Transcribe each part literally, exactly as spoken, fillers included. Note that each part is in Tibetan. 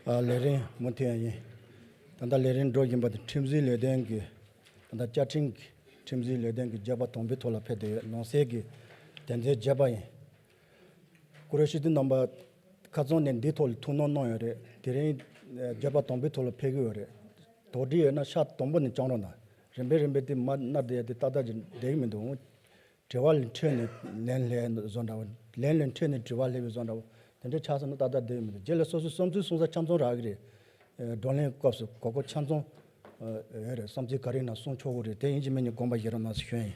ཨ། ལས་རིམ་མུ་མཐུད་ཡིན། ད་ལྟ་ལས་རིམ་འགྲོ་བཞིན་པ་དེ་ཁྲིམས་སྲིད་ལས་དོན་གྱི། ད་ལྟ་བཅའ་ཁྲིམས་ཀྱི། ཁྲིམས་སྲིད་ལས་དོན་གྱི་བརྗོད་པ་དང་པོའི་ཐོག་ལ་ཕེབས་བསྡད་ཡོད། ནང་གསེས་ཀྱི་དོན་ཚན་བརྗོད་པ་ཡིན། བཀུར་འོས་སྤྱི་འཐུས་རྣམ་པ་ཁ་ཚང་ནས་འདིའི་ཐོག་ལ་ཐུགས་སྣང་གནང་ཡོད་རེད། དེ་རིང་བརྗོད་པ་དང་པོའི་ཐོག་ལ་ཕེབས་ཀྱི་ཡོད་རེད། དོགས་འདྲི་ཡོད་ན་ཤག་དང་པོ་ནས་བཅང་རོགས་གནང་། རིམ་པས་རིམ་པས་དེ་མར་མནར་བསྡད་ཡ་དེ་ཏག་ཏག་ཅིག་བསྡད་ཀྱི་མི་འདུག་དྲི་བ་ལ་འཕྲོས་ནས་ལན་སླེབས་བཟོ་འདྲ་བོ། ལན་ལ་འཕྲོས་ནས་དྲི་བ་སླེབས་པའི་བཟོ་འདྲ་བོ། དེ་འདྲ་ཆགས་སོང་ན་ཏག་ཏག་བསྡད་ཀྱི་མི་འདུག་རྗེས་ལ་སོ་སོའི་བསམ་ཚུལ་གསུང་ས་ཆ་ཚང་རག་གི་རེད། ཨ། བགྲོ་གླེང་སྐབས་སུ་གོ་སྐབས་ཆ་ཚང་། ཨ། ཡོད་རེད། བསམ་ཚུལ་ག་རེ་ཡིན་ན་གསུང་ཆོག་གི་རེད། དེ་ཡིན་གཅིག་མིན་གཉིས་དགོངས་པ་བཞེས་རོགས་གནང་ཞེས་ཞུ་ཡ་ཡིན།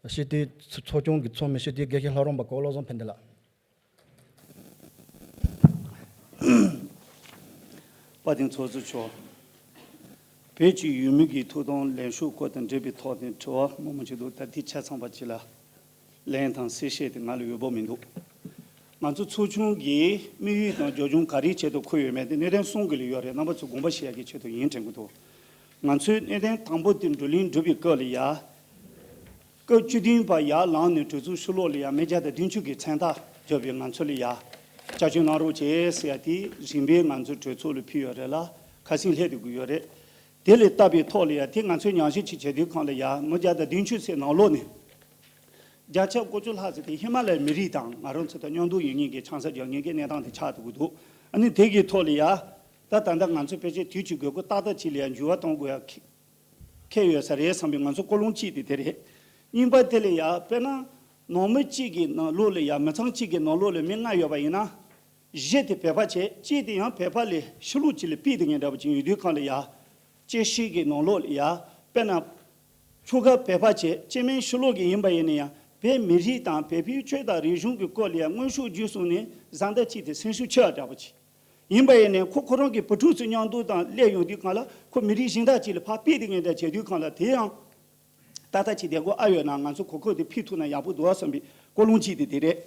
ཨ། སྤྱི་འཐུས་ཚོགས་ཆུང་གི་ཚོགས་མི་སྤྱི་འཐུས་དགེ་བཤེས་ལྷ་རམས་པ་ཀོ་བློ་བཟང་ཕན་བདེ་ལགས། དཔལ་ལྡན་ཚོགས་གཙོ་མཆོག་བོད་ཀྱི་ཡུལ་མི་གི་ཐོབ་ཐང་ལེན་ཕྱོགས་སྐོར་དང་འབྲེལ་བའི་ཐོག་ནས་དྲི་བ་མང་པོ་ཅིག་འདུག་ད་ལྟའི་ཆ་ཚང་བ་ཅིག་ལ་ལན་དང་གསལ་བཤད་དེ་ང་ལ་འོས་པོ་མི་འདུག་ང་ཚོ་ཚོགས་ཆུང་གིས་དམིགས་ཡུལ་དང་རྒྱབ་ལྗོངས་ག་རེའི་ཆེད་དུ་འཁུར་ཡོད་མེད་དེ་གནད་དོན་གསུམ་གྱི་ལ་ཡོད་རེད། རྣམ་པ་ཚོས་དགོངས་པ་བཞེས་ཡག་གི་ཆེད་དུ་ཡིན་དྲན་གྱི་འདུག་ང་ཚོའི་གནད་དོན་དང་པོ་དེ་བགྲོ་གླེང་གྲུབ་པའི་སྐབས་ལ་ཡ། སྐབས་བཅུ་བདུན་པ་ཡར་ལངས་ནས་གྲོས་ཚོགས་ཕྱི་ལོགས་ལ་ཡ་མི་བརྒྱ་དང་བདུན་ཅུ་གི་མཚན་རྟགས་བརྒྱབ་པའི་ང་ཚོ་ལ་ཡ། བསྐྱར་བཅོས་གནང་རོགས་བྱེད་ཟེར་ཡ་དེ་རིམ་པས་ང་ཚོ་གྲོས་ཚོགས་ལ་ཕུལ་ཡོད་རེད་ལ། ཁ་སང་སླེབས་བསྡད་ཀྱི་ཡོད་རེད། དེ་ལ་བལྟ་བའི་ཐོག་ལ་ཡ་དེ་ང་ཚོས་ཉམས་ཞིབ་ཅིག་བྱེད་དུས་སྒང་ལ་ཡ་མི་བརྒྱ་དང་བདུན་ཅུ་ཙམ་ནང་ལོགས་ནས། བརྒྱ་ཆ་དགུ་བཅུ་ལྷག་ཙམ་དེ་ཧི་མ་ལ་ཡའི་མི་རིགས་དང་ང་རང་ཚོ་དང་མཉམ་འདུག་ཡོད་མཁན་གྱི་ཆང་ས་རྒྱག་མཁན་གྱི་གནས་སྟངས་དེ་ཆགས་འདུག་གི་འདུག་ཨ་ནི་དེ་གི་ཐོག་ལ་ཡ། ད་ད་ལྟ་ང་ཚོ་ཕལ་ཆེར་དུས་ཀྱི་དགོས་མཁོ་ཏག་ཏག་ཅིག་ལ་ཡ་འགྱུར་བ་གཏོང་དགོས་ཡ་ཁེ་ཁེལ་ཡོད་ས་རེད་བསམ་པའི་ང་ཚོ་ཀུན་སློང་གཅིག་དེ་དེ་རེད། གཉིས་པ་དེ་ལ་ཡ་དཔེར་ན། ནང་མི་གཅིག་གི་ནང་ལོགས་ལ་ཡ་མི་ཚང་གཅིག་གི་ནང་ལོགས་ལ་མི་ལྔ་ཡོད་པ་ཡིན་ན། བཞི་དེ་བོད་པ་བྱས། གཅིག་དེ་ཡང་བོད་པ་ལས་ཕྱི་ལོགས་གཅིག་ལ་ཕུད་དེ་ངེས་འདྲ་པོ་ཅིག་ཡོད་དུས་སྒང་ལ་ཡ། སྐྱེ་ཤི་གི་ནང་ལོགས་ལ་ཡ། དཔེར་ན། ཆོལ་ཁ་བོད་པ་བྱས། སྐྱེ་དམན་ཕྱི་ལོགས་ཀྱི་ཡིན་པ་ཡིན་ན་ཡང་བོད་མི་རིགས་དང་བོད་པའི་ཆོས་དང་རིག་གཞུང་གི་སྐོར་ལ་ཡ་མངོན་ཤུགས་བརྒྱུད་སོང་ནས་བཟའ་ཟླ་གཅིག་དེ་སེམས་ཤུགས་ཆེ་བ་འདྲ་པོ་ཅིག་ཡིན་པ་ཡིན་ནའི་ཁོ་ཁོ་རང་གི་བུ་ཕྲུག་ཚོའི་མཉམ་དུ་དང་སླེབས་ཡོང་དུས་སྒང་ལ་ཁོ་མི་རིགས་གཞན་དག་ཅིག་ལ་ཕར་ཕུད་དེ་ངེས་འདྲ་བྱེད་དུས་སྒང་ལ་དེ་ཡང་ཏག་ཏག་ཅིག་བསྡད་དགོས་ཨ་ཡོད་ན་ང་ཚོ་གོ་སྐབས་དེ་ཕུད་ཐུབ་ན་ཡག་པོ་འདུག་ཨ་བསམ་པའི་ཀུན་སློང་གཅིག་དེ་དེ་རེད།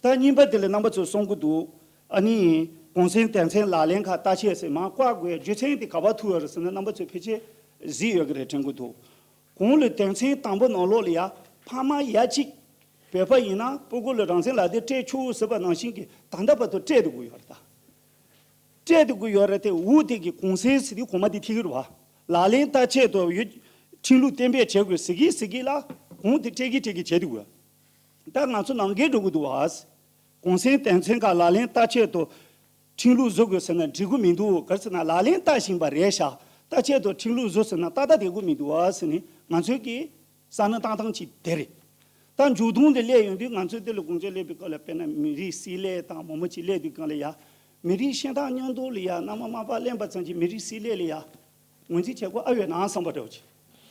ད་གཉིས་པ་དེ་ལ་རྣམ་པ་ཚོས་གསུང་གི་འདུག་ཨ་ནི་གུང་སེང་དོན་ཚན་ལག་ལེན་ཁག་བསྟར་ཆེད་ཟེར་མར་བཀག་དགོས་རྒྱུ་མཚན་དེ་ག་པར་ཐུག་ཡོད་རེད་ཟེར་ན་རྣམ་པ་ཚོས་ཕལ་ཆེར་གཟིགས་ཡོད་ཀྱི་རེད་དྲན་གྱི་འདུག་གོང་ལ་དོན་ཚན་དང་པོ་ནང་ལོགས་ལ་ཡ་ཕ་མ་ཡ་གཅིག་བོད་པ་ཡིན་ན་སྤུ་གུ་ལ་རང་བཙན་ལག་དེབ་སྤྲད་ཆོག་ཟེར་བ་ནང་བཞིན་གྱི་ད་ལྟ་བར་དུ་སྤྲད་དུ་དགོས་ཡོད་རེད་ད། སྤྲད་དུ་དགོས་ཡོད་རེད་དེ་འུ་དེ་གི་གུང་སེང་ཟེར་དུས་གོང་མ་དེ་ཐིག་གི་རེད་བ། ལག་ལེན་བསྟར་ཆེད་དུ་ཡོད། ཁྲིམས་ལུགས་གཏན་འབེབས་བྱེད་དགོས་ཟེར་གི་ཟེར་གི་ལ་གོང་དེ་སྤྲད་གི་སྤྲད་གི་བྱེད་དུ་དགོས། ད་ང་ཚོ་ནང་འགལ་འགྲོ་གི་འདུག་བ། གུང་སེང་དོན་ཚན་ཁག་ལག་ལེན་བསྟར་ཆེད་དུ་ཁྲིམས་ལུགས་བཟོ་དགོས་ཟེར་ན་འགྲིག་གི་མི་འདུག་ག་རེ་ཟེར་ན་ལག་ལེན་བསྟར་བཞིན་པ་རེད་ཤག་བསྟར་ཆེད་དུ་ཁྲིམས་ལུགས་བཟོ་ཟེར་ན་ཏག་ཏག་བསྡད་གི་མི་འདུག་བ་ཟེར་ནས་ང་ཚོའི་གི་བསམ་བློ་བཏང་སྟངས་ཅིག་དེ་རེད། ད་མཇུག་སྡོམ་དེ་སླེབས་ཡོང་དུས་ང་ཚོས་དེ་ལ་དགོངས་འཆར་སླེབས་པའི་སྐབས་ལ་དཔེར་ན་མི་རིགས་སྲིད་ལས་དང་མང་པོ་ཅིག་སླེབས་དུས་སྒང་ལ་ཡ། མི་རིགས་གཞན་དག་མཉམ་དུ་ལ་ཡ་མནའ་མ་མ་པ་ལེན་པ་ཙམ་གྱིས་མི་རིགས་སྲིད་ལས་ལ་ཡ། ངོས་འཛིན་བྱེད་དགོས་ཨ་ཡོད་ནའང་བསམ་པ་འདྲ་བོ་ཅིག་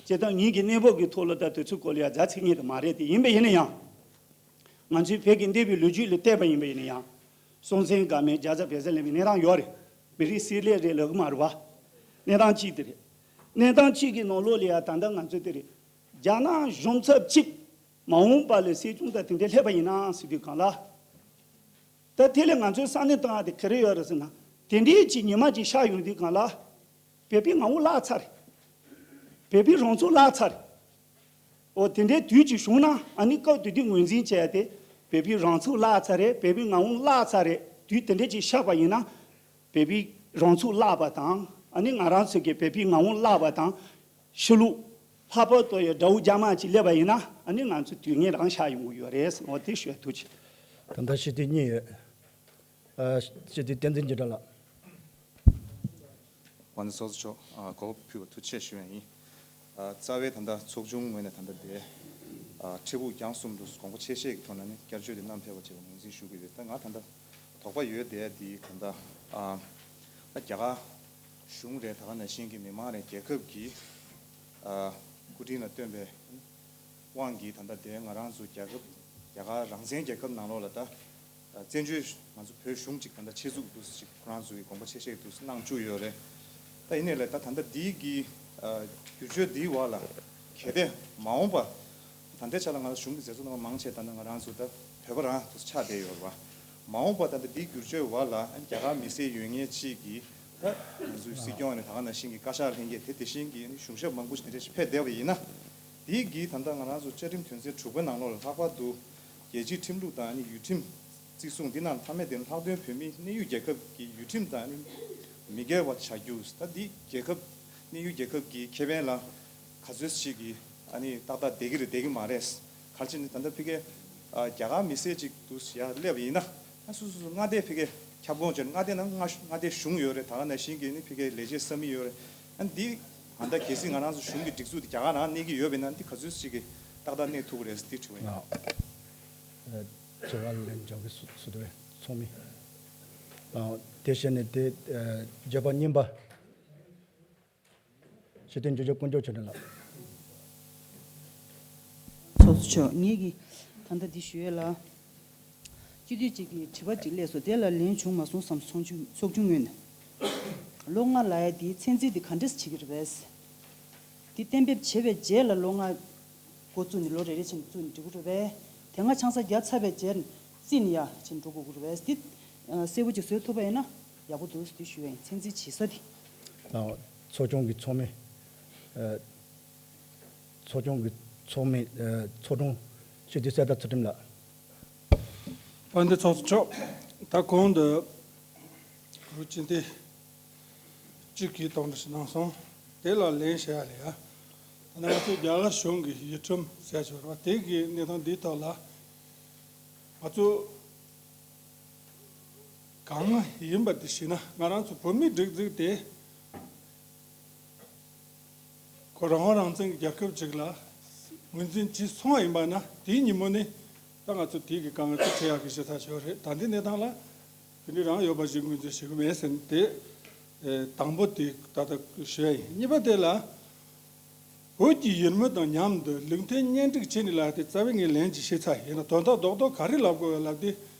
བྱས་ཙང་ངེད་ཀྱི་གནས་བབ་ཀྱི་ཐོག་ལ་ད་དུས་ཚོད་སྐོར་ལ་ཡ་རྫ་ཚིག་ངེས་དེ་མ་རེད་དེ་ཡིན་པ་ཡིན་ན་ཡང་། ང་ཚོའི་བོད་ཀྱི་འདས་པའི་ལོ་རྒྱུས་ལ་བལྟས་པ་ཡིན་པ་ཡིན་ན་ཡང་། སྲོང་བཙན་སྒམ་པོས་རྒྱ་བཟའ་བལ་བཟའ་ལེན་པའི་གནས་སྟངས་ཡོད་རེད། མི་རིགས་སྲིད་ལས་རེད་ལབ་ཀྱི་མ་རེད་བ། གནས་སྟངས་གཅིག་དེ་རེད། གནས་སྟངས་གཅིག་གི་ནང་ལོགས་ལ་ཡ་ད་ལྟ་ང་ཚོ་དེ་རེད། རྒྱ་ནག་གཞུང་ཚབ་གཅིག་མ་འོངས་པ་ལ་སྲིད་སྐྱོང་དང་དེ་འདྲ་སླེབས་པ་ཡིན་ན་ཟེར་དུས་སྒང་ལ། ད་དེ་ལས་ང་ཚོས་བསམ་བློ་བཏང་ཡ་དེ་ག་རེ་ཡོད་རེད་ཟེར་ན། དེ་འདྲའི་ཅིག་ཉི་མ་ཅིག་ཤར་ཡོང་དུས་སྒང་ལ། བོད་པའི་ངོ་བོ་བརླག་ཚར་རེད། བོད་པའི་རང་ཚུགས་བརླག་ཚར་རེད། འོ་དེ་འདྲའི་དུས་ཅིག་བྱུང་ན་ཨ་ནི་སྐབས་དེ་དུས་ངོས་འཛིན་བྱས་ཏེ། བོད་པའི་རང་ཚུགས་བརླག་ཚར་རེད། བོད་པའི་ངོ་བོ་བརླག་ཚར་རེད། དུས་དེ་འདྲའི་ཅིག་ཤར་བ་ཡིན་ན། བོད་པའི་རང་ཚུགས་བརླག་པ་དང་ཨ་ནི་ང་རང་ཚོ་གི་བོད་པའི་ངོ་བོ་བརླག་པ་དང་། ཕྱི་ལོགས་ལྷག་པར་དུ་ཡ་དགྲ་བོ་རྒྱ་དམར་ཅིག་སླེབས་པ་ཡིན་ན་ཨ་ནི་ང་ཚོ་དུས་ངན་རང་ཤར་ཡོང་གི་ཡོད་རེད་ཟེར་འོ་དེ་ཞུ་ཡ་ཐུགས་ཆེ། ད་ལྟ་སྤྱི་འཐུས་གཉིས་ཡོད། ཨ། སྤྱི་འཐུས་བསྟན་འཛིན་འཇིགས་བྲལ་ལགས། དབང་འདུས་ཚོགས་གཙོ་མཆོག་ཨ། གོ་སྐབས་ཕུལ་བར་ཐུགས་རྗེ་ཆེ་ཞུ་ཡ་ཡིན། ཨ། རྩ་བའི་ད་ལྟ་ཚོགས་ཆུང་ངོས་ནས་ད་ལྟ་དེ། ཨ། འཕྲལ་ཕུགས་རྒྱང་གསུམ་དུ་དགོངས་པ་ཆེ་བཞེས་ཀྱི་ཐོག་ནས་ནི་བསྐྱར་བཅོས་དེ་བསྣམས་ཕེབས་པ་བཅས་པ་ངོས་འཛིན་ཞུ་གི་ཡོད། ད་ང་ད་ལྟ་དོགས་པ་ཡོད་བསྡད་དེ་ད་ལྟ། ཨ། ད་རྒྱ་གར་གཞུང་རེད། ད་ག་ནང་བཞིན་གྱི་མི་མང་རེད། རྒྱལ་ཁབ་ཀྱི། ཨ། སྐུ་དྲིན་ལ་བརྟེན་པའི་དབང་གིས་ད་ལྟ་དེ་ང་རང་ཚོ་རྒྱལ་ཁབ་རྒྱ་གར་རང་བཙན་རྒྱལ་ཁབ་ནང་ལོགས་ལ་ད། བཙན་བྱོལ་ང་ཚོ་བོད་གཞུང་གཅིག་ད་ལྟ་ཆེད་འཛུགས་འདུག་ཅིག་ཁོ་རང་ཚོ་གི་དགོངས་པ་ཆེ་བཞེས་འདུག་གནང་བཅུག་ཡོད་རེད། ད་ཡིན་ནའི་ལས་ད་ད་ལྟ་འདི་གི་བསྒྱུར་བཅོས་འདིའི་འོག་ལ་གལ་ཏེ་མ་འོངས་པ་ད་ལྟའི་ཆ་ལ་ང་ཚོ་གཞུང་གི་མཛད་གཙོ་རྣམ་པ་མང་ཆེ་ད་ལྟ་ང་རང་ཚོ་ད་བོད་པ་རང་དུ་ཆགས་བསྡད་ཡོད་རེད་བ། མ་འོངས་པ་ད་ལྟ་འདིའི་བསྒྱུར་བཅོས་འོག་ལ་རྒྱ་གར་མི་སེར་ཡོད་མཁན་གཅིག་གིས་ད་ང་ཚོའི་སྲིད་སྐྱོང་ནས་ད་ག་ནང་བཞིན་གྱི་བཀའ་ཤག་ལྷན་རྒྱས་དེ་དེ་བཞིན་གྱི་གཞུང་ཞབས་མང་པོ་ཞིག་དེ་འདྲ་ཞིག་ཕེབས་བསྡད་པ་ཡིན་ན། དེའི་གི་ད་ལྟ་ང་རང་ཚོ་བཅའ་ཁྲིམས་དོན་ཚན་དྲུག་པའི་ནང་ལོགས་ལ་ལྷག་པར་དུ་རྒྱལ་སྤྱིའི་ཁྲིམས་ལུགས་དང་ཨ་ནི་ཡུལ་ཁྲིམས་ བརྩི་སྲུང་འདི་ནང་མཐའ་མའི་དེ་ལྷག་དོན་བོད་མིའི་གནས་ཡུལ་རྒྱལ་ཁབ་ཀྱི་ཡུལ་ཁྲིམས་དང་ནི་མི་འགལ་བ་བྱ་རྒྱུ། ད་འདི་རྒྱལ་ཁབ་གནས་ཡུལ་རྒྱལ་ཁབ་ཀྱི་ཁེ་ཕན་ལ་ག་ཚོད་ཅིག་གི་ཨ་ནི་ཏག་ཏག་བསྡད་ཀྱི་རེད་བསྡད་ཀྱི་མ་རེད། ག་རེ་བྱས་ནས་ད་ལྟ་ཕ་གི་ཨ་རྒྱ་གར་མི་སེར་ཅིག་འདུག་ཡར་སླེབས་པ་ཡིན་ན། ཨ་སོ་སོ་སོ་མངའ་སྡེ་ཕ་གི་ཁྱབ་ཁོངས་བྱས་ནས་མངའ་སྡེ་ནང་མངའ་མངའ་སྡེ་གཞུང་ཡོད་རེད། ད་ག་ནང་བཞིན་གྱི་ནི་ཕ་གི་ལས་བྱེད་ས་མིག་ཡོད་རེད། ཨ་འདི་ཨ་ད་གལ་སྲིད་ང་རང་ཚོ་གཞུང་གི་སྒྲིག་འཛུགས་དེ་རྒྱ་གར་ནང་གནས་ཀྱི་ཡོད་པ་ཡིན་ན་འདི་ག་ཚོད་ཅིག་གི་ཏག་ཏག་གནས་ཐུབ་ཀྱི་རེད་ཟེར་དེ་དྲི་བ་ཡིན། ཨ། ཨ། དྲི་བ་ལན་འཇོག་གི་སུ་སུ་དེ་ཚོགས་མི། ཨ། དེ་བྱས་ནས་དེ་ཨ་བརྗོད་པ་གཉིས་པ། སྤྱི་འཐུས་འཇུ་ཆེན་དཀོན་མཆོག་ཆོས་སྒྲོན་ལགས། ཚོགས་གཙོ་མཆོག་ངེད་ཀྱིས་ད་ལྟ་འདི་ཞུ་ཡས་ལ། སྤྱི་འཐུས་གཅིག་གིས་དྲི་བ་གཅིག་སླེབས་སོང་། དེ་ལ་ལན་བྱུང་མ་སོང་བསམ། ཚོགས་ཆུང་ཚོགས་ཆུང་ངོས་ནས་ལོ་ལྔ་ལབ་ཡ་འདིའི་ཚན་རྩིས་འདི་ག་འདྲས་བྱེད་ཀྱི་རེད་པས། འདི་གཏན་འབེབས་བྱས་པའི་རྗེས་ལ་ལོ་ལྔ་འགོ་བཙུགས་ནས་ལོ་རེ་རེ་བྱས་ནས་བཙུགས་ནས་འགྲིག་གི་རེད་པས། དེ་སྔ་ཆང་ས་བརྒྱབ་ཚར་བའི་རྗེས་ནས་རྩིས་ནས་ཡར་བྱས་ནས་འགྲོ་དགོས་ཀྱི་རེད་པས། འདི་གསལ་པོ་ཅིག་བཟོ་ཐུབ་པ་ཡིན་ན་ཡག་པོ་འདུག་ཟེར་ཞུ་ཡ་ཡིན། ཚན་རྩིས་བྱེད་ས་འདི། ཨ། ཚོགས་ཆུང་གི་ཚོགས་མི། ཨ། ཚོགས་ཆུང་གི་ཚོགས་མི། ཨ། ཚོགས་དྲུང་སྤྱི་འཐུས་གསེར་རྟ་ཚུལ་ཁྲིམས་ལགས། དཔལ་ལྡན་ཚོགས་གཙོ་མཆོག་ད་གོང་དུ་བོད་སྤྱི་འཐུས་གཅིག་གིས་དོགས་འདྲི་ཞིག་གནང་སོང་། དེ་ལ་ལན་བྱེད་ཡ་ལ་ཡ། ད་ནི་ང་ཚོ་རྒྱ་གར་གཞུང་གི་ཡུལ་ཁྲིམས་ཟེར་ཆོག་རེད་པ། དེ་གི་གནས་སྟངས་འདིའི་ཐོག་ལ་ང་ཚོ་གང་ཡིན་པ་དེ་ཞུས་ན། ང་རང་ཚོ་བོད་མིའི་སྒྲིག་འཛུགས་དེ་ཁོ་རང་དབང་རང་བཙན་གྱི་རྒྱལ་ཁབ་ཅིག་ལ་ངོས་འཛིན་བྱས་སོང་བ་ཡིན་པ་ན། དེའི་ཉིན་མོ་ནས་ད་ང་ཚོ་དེ་གི་དཀའ་ངལ་དེ་འཕྲད་ཡག་གི་གཞི་རྩ་ཆེ་བ་རེད། ད་ལྟའི་གནས་སྟངས་ལ་དེ་འདྲའི་རང་ཡོད་པ་ཞིག་ངོས་འཛིན་བྱེད་ཀྱི་མེད་ཟེར་ནས། དེ་ཨེ་དང་པོ་དེ་ད་ལྟ་ཞུ་ཡ་ཡིན། གཉིས་པ་དེ་ལ། བོད་ཀྱི་ཡུལ་མི་དང་མཉམ་དུ་ལུགས་མཐུན་གཉེན་སྒྲིག་བྱས་ནས་ལབ་དེ་རྩ་བའི་ངས་ལན་ཅིག་ཞུས་ཚར་ཡིན་ན། དོན་དག་རྡོག་རྡོག་ག་རེ་ལབ་དགོས་ལབ་དེ།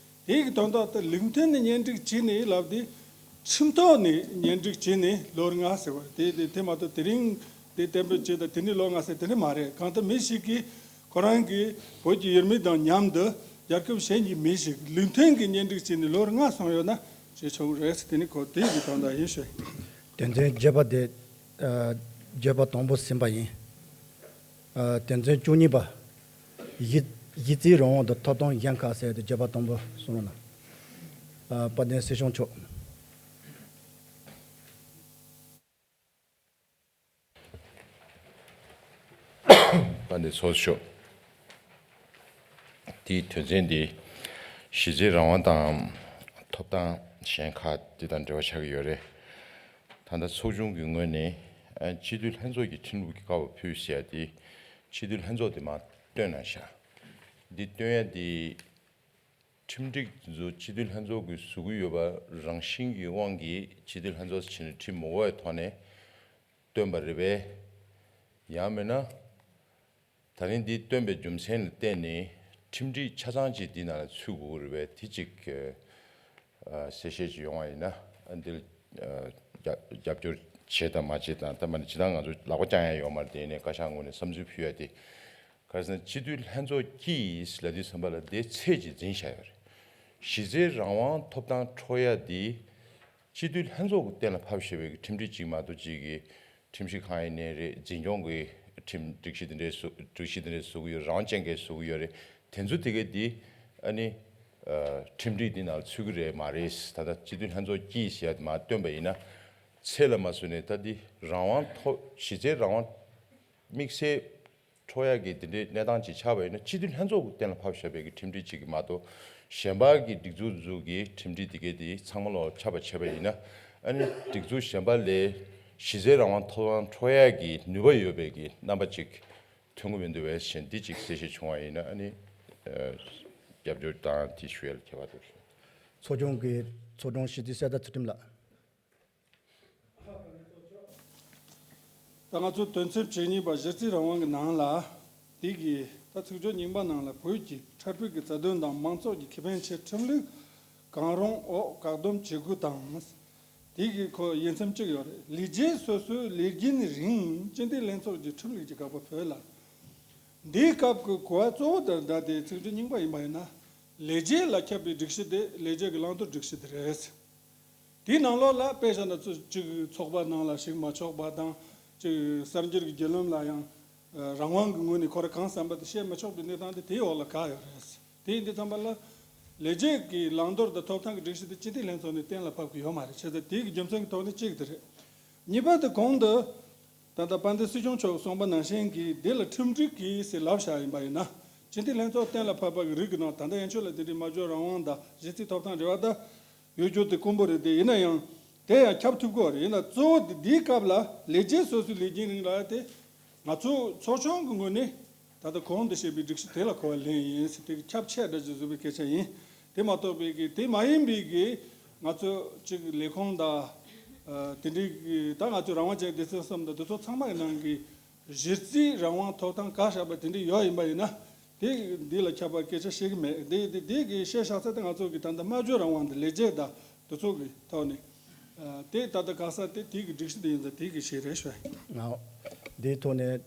དེ་གི་དོན་དག་དེ་ལུགས་མཐུན་ནས་གཉེན་སྒྲིག་བྱས་ནས་ལབ་དེ། ཁྲིམས་ཐོག་ནས་གཉེན་སྒྲིག་བྱས་ནས་ལོ་ལྔ་ཟེར་བ་དེ་དེ་དེ་མ་གཏོགས་དེ་རིང་དེ་གཏན་འབེབས་བྱས་དང་དེ་ནས་ལོ་ལྔ་ཟེར་དེ་འདྲ་མ་རེད། གང་ལྟར་མི་ཞིག་གིས་ཁོ་རང་གི་བོད་ཀྱི་ཡུལ་མི་དང་མཉམ་དུ་རྒྱལ་ཁབ་གཞན་གྱི་མི་ཞིག་ལུགས་མཐུན་གྱི་གཉེན་སྒྲིག་བྱས་ནས་ལོ་ལྔ་སོང་ཡོད་ན་བྱེད་ཆོག་གི་རེད། དེ་ནི་ཁོ་དེ་གི་དོན་དག་ཡིན་ཞུ། དོན་ཚན་བརྒྱད་པ་དེ། ཨ། བརྗོད་པ་དང་པོ་ཟིན་པ་ཡིན། ཨ། དོན་ཚན་བཅུ་གཉིས་པ། གཞི་གཞི་རྩའི་རང་དབང་དང་ཐོབ་ཐང་གཞན་ཁག་ཟེར་ཏེ་བརྗོད་པ་དང་པོ་གསུང་རོགས་གནང་། ཨ། དཔལ་ལྡན་སྲིད་སྐྱོང་མཆོག་དཔལ་ལྡན་ཚོགས་གཙོ་མཆོག་དེའི་དོན་ཚན་འདི་གཞི་རྩའི་རང་དབང་དང་ཐོབ་ཐང་གཞན་ཁག་འདི་དང་འབྲེལ་བ་ཆགས་ཀྱི་ཡོད་རེད། ད་ལྟ་ཚོགས་ཆུང་གི་ངོས་ནས་ཨ་སྤྱི་འཐུས་ལྷན་ཚོགས་ཀྱིས་ཁྲིམས་ལུགས་ཀྱི་བཀའ་འོག་ཕུལ་ཟེར་ཡ་དེ་སྤྱི་འཐུས་ལྷན་ཚོགས་དེ་མར་བཏོན་གནང་ཤག་འདི་བཏོན་ཡ་དེ་ཁྲིམས་སྒྲིག་ཚོ་སྤྱི་འཐུས་ལྷན་ཚོགས་ཀྱིས་བཟོ་གི་ཡོད་པ་རང་བཞིན་གྱི་དབང་གིས་སྤྱི་འཐུས་ལྷན་ཚོགས་ཕྱིན་ནས་ཁྲིམས་མ་འགོག་པའི་ཐོག་ནས་བཏོན་པ་རེད་པས། ཡང་མིན་ན། ད་རིང་འདི་བཏོན་པའི་རྒྱུ་མཚན་ལ་བརྟེན་ནས་ཁྲིམས་སྒྲིག་ཆ་ཚང་ཅིག་འདི་ནང་ལ་ཚུད་དགོས་ཀྱི་རེད་པས། དེ་གཅིག་ཨ་གསལ་བཤད་ཅིག་ཡོང་བ་ཡིན་ན། ཨ་འདིར་ཨ་རྒྱབ་རྒྱབ་སྐྱོར་བྱེད་དང་མ་བྱེད་དང་། ད་མ་ནི་ཇི་ལྟར་ང་ཚོ་ལག་པ་བརྐྱང་ཡ་ཡོད་མ་རེད། དེ་ཡིན་ནའི་བཀའ་ཤག་ངོས་ནས་བསམ་ཚུལ་ཕུལ་ཡ་དེ། ག་རེ་ཟེར་ན་སྤྱི་འཐུས་ལྷན་ཚོགས་ཀྱིས་ལབ་དུས་ཙམ་པ་ལ་དེའི་ཚད་ཅིག་འཛིན་བཞག་ཡོད་རེད། གཞི་རྩའི་རང་དབང་ཐོབ་ཐང་འཕྲོག་ཡ་དེ་སྤྱི་འཐུས་ལྷན་ཚོགས་ཀྱིས་གཏན་ལ་ཕབ་བཞག་པའི་ཁྲིམས་སྒྲིག་ཅིག་མ་གཏོགས་ཅིག་གི་ཁྲིམས་ཞིབ་ཁང་ཡིན་ནའི་རེད། འཛིན་སྐྱོང་གི་ཁྲིམས་སྒྲིག་གཞི་དེ་འདྲའི་བཟོ་སྒྲིག་གཞི་དེ་འདྲའི་བཟོ་གི་ཡོད། རང་དབང་ཅན་གྱི་བཟོ་གི་ཡོད་རེད། དེ་ཚོ་དེ་གའི་དེ་ཨ་ནི་ཨ་ཁྲིམས་སྒྲིག་འདི་ནང་ཚུད་ཀྱི་རེད་མ་རེད། ད་ལྟ་སྤྱི་འཐུས་ལྷན་ཚོགས་ཀྱིས་ཟེར་ཡ་དེ་མར་བཏོན་པ་ཡིན་ན། ཚད་ལ་མ་བཟོས་ནས་ད་འདི་རང་དབང་ཐོབ་གཞི་རྩའི་རང་དབང་དམིགས་བསལ་འཕྲོག་ཡག་གི་དེ་འདྲའི་གནས་སྟངས་ཅིག་ཆགས་པ་ཡིན་ན། སྤྱི་འཐུས་ལྷན་ཚོགས་ཀྱིས་གཏན་ལ་ཕབ་བཞག་པའི་གི་ཁྲིམས་སྒྲིག་ཅིག་གི་མ་གཏོགས་གཞན་པ་གི་སྒྲིག་འཛུགས་ཚོ་གི་ཁྲིམས་སྒྲིག་དེ་གའི་དེ་ཚང་མ་ལོག་ཁྱབ་པ་བྱས་པ་ཡིན་ན། ཨ་ནི་སྒྲིག་འཛུགས་གཞན་པ་ལས་གཞི་རྩའི་རང་དབང་ཐོབ་ཐང་འཕྲོག་ཡག་གི་ནུས་པ་ཡོད་པའི་གི་རྣམ་པ་ཅིག་ཐོན་གྱི་མི་འདུག་པས་ཞེས་འདི་ཅིག་གསལ་བཤད་བྱུང་བ་ཡིན་ན། ཨ་ནི་ཨ་རྒྱབ་སྐྱོར་དང་དེ་ཞུ་ཡ་ལ་ཁྱད་པར་འདུག། ཚོགས་ཆུང་གི་ཚོགས་དྲུང་སྤྱི་འཐུས་གསེར་རྟ་ཚུལ་ཁྲིམས་ལགས། ད་ང་ཚོ་དོན་ཚན་བཅུ་གཉིས་པ་གཞི་རྩའི་རང་དབང་གི་ནང་ལ། དེ་གི་ད་ཚིག་སྦྱོར་རྙིང་པ་ནང་ལ་བོད་ཀྱི་འཕྲལ་ཕུགས་ཀྱི་རྩ་དོན་དང་མང་ཚོགས་ཀྱི་ཁེ་ཕན་ཆེད་ཁྲིམས་ལུགས་གང་རུང་འོག་བཀག་སྡོམ་བྱེད་དགོས་དང་། དེ་གི་ཁོ་དབྱེ་མཚམས་གཅིག་ཡོད་རེད། ལས་བྱེད་སོ་སོའི་ལས་འགན་རིང་སྤྱི་འཐུས་ལྷན་ཚོགས་ཀྱི་ཁྲིམས་ལུགས་ཀྱི་དགག་པ་བོད་ལ། འདིའི་སྐབས་ཀྱི་གོ་བ་གཙོ་བོ་དེ་ད་ལྟའི་ཚིག་སྦྱོར་རྙིང་པ་ཡིན་པ་ཡིན་ན། ལས་བྱེད་ལ་ཁྱབ་པའི་སྒྲིག་གཞི་དེ་ལས་བྱེད་ཀྱི་བླང་དོར་སྒྲིག་གཞི་དེ་རེད། དེའི་ནང་ལོགས་ལ་དཔེ་བཞག་ན་ཚོ་གཅིག་ཚོགས་པ་ནང་ལ་ཞུགས་མ་ཆོག་པ་དང་། གཅིག་གསར་འགྱུར་གྱི་བརྒྱུད་ལམ་ལ་ཡང་རང་དབང་གི་ངོས་ནས་ཁོ་རང་གང་བསམ་པ་དེ་བཤད་མི་ཆོག་པའི་གནས་སྟངས་དེ་དེའི་འོག་ལ་བཀག་ཡོད་རེད། དེ་ཡིན་དུས་ཙམ་པ་ལ་ ལས་བྱེད་ཀྱི་ལམ་སྟོར་དང་ཐོབ་ཐང་གི་སྒྲིག་གཞི་དེ་སྤྱི་འཐུས་ལྷན་ཚོགས་ནས་གཏན་ལ་ཕབ་ཀྱི་ཡོད་མ་རེད། བྱས་ཙང་དེའི་གི་རྒྱུ་མཚན་གྱི་ཐོག་ནས་གཅིག་དེ་རེད། གཉིས་པ་དེ་གོང་དུ་ད་ལྟ་དཔལ་ལྡན་སྲིད་སྐྱོང་མཆོག་གསུངས་པ་ནང་བཞིན་གྱི་འདི་ལ་ཁྲིམས་སྒྲིག་གིས་ཟེར་ལབ་བཞག་ཡིན་པ་ཡིན་ན། སྤྱི་འཐུས་ལྷན་ཚོགས་གཏན་ལ་ཕབ་པ་གི་རིགས་ཀྱི་ནང་ད་ལྟ་ཡན་ཆོད་ལ་དེ་འདྲའི་སྨྲ་བརྗོད་རང་དབང་དང་གཞི་རྩའི་ཐོབ་ཐང་རེ་བ་དང་ཡོད་རྒྱུ་དེ་དཀོན་པོ་རེད། དེ་ཡིན་ན་ཡང་དེ་ཡང་ཁྱབ་ཐུབ་ཀྱི་ཡོད་རེད། ཡིན་ན་གཙོ་བོ་དེ་འདིའི་སྐབས་ལ་ལས་བྱེད་སོ་སོའི་ལས་འགན་རིགས་ལ་དེ་ང་ཚོ་ཚོགས་ཆུང་གི་ངོས་ནས་ད་ལྟ་གོང་དུ་བཤད་པའི་སྒྲིག་གཞི་དེ་ལ་གོ་བ་ལེན་ཡིན་ཟེར་དེ་གི་ཁྱབ་ཆེ་འདྲ་ཅིག་བཟོ་བའི་སྐད་ཆ་ཡིན། དེ་མ་གཏོགས་པའི་གི་དེ་མ་ཡིན་པའི་གི་ང་ཚོ་གཅིག་ལས་ཁུངས་དང་། ཨ། དེ་འདྲའི་གི་ད་ང་ཚོ་རང་དབང་ཅན་སྡེ་ཚན་གསུམ་དང་དེ་ཚོ་ཚང་མ་གི་ནང་གི་གཞི་རྩའི་རང་དབང་ཐོབ་ཐང་བཀག་བཞག་པ་དེ་འདྲའི་ཡོད་ཡིན་པ་ཡིན་ན། དེ་འདི་ལ་ཁྱབ་པ་སྐད་ཆ་བཤད་གི་མེད། དེ་དེ་དེ་གི་བཤད་བཞག་ས་དེ་ང་ཚོ་གི་ད་ལྟ་སྨྲ་བརྗོད་རང་དབང་དང་ལས་བྱེད་དང་དེ་ཚོ་གི་ཐོག་ནས། ཨ། དེ་ད་ལྟ་ག་ས་དེ་དེ་གི་སྒྲིག་གཞི་དེ་ཡིན་ཙང་དེ་གི་གཞི་རེད་ཞུ་ཡ་ཡིན། ཨོ། དེའི་ཐོག་ནས་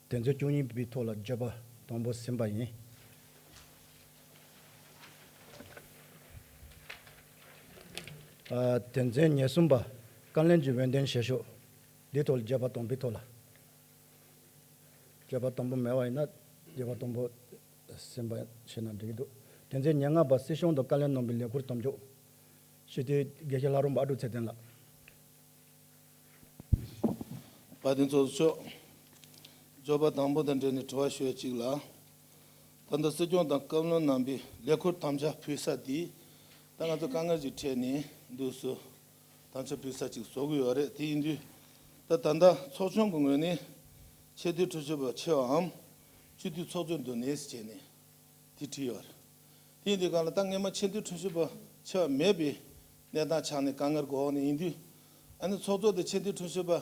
དོན་ཚན་བཅུ་གཉིས་པའི་ཐོག་ལ་བརྗོད་པ་དང་པོ་ཟིན་པ་ཡིན། ཨ། དོན་ཚན་ཉེར་གསུམ་པ། བཀའ་བློན་གྱི་འོས་འདེམས་བྱེད་ཕྱོགས། འདིའི་ཐོག་ལ་བརྗོད་པ་དང་པོའི་ཐོག་ལ། བརྗོད་པ་དང་པོ་མེད་པ་ཡིན་ན་བརྗོད་པ་དང་པོ་ཟིན་པ་བྱས་ན་འགྲིག་གི་འདུག་དོན་ཚན་ཉེར་ལྔ་པ། སྲིད་སྐྱོང་དང་བཀའ་བློན་རྣམ་པའི་ལས་ཁུར་དམ་འཇོག་སྤྱི་འཐུས་དགེ་བཤེས་ལྷ་རམས་པ་ཨ་ཀྲུག་ཚེ་བརྟན་ལགས། དཔལ་ལྡན་ཚོགས་གཙོ་མཆོག་བརྗོད་པ་དང་པོ་དང་འབྲེལ་ནས་དྲི་བ་ཞུ་ཡ་གཅིག་ལ། ད་ལྟ་སྲིད་སྐྱོང་དང་བཀའ་བློན་རྣམ་པའི་ལས་ཁུར་དམ་བཅའ་ཕུལ་ས་དེ་ད་ང་ཚོ་དཀའ་ངལ་ཅིག་འཕྲད་ནས་འདུག་སེ་དམ་བཅའ་ཕུལ་ས་ཅིག་བཟོ་གི་ཡོད་རེད། དེ་ཡིན་དུས་ད་ད་ལྟ་ཚོགས་ཆུང་གི་ངོས་ནས་ཆེས་མཐོའི་ཁྲིམས་ཞིབ་པ་ཆེ་བའམ་སྤྱི་འཐུས་ཚོགས་གཙོའི་མདུན་ནས་བྱས་ནས། དེ་བྲིས་ཡོད་རེད། དེ་ཡིན་དུས་གང་ལ་ད་སྔས་མ་ཆེས་མཐོའི་ཁྲིམས་ཞིབ་པ་ཆེ་བ་མེད་པའི་གནས་སྟངས་ཆགས་ནས་དཀའ་ངལ་གྱི་འོག་ནས་ཡིན་དུས། ཨ་ནི་ཚོགས་གཙོ་དང་ཆེས་མཐོའི་ཁྲིམས་ཞིབ་པ་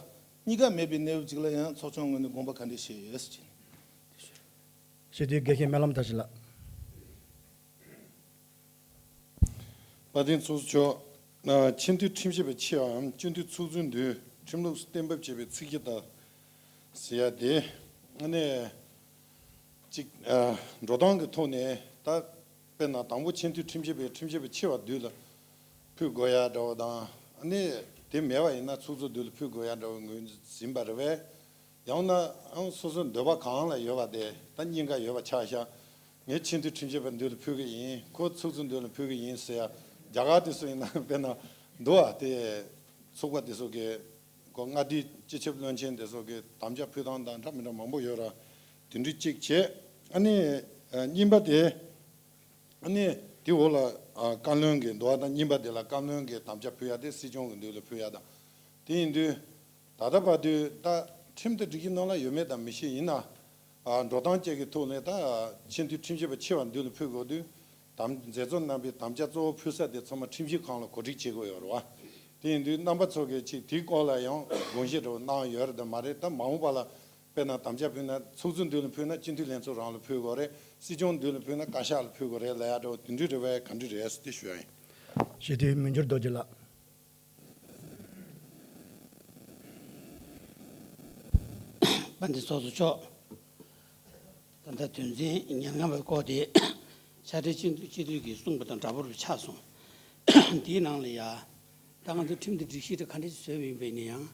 གཉིས་ཀ་མེད་པའི་གནས་བབ་ཅིག་ལ་ཡང་ཚོགས་ཆུང་ངོས་ནས་དགོངས་པ་ག་འདྲས་བཞེས་ཡོད་ཟེར་གྱི་ནས། ཞུ་དུས་དགེ་བཤེས་སྨོན་ལམ་བཀྲ་ཤིས་ལགས། དཔལ་ལྡན་ཚོགས་གཙོ་མཆོག་ཆེས་མཐོའི་ཁྲིམས་ཞིབ་པ་ཆེ་བའམ་སྤྱི་འཐུས་ཚོགས་གཙོའི་མདུན་ཁྲིམས་ལུགས་གཏན་འབེབས་བྱས་པའི་ཚིག་གི་ད་ཟེར་ཡ་དེ། ཨ་ནི། གཅིག་ཨ། འགྲོ་སྟངས་ཀྱི་ཐོག་ནས་ད་དཔེར་ན་དང་པོ་ཆེས་མཐོའི་ཁྲིམས་ཞིབ་པའི་ཁྲིམས་ཞིབ་པ་ཆེ་བ་མདུན་ལ་ཕུལ་དགོས་ཡ་འདྲ་བ་དང་། ཨ་ནི་དེ་མེད་པ་ཡིན་ན་ཚོགས་གཙོ་མདུན་ལ་ཕུལ་དགོས་ཡ་འདྲ་བ་ངོས་འཛིན་པ་རེད་པས། ཡང་ན་ཨང་སོ་སོའི་འདོད་པ་གང་ལ་ཡོད་པ་དེ་ད་གཉིས་ཀ་ཡོད་པ་ཆགས་ཤག་ངས་ཆེས་མཐོའི་ཁྲིམས་ཞིབ་པ་མདུན་ལ་ཕུལ་གི་ཡིན། ཁོ་ཚོགས་གཙོ་མདུན་ལ་ཕུལ་གི་ཡིན་ཟེར་ཡ་རྒྱ་གར་དེ་ཚོ་ཡིན་ན་དཔེར་ན་འདུག་ཨ། དེ་ཚོགས་པ་དེ་ཚོ་གི་ཁོ་མངའ་སྡེའི་སྤྱི་ཁྱབ་བློན་ཆེན་དེ་ཚོ་གི་དམ་བཅའ་ཕུལ་སྟངས་དང་འདྲ་མི་འདྲ་མང་པོ་ཡོད་ར། དེ་འདྲ་གཅིག་བྱས། ཨ་ནི་ཨ། གཉིས་པ་དེ། ཨ་ནི་དེ་འོག་ལ་ཨ། བཀའ་བློན་གྱི་འདུག་ཨ། ད་གཉིས་པ་དེ་ལ་བཀའ་བློན་གྱི་དམ་བཅའ་ཕུལ་ཡ་དེ་སྲིད་སྐྱོང་གི་མདུན་ལ་ཕུལ་ཡ་དང་། དེ་ཡིན་དུས་ད་ལྟ་བར་དུ་ད་ཁྲིམས་དང་སྒྲིག་གཞི་ནང་ལ་ཡོད་མེད་དང་མི་ཤེས། ཡིན་ན། ཨ། འགྲོ་སྟངས་བཅས་ཀྱི་ཐོག་ནས་ད་ཆེས་མཐོའི་ཁྲིམས་ཞིབ་པ་ཆེ་བ་མདུན་ལ་ཕུལ་དགོས་དུས། དམ། མཛད་གཙོ་རྣམ་པའི་དམ་བཅའ་གཙོ་བོ་ཕུལ་ས་དེ་ཚང་མ་ཁྲིམས་ཞིབ་ཁང་ལ་གོ་སྒྲིག་བྱེད་དགོས་ཡོད་རེད་བ། དེ་ཡིན་དུས་རྣམ་པ་ཚོ་གིས་ཅིག་དེའི་སྐོར་ལ་ཡང་དགོངས་བཞེས་འདྲ་བོ་གནང་ཡོད་རེད་དམ་མ་རེད། ད་མ་འོངས་པ་ལ་དཔེར་ན་དམ་བཅའ་ཕུལ་ན་ཚོགས་གཙོ་མདུན་ལ་ཕུལ་ན་སྤྱི་འཐུས་ལྷན་ཚོགས་རང་ལ་ཕུལ་དགོས་རེད། སྲིད་སྐྱོང་མདུན་ལ་ཕུལ་ན་བཀའ་ཤག་ལ་ཕུལ་དགོས་རེད་ལབ་ཡ་འདྲ་བོ་དེ་འདྲའི་རེ་བ་ག་འདྲ་རེད་ཟེར་དེ་ཞུ་ཡ་ཡིན། ཞེས་དེ་མི་འགྱུར་རྡོ་རྗེ་ལགས། དཔལ་ལྡན་ཚོགས་གཙོ་མཆོག་ད་ལྟ་དོན་ཚན་ཉེར་ལྔ་པའི་སྐོར་དེ་ཕྱག་སྦྲེལ་སྤྱི་འཐུས་སྤྱི་འཐུས་ཀྱིས་གསུངས་པ་དང་འདྲ་པོ་རུ་ཆགས་སོང་། དེའི་ནང་ལ་ཡ། ད་ང་ཚོ་ཁྲིམས་དང་སྒྲིག་གཞི་དེ་ག་འདྲ་ཞིག་བཟོས་པ་ཡིན་པས་ན་ཡང་།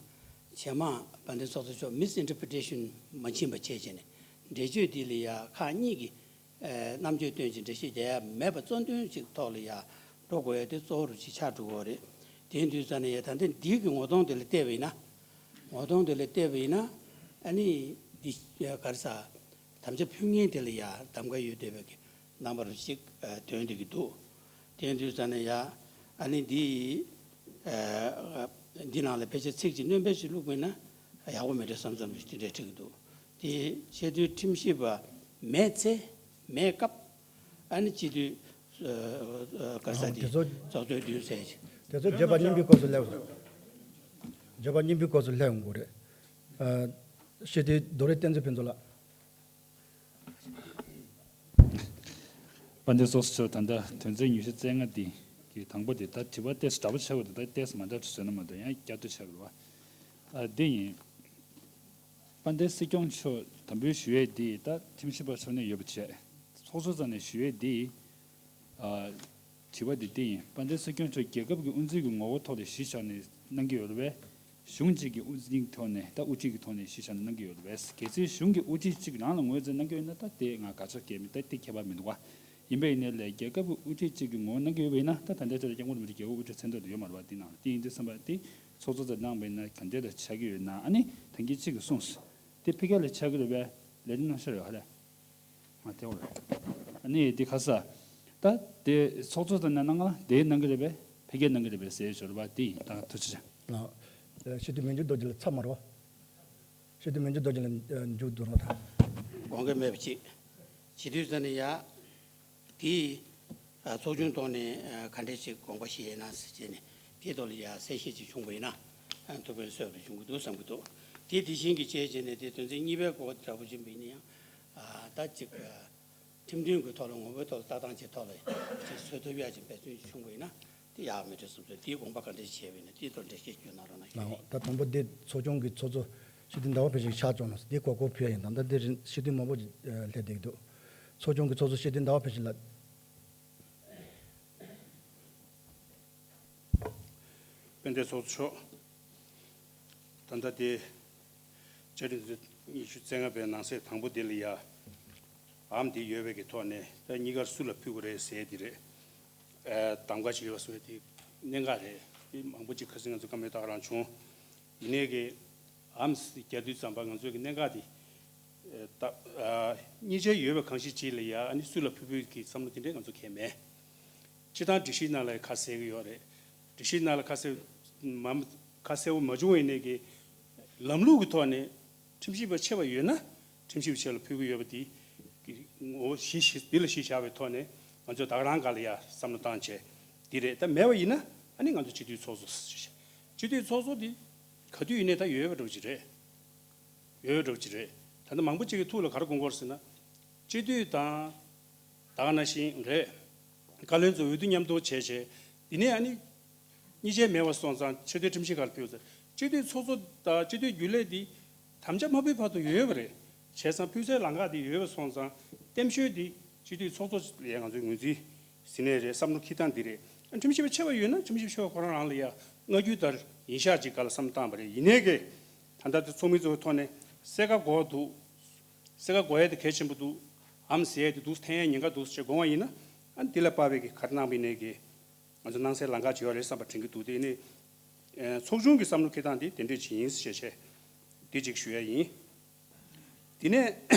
རྗེས་མ་དཔལ་ལྡན་ཚོགས་གཙོ་མཆོག་མིས་ཨིན་ཊར་པི་རི་ཊེ་ཤན་མ་ཕྱིན་པ་བྱས་བྱས་ནས་འགྲེལ་བརྗོད་འདི་ལ་ཡ་ཁག་གཉིས་ཀྱི། ཨ། རྣམ་དཔྱོད་སྟོན་ཅིང་འགྲེལ་བཤད་རྒྱག་ཡ་མེད་པ་གཙོ་འདོན་ཅིག་ཐོག་ལ་ཡ་འགྲོ་དགོས་ཡ་དེ་གཙོ་བོ་རུ་ཅིག་ཆགས་འགྲོ་གི་རེད། དེ་དུས་ཙ་ནས་ཡ་ད་ལྟ་འདི་གི་ངོ་གདོང་དེ་ལ་བལྟས་པ་ཡིན་ན། ངོ་གདོང་དེ་ལ་བལྟས་པ་ཡིན་ན། ཨ་ནི་འདི་ག་རེ་ཟ། དམ་བཅའ་ཕུལ་མཁན་དེ་ལ་ཡ་གདམ་ག་ཡོད་བསྡད་པའི་གི་རྣམ་པ་རུ་ཅིག་ཨ། ཐོན་བསྡད་ཀྱི་འདུག་དེ་དུས་ཙ་ནས་ཡ། ཨ་ནི་འདི། ཨ། འདི་ནང་ལ་ཕལ་ཆེར་ཚིག་ཅིག་སྣོན་པ་ཞིག་བླུགས་པ་ཡིན་ན་ཡག་པོ་མེད་འགྲོ་བསམ་བསམ་ཞིག་དེ་འདྲ་འཁྲིད་ཀྱི་འདུག་དེ་ཆེས་མཐོའི་ཁྲིམས་ཞིབ་པ་མེད་ཚེ། མེད་སྐབས། ཨ་ནི་སྤྱི་འཐུས། ཨ། ཨ། ག་རེ་ཟ། ཨ། དེ་དེ་ཚོ་ཚོགས་གཙོའི་མདུན་ཟེར། དེ་ཚོ་བརྗོད་པ་རྙིང་པའི་སྐབས་སུ་སླེབས། བརྗོད་པ་རྙིང་པའི་སྐབས་སུ་སླེབས་ཡོང་གི་རེད། ཨ། ཞེས་དེ་རྡོ་རིང་བསྟན་འཛིན་ཕུན་ཚོགས་ལགས། དཔལ་ལྡན་ཚོགས་གཙོ་མཆོག་ད་ལྟ་དོན་ཚན་ཉི་ཤུ་རྩ་ལྔ་དེ་གི་དང་པོ་དེ་ད་དྲི་བ་ཏོག་ཙམ་འདྲ་པོ་ཆགས་ཡོད་དེ། ད་ཏོག་ཙམ་མ་འདྲ་བཟོས་ན་མ་གཏོགས་ཡང་བསྐྱར་ཟློས་ཆགས་ཡོད་རེད་བ། ཨ། དེ་ཡིན། དཔལ་ལྡན་སྲིད་སྐྱོང་མཆོག་དམ་འབུལ་ཞུ་ཡས་འདི་ད་ཁྲིམས་ཞིབ་པ་ཚོ་ནས་ཡོད་པ་བྱས། ཚོགས་གཙོ་རྩ་ནས་ཞུ་ཡས་འདི། ཨ། དྲི་བ་འདི་འདི་ཡིན། དཔལ་ལྡན་སྲིད་སྐྱོང་མཆོག་རྒྱལ་ཁབ་ཀྱི་དབུ་འཛིན་གྱི་ངོ་བོ་ཐོག་ལ་གཞི་བཞག་ནས་གནང་གི་ཡོད་རེད་པས། གཞུང་གཅིག་གི་དབུ་འཛིན་གྱི་ཐོག་ནས། ད་དབུ་ཁྲིད་ཀྱི་ཐོག་ནས་གཞི་བཞག་ནས་གནང་གི་ཡོད་རེད་པས། གལ་སྲིད་གཞུང་གི་དབུ་ཁྲིད་གཅིག་རང་ལ་ངོས་འཛིན་གནང་གི་ཡོད་ན་ད་དེ་ང་དགག་བྱ་སྐྱེལ་མི། ད་དེ་ཁྱད་པར་མི་འདུག་བ། ཡིན་པ་ཡིན་ནའི་ལས་རྒྱལ་ཁབ་ཀྱི་དབུ་ཁྲིད་ཅིག་གིས་ངོ་བོ་གནང་གི་ཡོད་པ་ཡིན་ན། ད་ད་ལྟའི་ཆར་ལ་སྐྱབས་མགོན་རིན་པོ་ཆེ་རྒྱལ་ཁབ་དབུ་ཁྲིད་མཚན་ཐོག་ཏུ་ཡོད་མ་རེད་པ། དེ་ནང་ལ་དེ་ཡིན་དུས་ཙམ་པ་དེ་ཚོགས་གཙོ་དེ་གནང་བ་ཡིན་ན་ག་འདྲ་ལ་ཆགས་ཀྱི་ཡོད་ན། ཨ་ནི་ད་གིན་གཅིག་གིས་གསུངས་སོང་། དེ་ཕ་གི་ལ་ཆགས་ཀྱི་རེད་པས། ལས་རིམ་གནང་ཤར་ཡོད་ཧ་ལས། ང་དེ་འོ་རེད། ཨ་ནི་དེ་ཁ་ས། ད་དེ་ཚོགས་གཙོ་དང་ནང་ལ་དེ་གནང་གི་རེད་པས། ཕ་གིར་གནང་གི་རེད་པས་ཟེར་ཞོར་བ་དེ་ཡིན། ད་ཐུགས་རྗེ་ཆེ། ཨ། ཤེས་ལྡན་མི་འགྱུར་རྡོ་རྗེ་ལ་ཚབ་མ་རོ། ཤེས་ལྡན་མི་འགྱུར་རྡོ་རྗེ་ལ་མཇུག་བསྡུ་རོགས་དང་། དགོངས་འགལ་མེད་པ་ཅིག་བྱེད་དུས་ཙ་ནས་ཡ། དེ་ཚོགས་ཆུང་ཐོག་ནས་ག་འདྲས་ཅིག་དགོངས་པ་བཞེས་ན་ཟེར་བྱས་ནས། དེའི་ཐོག་ལ་ཡ་གསལ་བཤད་ཅིག་བྱུང་བ་ཡིན་ན་ཐུགས་ཕན་གསོས་པ་བྱུང་གི་འདུག་བསམ་གྱི་འདུག་དེ་དེ་བཞིན་གྱི་བྱས་བྱས་ནས་དེ་དོན་ཚན་གཉིས་པའི་སྐོར་དྲ་བ་ཅིག་ཡིན་པ་ཡིན་ན་ཡང་། ད་ཅིག་ཁྲིམས་མཐུན་གྱི་ཐོག་ལ་ངོ་བོའི་ཐོག་ལ་ལྟ་སྟངས་ཀྱི་ཐོག་ལ་ཅིག་བཟོ་ཐུབ་ཡ་ཅིག་འབད་བརྩོན་ཅིག་བྱུང་བ་ཡིན་ན་དེ་ཡག་མི་འདྲ་བསམ་སོང་། དེའི་དགོངས་པ་ག་འདྲ་བྱས་པ་ཡིན་ན་དེའི་ཐོག་འགྲེལ་བཤད་བསྐྱོན་གནང་རོགས་གནང་ཞུ། ད་དང་པོ་འདི་ཚོགས་ཆུང་གི་ཚོགས་གཙོ་ཤེས་ལྡན་ཟླ་བ་བྷེ་ཤེས་ཆགས་བཅུག་ན་འདི་གོ་སྐབས་ཕུལ་ཡ་ཡིན། ད་ལྟ་འདི་རིང་ཤེས་ལྡན་མང་པོ་ཞིག་སླེབས་བསྡད་ཀྱི་འདུག་ཚོགས་ཆུང་གི་ཚོགས་གཙོ་ཤེས་ལྡན་ཟླ་བ་བྷེ་ཤེས་ལགས། དཔལ་ལྡན་ཚོགས་གཙོ་མཆོག་ད་ལྟ་དེ་བཅའ་ཁྲིམས་ཉི་ཤུ་རྩ་ལྔ་པའི་ནང་གསེས་དང་པོ་དེ་ལ་ཡ། ཨམ་དེ་ཡོད་པའི་གི་ཐོག་ནས་ད་གཉིས་ཀར་སུ་ལ་ཕུལ་དགོས་རེད་ཟེར་དེ་རེད། ཨ། གདམ་ག་བྱེད་ཡོད་པ་སོགས་དེ་གནད་འགག་རེད། དེ་མང་པོ་ཅིག་ཁ་སང་ང་ཚོ་བཀའ་མོལ་ད་ག་རང་བྱུང་། ཡིན་ནའི་གི་ཨམ་རྒྱག་དུས་ཙམ་པ་ང་ཚོའི་གི་གནད་འགག་དེ། ཨ། ད་ཨ། གཉིས་ཆ་ཡོད་པ་གང་ཞིག་ཅིག་ལ་ཡ། ཨ་ནི་སུ་ལ་ཕུལ་ཕུལ་གི་བསམ་བློ་དེ་འདྲས་ང་ཚོ་གང་ཡང་མེད། སྤྱིར་བཏང་སྒྲིག་གཞིའི་ནང་ལ་ཁ་གསལ་གྱི་ཡོད་རེད། སྒྲིག་གཞིའི་ནང་ལ་ཁ་གསལ་མ་ཁ་གསལ་པོ་མ་བྱུང་བ་ཡིན་ནའི་གི་ལམ་ལུགས་ཀྱི་ཐོག་ནས་ཁྲིམས་ཞིབ་པ་ཆེ་བ་ཡོད་ན་ཁྲིམས་ཞིབ་པ་ཆེ་ལ་ཕུལ་གྱི་ཡོད་པ་དེ་གི་ངོ་བོ་གཞི་གཞི་འདི་ལ་གཞི་བཞག་པའི་ཐོག་ནས་ང་ཚོས་ད་ག་རང་སྒང་ལ་ཡ་བསམ་བློ་བཏང་བྱས་འདི་རེད། ད་མེད་པ་ཡིན་ན་ཨ་ནི་ང་ཚོ་སྤྱི་འཐུས་ཚོགས་གཙོ། སྤྱི་འཐུས་ཚོགས་གཙོ་འདི་ག་དུས་ཡིན་ནའི་ད་ཡོད་པ་འདྲ་བོ་ཅིག་རེད། ཡོད་འདྲ་བོ་ཅིག་རེད། ད་ལྟ་མང་པོ་ཅིག་གི་ཐུགས་ལ་ག་རེ་དགོངས་ཀྱི་ཡོད་རེད་ཟེར་ན། སྤྱི་འཐུས་དང་ད་ག་ནང་བཞིན་རེད། བཀའ་བློན་ཚོ་འོས་བསྡུ་མཉམ་དུ་བྱས་བྱས། འདི་ནས་ཨ་ནི་གཉིས་ཆ་མེད་པ་སོང་ཙང་ཆེས་མཐོའི་ཁྲིམས་ཞིབ་ཁང་ལ་ཕུལ་ཚར། སྤྱི་འཐུས་ཚོགས་གཙོ་དང་སྤྱི་འཐུས་རྒྱུན་ལས་འདི་དམ་བཅའ་མ་ཕུལ་བར་དུ་ཡོད་པ་རེད། བྱས་ཙང་ཕུལ་སའི་ལམ་ཁ་འདི་ཡོད་པ་སོང་ཙང་གཏན་ཤོས་འདི་སྤྱི་འཐུས་ཚོགས་གཙོ་ལ་ང་ཚོས་ངོས་འཛིན་ཟིན་ནའི་རེད། བསམ་བློ་འཁྱེར་སྟངས་འདི་རེད། ཁྲིམས་ཞིབ་པ་ཆེ་བ་ཡོད་ན་ཁྲིམས་ཞིབ་ཆེ་བ་ཁོ་རང་རང་ལ་ཡ་མངའ་རྒྱུ་ལྟར་ཡིན་ཤག་ཅིག་ག་ལ་བསམ་བཏང་བ་རེད། ཡིན་ནའི་གི་ད་ལྟ་དེ་ཚོགས་མི་ཚོའི་ཐོག་ནས་གསལ་ཁ་དགོས་འདུག་གསལ་ཁ་དགོས་ཡ་དེ་གལ་ཆེན་པོ་འདུག་ཨམ་ཟེར་ཡ་དེ་འདུག་འཐེན་ཡ་ཉེན་ཁ་འདུག་ཅེས་དགོངས་པ་ཡིན་ན། ཨ་ནི་དེ་ལ་དཔག་པའི་གི་ག་རེ་གནང་བ་ཡིན་ནའི་གི་ང་ཚོ་གནང་སའི་ལམ་ཁ་ཅིག་ཡོད་རེད་བསམ་པ་དྲན་གྱི་འདུག་དེ་ནི་ཚོགས་ཆུང་གི་བསམ་བློ་འཁྱེར་སྟངས་དེ་དེ་འདྲས་ཅིག་ཡིན་ཞེས་བཤད་བྱས་དེ་ཅིག་ཞུ་ཡ་ཡིན། དེ་ནས་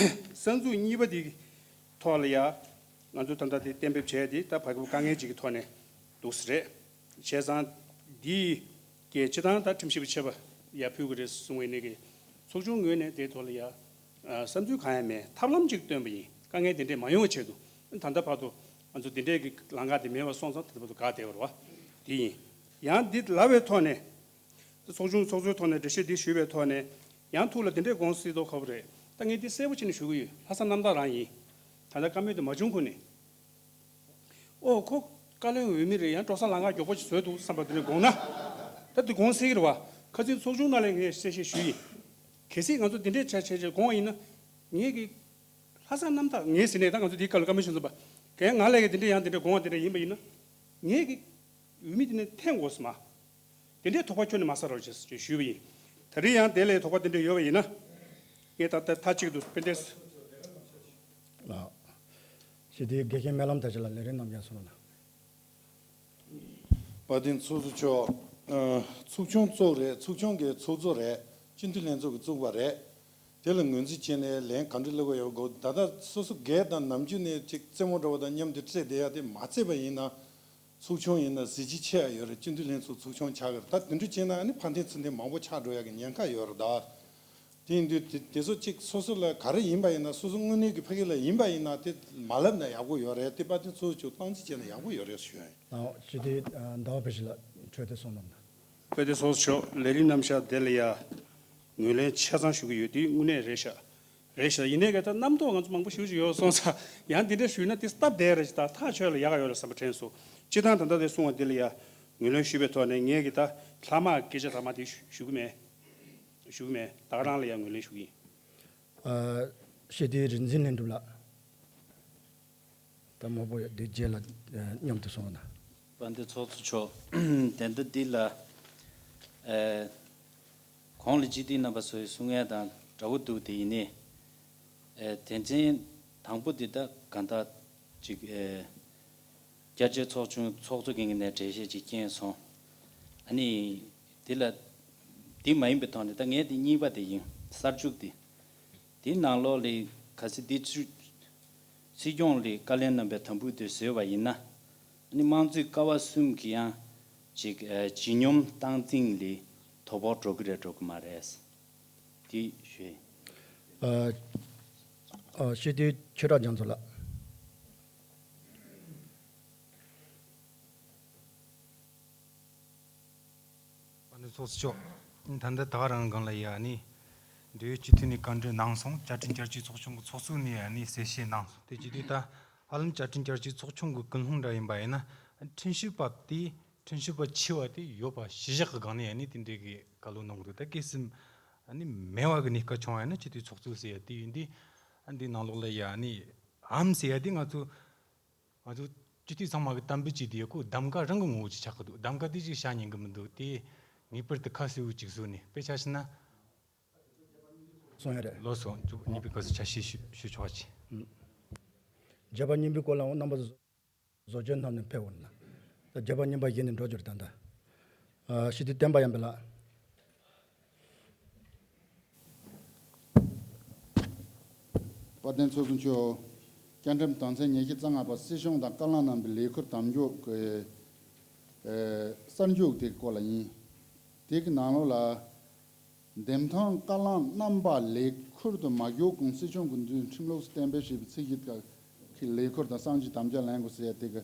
གསར་འཛུགས་གཉིས་པ་དེ་ཐོག་ལ་ཡ་ང་ཚོ་ད་ལྟ་དེ་གཏན་འབེབས་བྱས་དེ་ད་བར་སྐབས་དཀའ་ངལ་ཅིག་གི་ཐོག་ནས་འདུག་ས་རེད། བྱས་ཙང་འདི་གས་སྤྱི་བཏང་ད་ཁྲིམས་ཞིབ་པ་ཆེ་བ་ཡ་ཕུལ་གི་རེད་གསུང་བའི་ནས་གི་ཚོགས་ཆུང་ངོས་ནས་དེའི་ཐོག་ལ་ཡ་བསམ་ཚུལ་གང་ཡང་མེད། ཐབས་ལམ་ཅིག་བཏོན་པ་ཡིན། དཀའ་ངལ་དེ་འདྲས་མ་ཡོང་བའི་ཆེད་དུ་ད་ལྟ་བར་དུ་ང་ཚོ་དེ་འདྲས་ཀྱི་ལམ་ཁ་དེ་མེད་པ་སོང་ཙང་ད་ལྟ་བར་དུ་དགག་བསྡད་པ་རེད་བ། དེ་ཡིན། ཡང་འདི་ལབ་པའི་ཐོག་ནས་ཚོགས་ཆུང་ཚོགས་གཙོའི་ཐོག་ནས་འགྲེལ་བཤད་འདི་ཞུས་པའི་ཐོག་ནས་ཡང་ཐུགས་ལ་དེ་འདྲས་དགོངས་སྲིད་དོ་ཁ་པོ་རེད། ད་ངས་འདི་གསལ་པོ་བྱས་ནས་ཞུ་གི་ཡོད། ལྷག་བསམ་རྣམ་དག་རང་ཡིན། ད་ལྟ་བཀའ་མོལ་དེ་མ་བྱུང་གོང་ནས། ཨོ་ཁོ་བཀའ་བློན་འོས་མི་རེད། ཡང་འགྲོ་ས་ལམ་ཁ་མགྱོགས་པོ་ཞིག་བཟོས་འདུག་བསམ་པ་དེ་འདྲས་དགོངས་ན། ད་འདི་དགོངས་སྲིད་ཀྱི་རེད་བ། ཁ་སང་ཚོགས་ཆུང་ནང་ལ་ངས་གསལ་བཤད་ཞུས་ཡིན། གལ་སྲིད་ང་ཚོ་འདི་འདྲས་བྱས་བྱས་བྱས་དགོངས་པ་ཡིན་ན། ངས་ཀྱི་ལྷག་བསམ་རྣམ་དག་ངས་ཟེར་ནས་ད་ང་ཚོ་འདིའི་སྐབས་ལ་བཀའ་མོལ་ཞུ་མཚམས་པ། གན་ང་ལས་ཀྱི་འདི་འདྲས་ཡང་འདི་འདྲས་དགོངས་པ་འདི་འདྲས་ཡིན་པ་ཡིན་ན། ངས་ཀྱི་འོས་མི་འདི་ནས་འཐེན་དགོས་སམ། དེ་འདྲའི་དོགས་པ་ཁྱོན་ནས་མ་ཟ་རོགས་ཞེས་ཞུས་པ་ཡིན། ད་རེས་ཡང་དེ་ལས་དོགས་པ་དེ་འདྲ་ཡོད་པ་ཡིན་ན། ངས་ད་ལྟ་མཐའ་གཅིག་ཏུ་དཔེ་འདྲས། ལགས། ཞེས་དེའི་དགེ་རྒན་སྨོན་ལམ་དར་ཞིང་ལགས་ལས་རིམ་རྣམས་ཀྱང་གསུང་རོགས་གནང་། དཔལ་ལྡན་ཚོགས་གཙོ་མཆོག་ཨ། ཚོགས་ཆུང་གཙོ་བོ་རེད། ཚོགས་ཆུང་གི་ཚོགས་གཙོ་རེད། སྤྱི་འཐུས་ལྷན་ཚོགས་ཀྱི་གཙུག་པ་རེད། དེ་ལ་ངོས་འཛིན་བྱས་ནས་ལན་ག་འདྲ་སླེབས་ཀྱི་ཡོད་དགོས། ད་ལྟ་སོ་སོ་སྒེར་དང་ནམ་རྒྱུན་ནས་ཅིག་རྩེད་མོ་འདྲ་བ་དང་མཉམ་དུ་རྩེད་བསྡད་ཡ་དེ་མ་རྩེད་པ་ཡིན་ན། ཚོགས་ཆུང་ཡིན་ན་གཟི་བརྗིད་ཆེ་ཡ་ཡོད་རེད། སྤྱི་འཐུས་ལྷན་ཚོགས་ཚོགས་ཆུང་ཆགས་ཀྱི་རེད། ད་དེ་འདྲ་བྱས་ན་ཨ་ནི་ཕར་འཐེན་ཚུར་འཐེན་མང་པོ་ཆགས་འགྲོ་ཡ་གི་ཉེན་ཁ་ཡོད་རེད་ད། དེ་ཡིན་དུས་དེ་དེ་ཚོ་གཅིག་སོ་སོ་ལ་ག་རེ་ཡིན་པ་ཡིན་ན། སོ་སོ་དངོས་གནས་ཀྱི་ཕ་གི་ལ་ཡིན་པ་ཡིན་ན་དེ་མ་ལབ་ན་ཡག་པོ་ཡོད་རེད། དེ་དཔལ་ལྡན་ཚོགས་གཙོ་མཆོག་སྟངས་འཛིན་བྱས་ན་ཡག་པོ་ཡོད་རེད་ཞུ་ཡ་ཡིན། ལགས། སྤྱི་འཐུས་ཟླ་བ་བཀྲ་ཤིས་ལགས་འཕྲོས་དེ་གསུང་གནང་གནང་། དཔལ་ལྡན་ཚོགས་གཙོ་མཆོག་ལས་རིམ་རྣམ་གཞག་དེ་ལ་ཡ་ངོས་ལེན་ཆ་ཚང་ཞུ་གི་ཡོད། དེ་དངོས་གནས་རེད་ཤག་རེད་ཤག་ཡིན་ནའི་ག་ད་རྣམ་རྟོག་ང་ཚོ་མང་པོ་ཞེ་པོ་ཅིག་ཡོད་སོང་ཙང་། ཡང་འདི་འདྲ་ཞུས་ན་དེ་སྟབས་བདེ་རེད་ཅིག་དང་ཐག་ཆོད་ལ་ཡག་ཡོད་རེད་བསམ་པ་དྲན་སོང་། སྤྱིར་བཏང་ད་ལྟ་དེ་གསུང་བ་འདི་ལ་ཡ་ངོས་ལེན་ཞུས་པའི་ཐོག་ནས་ངས་གི་ད་ལྷག་མ་སྐད་ཆ་ལྷག་མ་དེ་ཞུ་གི་མེད། ཞུ་གི་མེད། ད་ག་རང་ལ་ཡ་ངོས་ལེན་ཞུ་གི་ཡིན། ཨ། ཤེས་ལྡན་རིག་འཛིན་ལྷུན་གྲུབ་ལགས། ད་མོ་པོ་འདི་རྗེས་ལ་མཉམ་དུ་སོང་ན། དཔལ་ལྡན་ཚོགས་གཙོ་མཆོག་དེ་འདི་འདི་ལ། ཨེ། གོང་ལ་སྤྱི་འཐུས་རྣམ་པ་ཚོས་གསུང་ཡ་དང་འདྲ་བོ་འདུག་དེ་ཡིན་ནའི། ཨེ། དོན་ཚན་དང་པོ་འདི་ད་གང་ལྟར། ཅིག་ཨེ། རྒྱ་ཆེའི་ཚོགས་ཆུང་ཚོགས་གཙོ་གིས་ངེད་ནས་འགྲེལ་བཤད་ཅིག་སྐྱོན་སོང་། ཨ་ནི། དེ་ལ། དེ་མ་ཡིན་པའི་ཐོག་ནས་ད་ངས་དེ་གཉིས་པ་དེ་ཡིན། གསར་འཇུག་དེ། དེའི་ནང་ལོགས་ལ་གལ་སྲིད་དེ་ཚུ། སྲིད་སྐྱོང་ལ་བཀའ་བློན་རྣམ་པས་དམ་འབུལ་དེ་བཟོས་པ་ཡིན་ན། ཨ་ནི་དམངས་གཙོའི་ཀ་བ་གསུམ་གྱི་ཡང་། ཅིག་ཨེ། ལྗིད་སྙོམས་སྟངས་འཛིན་ལ་དོ་ཕོག་འགྲོ་གི་རེད་འགྲོ་གི་མ་རེད། དེ་ཞུ། ཨ། ཨ། སྤྱི་འཐུས་ཆོས་གྲགས་རྒྱ་མཚོ་ལགས། དཔལ་ལྡན་ཚོགས་གཙོ་མཆོག་ད་ལྟ་ད་ག་རང་སྒང་ལ་ཡ་ནི། འབྲེལ་ཡོད་སྤྱི་འཐུས་ནས་བཀའ་འདྲི་གནང་སོང་། བཅའ་ཁྲིམས་བསྐྱར་བཅོས་ཚོགས་ཆུང་གི་ཚོགས་གཙོ་ནས་ཡ་ནི་གསལ་བཤད་གནང་སོང་། དེ་བྱས་དུས་ད་ཧ་ལམ་བཅའ་ཁྲིམས་བསྐྱར་བཅོས་ཚོགས་ཆུང་གི་ཀུན་སློང་འདྲ་ཡིན་པ་ཡིན་ན། ཁྲིམས་ཞིབ་པ་དེ་ཁྲིམས་ཞིབ་པ་ཆེ་བ་དེ་ཡོད་པ་གཞི་བཞག་གི་སྒང་ནས་ཡ་ནི་དེ་འདྲའི་གི་བཀའ་སློབ་གནང་གི་འདུག་ད་གལ་སྲིད་ཨ་ནི་མེད་པ་གི་གནས་སྐབས་བྱུང་བ་ཡིན་ན་སྤྱི་འཐུས་ཚོགས་གཙོ་ཟེར་ཡ་དེ་ཡིན་དུས། ཨ། འདི་ནང་ལོགས་ལ་ཡ་ནི་ཨམ་ཟེར་ཡ་དེ་ང་ཚོ། ང་ཚོ་སྤྱི་འཐུས་ཚང་མ་གི་གཏམ་དཔེ་གཅིག་དེ་ཡོད་ཁོ། གདམ་ག་རང་གི་ངོ་བོ་ཅིག་ཆགས་ཀྱི་འདུག་གདམ་ག་དེ་ཅིག་བྱ་ཉན་གི་མི་འདུག་དེ་ངེས་པར་དུ་ཁ་གསལ་བོ་ཅིག་བཟོས་ནས། དཔེ་ཆ་བཞག་ན། སོང་ཡ་རེད། ལོ་སོང་། གཉིས་པའི་སྐབས་སུ་ཆ་ཤས་ཞུ་ཞུ་ཆོག་ཅིག་བརྒྱ་པ་གཉིས་པའི་སྐོར་ལའང་རྣམ་པ་ཚོ་བཟོ་བཅོས་གནང་ནས་ཕེབས་འོང་ན། ད་བརྒྱ་པ་གཉིས་པ་གཞི་ནས་འགྲོ་རྒྱུ་རེད་ད་ལྟ། ཨ། སྤྱི་འཐུས་བསྟན་པ་ཡར་འཕེལ་ལགས། དཔལ་ལྡན་ཚོགས་གཙོ་མཆོག་བཅའ་ཁྲིམས་དོན་ཚན་ཉི་ཤུ་རྩ་ལྔ་པ་སྲིད་སྐྱོང་དང་བཀའ་བློན་རྣམ་པའི་ལས་ཁུར་དམ་འཇོག་གི། ཨེ། གསར་འཇུག་དེ་སྐོར་ལ་ཡིན། དེ་གི་ནང་ལོགས་ལ། འདེམས་ཐོན་བཀའ་བློན་རྣམ་པ་ལས་ཁུར་དུ་མ་འཇུག་གོང་སྲིད་སྐྱོང་གི་མདུན་ཁྲིམས་ལུགས་སུ་གཏན་འབེབས་བྱས་པའི་ཚིག་བཞི་དག་གི་ལས་ཁུར་དང་གསང་ཆེན་དམ་བཅའ་ལེན་དགོས་ཟེར་ཡ་དེ་གི།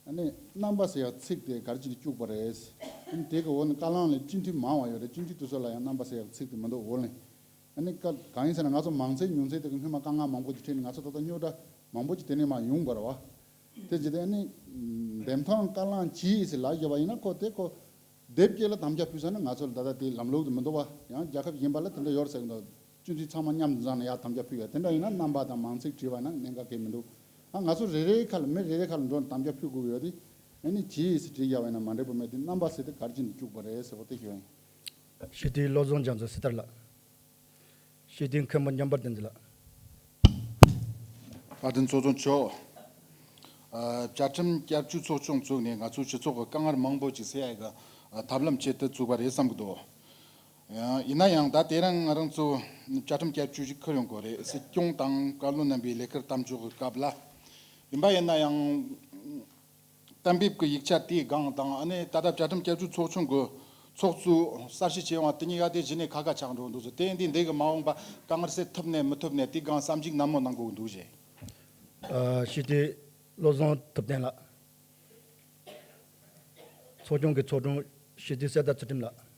ཨ་ནི་རྣམ་པ་ཟེར་ཡག་ཚིག་དེ་ག་རེ་བྱས་ནས་བཅུག་པ་རེད། ཨ་ནི་དེ་གི་འོག་ནས་བཀའ་བློན་ལས་སྤྱི་འཐུས་མང་བ་ཡོད་རེད། སྤྱི་འཐུས་དེ་ཚོ་ལ་ཡང་རྣམ་པ་ཟེར་ཡག་ཚིག་དེ་མི་འདུག་འོག་ནས། ཨ་ནི་བཀའ་གང་ཡིན་ཟེར་ན་ང་ཚོ་མང་ཚད་ཉུང་ཚད་དེ་གི་སྔོན་མ་དཀའ་ངལ་མང་པོ་ཅིག་འཕྲད་ནས་ང་ཚོ་ད་ལྟ་རྙོག་དྲ་མང་པོ་ཅིག་དེ་ནས་མར་ཡོང་དགོས་རེད་བ། དེ་བྱས་ཏེ་ཨ་ནི་འདེམས་ཐོན་བཀའ་བློན་གྱིས་ཟེར་ལབ་བཞག་པ་ཡིན་ན་ཁོ་དེ་ཁོ། དེབ་སྐྱེལ་ལ་དམ་བཅའ་ཕུལ་ས་ནི་ང་ཚོ་ལ་ད་ལྟ་དེ་ལམ་ལུགས་དེ་མི་འདུག་བ། ཡང་རྒྱལ་ཁབ་གཞན་པ་ལ་དེ་འདྲ་ཡོད་རེད་ཟེར་གི་འདུག་སྤྱི་འཐུས་ཚང་མ་མཉམ་དུ་འཛོམས་ནས་ཡར་དམ་བཅའ་ཕུལ་ཡ་དེ་འདྲ་ཡིན་ན་རྣམ་པ་དང་མང་ཚིག་བྲིས་པ་ན་གནད་འགག་གང་ཡང་མི་འདུག་ཨ། ང་ཚོ་རེ་རེའི་ཁ་ལ་མི་རེ་རེའི་ཁ་ལ་འགྲོ་ནས་དམ་བཅའ་ཕུལ་དགོས་ཡོད་དེ། ཨ་ནི་གྱིས་ཟེར་བྲིས་ཡ་བས་ན་མ་འགྲིག་པ་མེད་དེ་རྣམ་པ་ཟེར་དེ་ག་རེ་བྱས་ནས་བཅུག་པ་རེད་ཟེར་བ་དེ་ཞུ་ཡ་ཡིན། སྤྱི་འཐུས་བློ་བཟང་རྒྱ་མཚོ་སྲི་ཐར་ལགས། སྤྱི་འཐུས་མཁན་པོ་མཉམ་པར་བསྟན་འཛིན་ལགས། དཔལ་ལྡན་ཚོགས་གཙོ་མཆོག་ཨ། བཅའ་ཁྲིམས་བསྐྱར་བཅོས་ཚོགས་ཆུང་བཙུགས་ནས་ང་ཚོའི་སྤྱི་ཚོགས་ཀྱི་དཀའ་ངལ་མང་པོ་ཅིག་སེལ་ཡ་གི་ཐབས་ལམ་ཆེད་དུ་བཙུགས་པ་རེད་བསམ་གྱི་འདུག་ཡང་ཡིན་ན་ཡང་ད་དེ་རིང་ང་རང་ཚོ་བཅའ་ཁྲིམས་བསྐྱར་བཅོས་ཤིག་འཁུར་ཡོང་དགོས་རེད། སྲིད་སྐྱོང་དང་བཀའ་བློན་རྣམ་པའི་ལས་ཁུར་དམ་འཇོག་གི་སྐབས་ལ། ཡིན་པ་ཡིན་ན་ཡང་། གཏན་འབེབས་ཀྱི་ཡིག་ཆ་དེའི་སྒང་དང་ཨ་ནི་ད་ལྟ་བཅའ་ཁྲིམས་བསྐྱར་བཅོས་ཚོགས་ཆུང་གི་ཚོགས་གཙོ་གསར་ཞུ་བྱས་ཡོང་བ་དེ་གཉིས་ཀ་དེ་གཞི་ནས་ཁ་ཁ་ཆགས་འགྲོ་འདུག་ཟེར། དེ་འདི་འདི་གི་མ་འོངས་པ་དཀའ་ངལ་སེལ་ཐུབ་ནས་མི་ཐུབ་ནས་དེའི་སྒང་བསམ་གཞིག་ནན་མོ་གནང་དགོས་འདུག་ཞེས། ཨ། སྤྱི་འཐུས་བློ་བཟང་ཐུབ་བསྟན་ལགས། ཚོགས་ཆུང་གི་ཚོགས་དྲུང་སྤྱི་འཐུས་གསེར་རྟ་ཚུལ་ཁྲིམས་ལགས།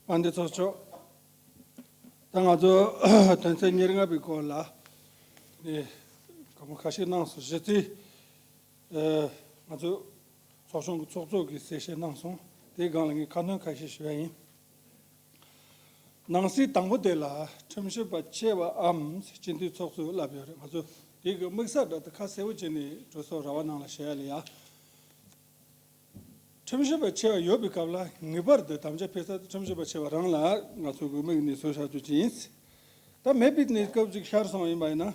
དཔལ་ལྡན་ཚོགས་གཙོ། ད་ང་ཚོ་དོན་ཚན་ཉེར་ལྔ་པའི་སྐོར་ལ་ནས་བཀའ་མོལ་ཁ་ཤས་གནང་སོང་། གཞི་རྩའི་ཨ། ང་ཚོ་ཚོགས་ཆུང་གི་ཚོགས་གཙོ་གིས་གསལ་བཤད་གནང་སོང་། དེའི་སྒང་ལ་ངས་ཁ་སྣོན་ཁ་ཤས་ཞུ་ཡ་ཡིན། ནང་གསེས་དང་པོ་དེ་ལ་ཁྲིམས་ཞིབ་པ་ཆེ་བའམ་སྤྱི་འཐུས་ཚོགས་གཙོས་ལབ་ཡོད་རེད། ང་ཚོ་དེ་གི་དམིགས་བསལ་འདྲ་དེ་ཁ་གསལ་བོ་བྱས་ནས་གྲོས་ཚོགས་ར་བ་ནང་ལ་བཤད་ཡ་ལ་ཡ། ཁྲིམས་ཞིབ་པ་ཆེ་བ་ཡོད་པའི་སྐབས་ལ་ངེས་པར་དུ་དམ་བཅའ་ཕེབས་ས་དེ་ཁྲིམས་ཞིབ་པ་ཆེ་བ་རང་ལ་ང་ཚོ་གི་དམིགས་ནས་བཟོས་བཞག་རྒྱུ་ཅིག་ཡིན། ད་མེད་པའི་གནས་སྐབས་ཅིག་ཤར་སོང་ཡིན་པ་ཡིན་ན།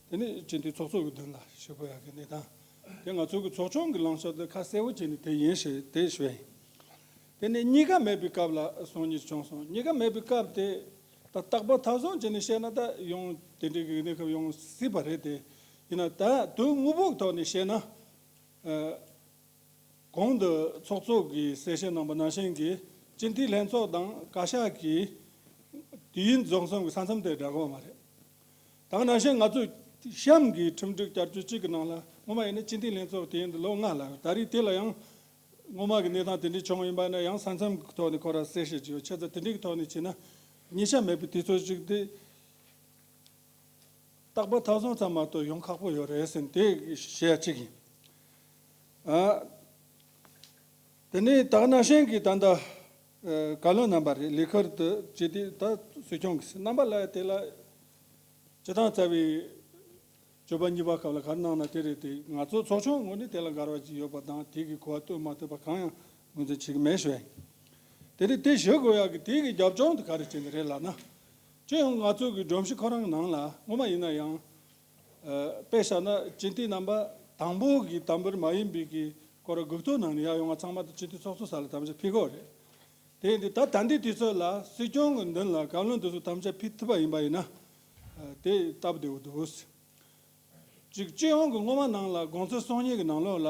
དེ་ནི་སྤྱི་འཐུས་ཚོགས་གཙོ་གི་མདུན་ལ་ཞུ་དགོས་ཡག་གི་གནས་སྟངས། དེ་ང་ཚོ་གི་ཚོགས་ཆུང་གི་ལངས་ཕྱོགས་དེ་ཁ་གསལ་བོ་བྱས་ནས་དེ་ཡིན་ཞེས་དེ་ཞུ་ཡ་ཡིན། དེ་ནས་གཉིས་ཀ་མེད་པའི་སྐབས་ལ་གསུང་ཉེས་བྱུང་སོང་། གཉིས་ཀ་མེད་པའི་སྐབས་དེ་ད་རྟག་པར་མཐའ་བཟུང་བྱས་ནས་བཤད་ན་ད་ཡོང་དེ་འདྲའི་གི་གནས་སྐབས་ཡོང་སྲིད་པ་རེད་དེ། ཡིན་ན་ད་དུས་དངོས་པོ་གི་ཐོག་ནས་བཤད་ན། ཨ། གོང་དུ་ཚོགས་གཙོ་གིས་གསལ་བཤད་གནང་པ་ནང་བཞིན་གྱི་སྤྱི་འཐུས་ལྷན་ཚོགས་དང་བཀའ་ཤག་གི་དུས་ཡུན་རྫོགས་མཚམས་ཀྱི་ས་མཚམས་དེ་འདྲ་གི་མ་རེད། ད་ག་ནང་བཞིན་ང་ཚོ་གཤམ་གྱི་ཁྲིམས་སྒྲིག་བསྐྱར་བཅོས་གཅིག་གི་ནང་ལ་སྔོན་མ་ཡིན་ན་སྤྱི་འཐུས་ལྷན་ཚོགས་དུས་ཡུན་དེ་ལོ་ལྔ་ལ་ཡོད། ད་རེས་དེ་ལ་ཡང་སྔོན་མ་གི་གནས་སྟངས་དེ་འདྲ་བྱུང་ཡིན་པ་ན་ཡང་ས་མཚམས་ཀྱི་ཐོག་ནས་ཁོ་རང་གསལ་བཤད་ཅིག་ཡོད། བྱས་ཙང་དེ་འདྲའི་གི་ཐོག་ནས་བྱས་ན་ཉེས་ཆད་མེད་པའི་དུས་ཚོད་ཅིག་དེ། རྟག་པར་མཐའ་བཟུང་ཙམ་མ་གཏོགས་ཡོང་ཁག་པོ་ཡོད་རེད་ཟེར་ནས་དེ་བཤད་ཡ་གཅིག་ཡིན། ཨ། དེ་ནས་ད་ག་ནང་བཞིན་གྱི་ད་ལྟ་ཨ། བཀའ་བློན་རྣམ་པ་རེད། ལས་ཁུར་དུ་བྱས་ཏེ་ད་སྲིད་སྐྱོང་གི་རྣམ་པ་ལ་དེ་ལ་སྤྱི་བཏང་རྩ་བའི་བཅུ་པ་གཉིས་པ་སྐབས་ལ་ག་རེ་གནང་ན་དེ་རེད་དེ། ང་ཚོ་ཚོགས་ཆུང་ངོས་ནས་དེ་ལ་འགལ་བ་ཅིག་ཡོད་པ་དང་དེ་གི་གོ་བ་གཏོད་མ་ཐུབ་པ་གང་ཡང་ངོས་འཛིན་བྱེད་ཀྱི་མེད་ཞུ་ཡ་ཡིན། དེ་ནས་དེ་ཞུ་དགོས་ཡག་གི་དེ་གི་རྒྱབ་ལྗོངས་དེ་ག་རེ་བྱས་ནས་རེད་ལབ་ན། སྤྱི་ཡོངས་ང་ཚོ་གི་སྒྲོམ་གཞི་ཁོ་རང་གི་ནང་ལ་སྔོན་མ་ཡིན་ན་ཡང་། དཔེ་བཞག་ན་སྤྱི་འཐུས་རྣམ་པ་དང་པོ་གི་དམ་པར་མ་ཡིན་པའི་གི་སྐོར་སྒུག་ཐོ་ནང་ནས་ཡར་ཡོང་བ་ཚང་མ་དང་སྤྱི་འཐུས་ཚོགས་གཙོ་ས་ལ་དམ་བཅའ་ཕུལ་དགོས་རེད། དེ་ཡིན་དུས་ད་ད་ལྟའི་དུས་ཚོད་ལ་སྲིད་སྐྱོང་གི་མདུན་ལ་བཀའ་བློན་དེ་ཚོ་དམ་བཅའ་ཕུལ་ཐུབ་པ་ཡིན་པ་ཡིན་ན། དེ་སྟབས་བདེ་བོ་འདུག་གཅིག་སྤྱི་ཡོངས་ཀྱི་སྔོན་མ་ནང་ལ་དགོང་ཚོད་སང་ཉིན་གྱི་ནང་ལོགས་ལ།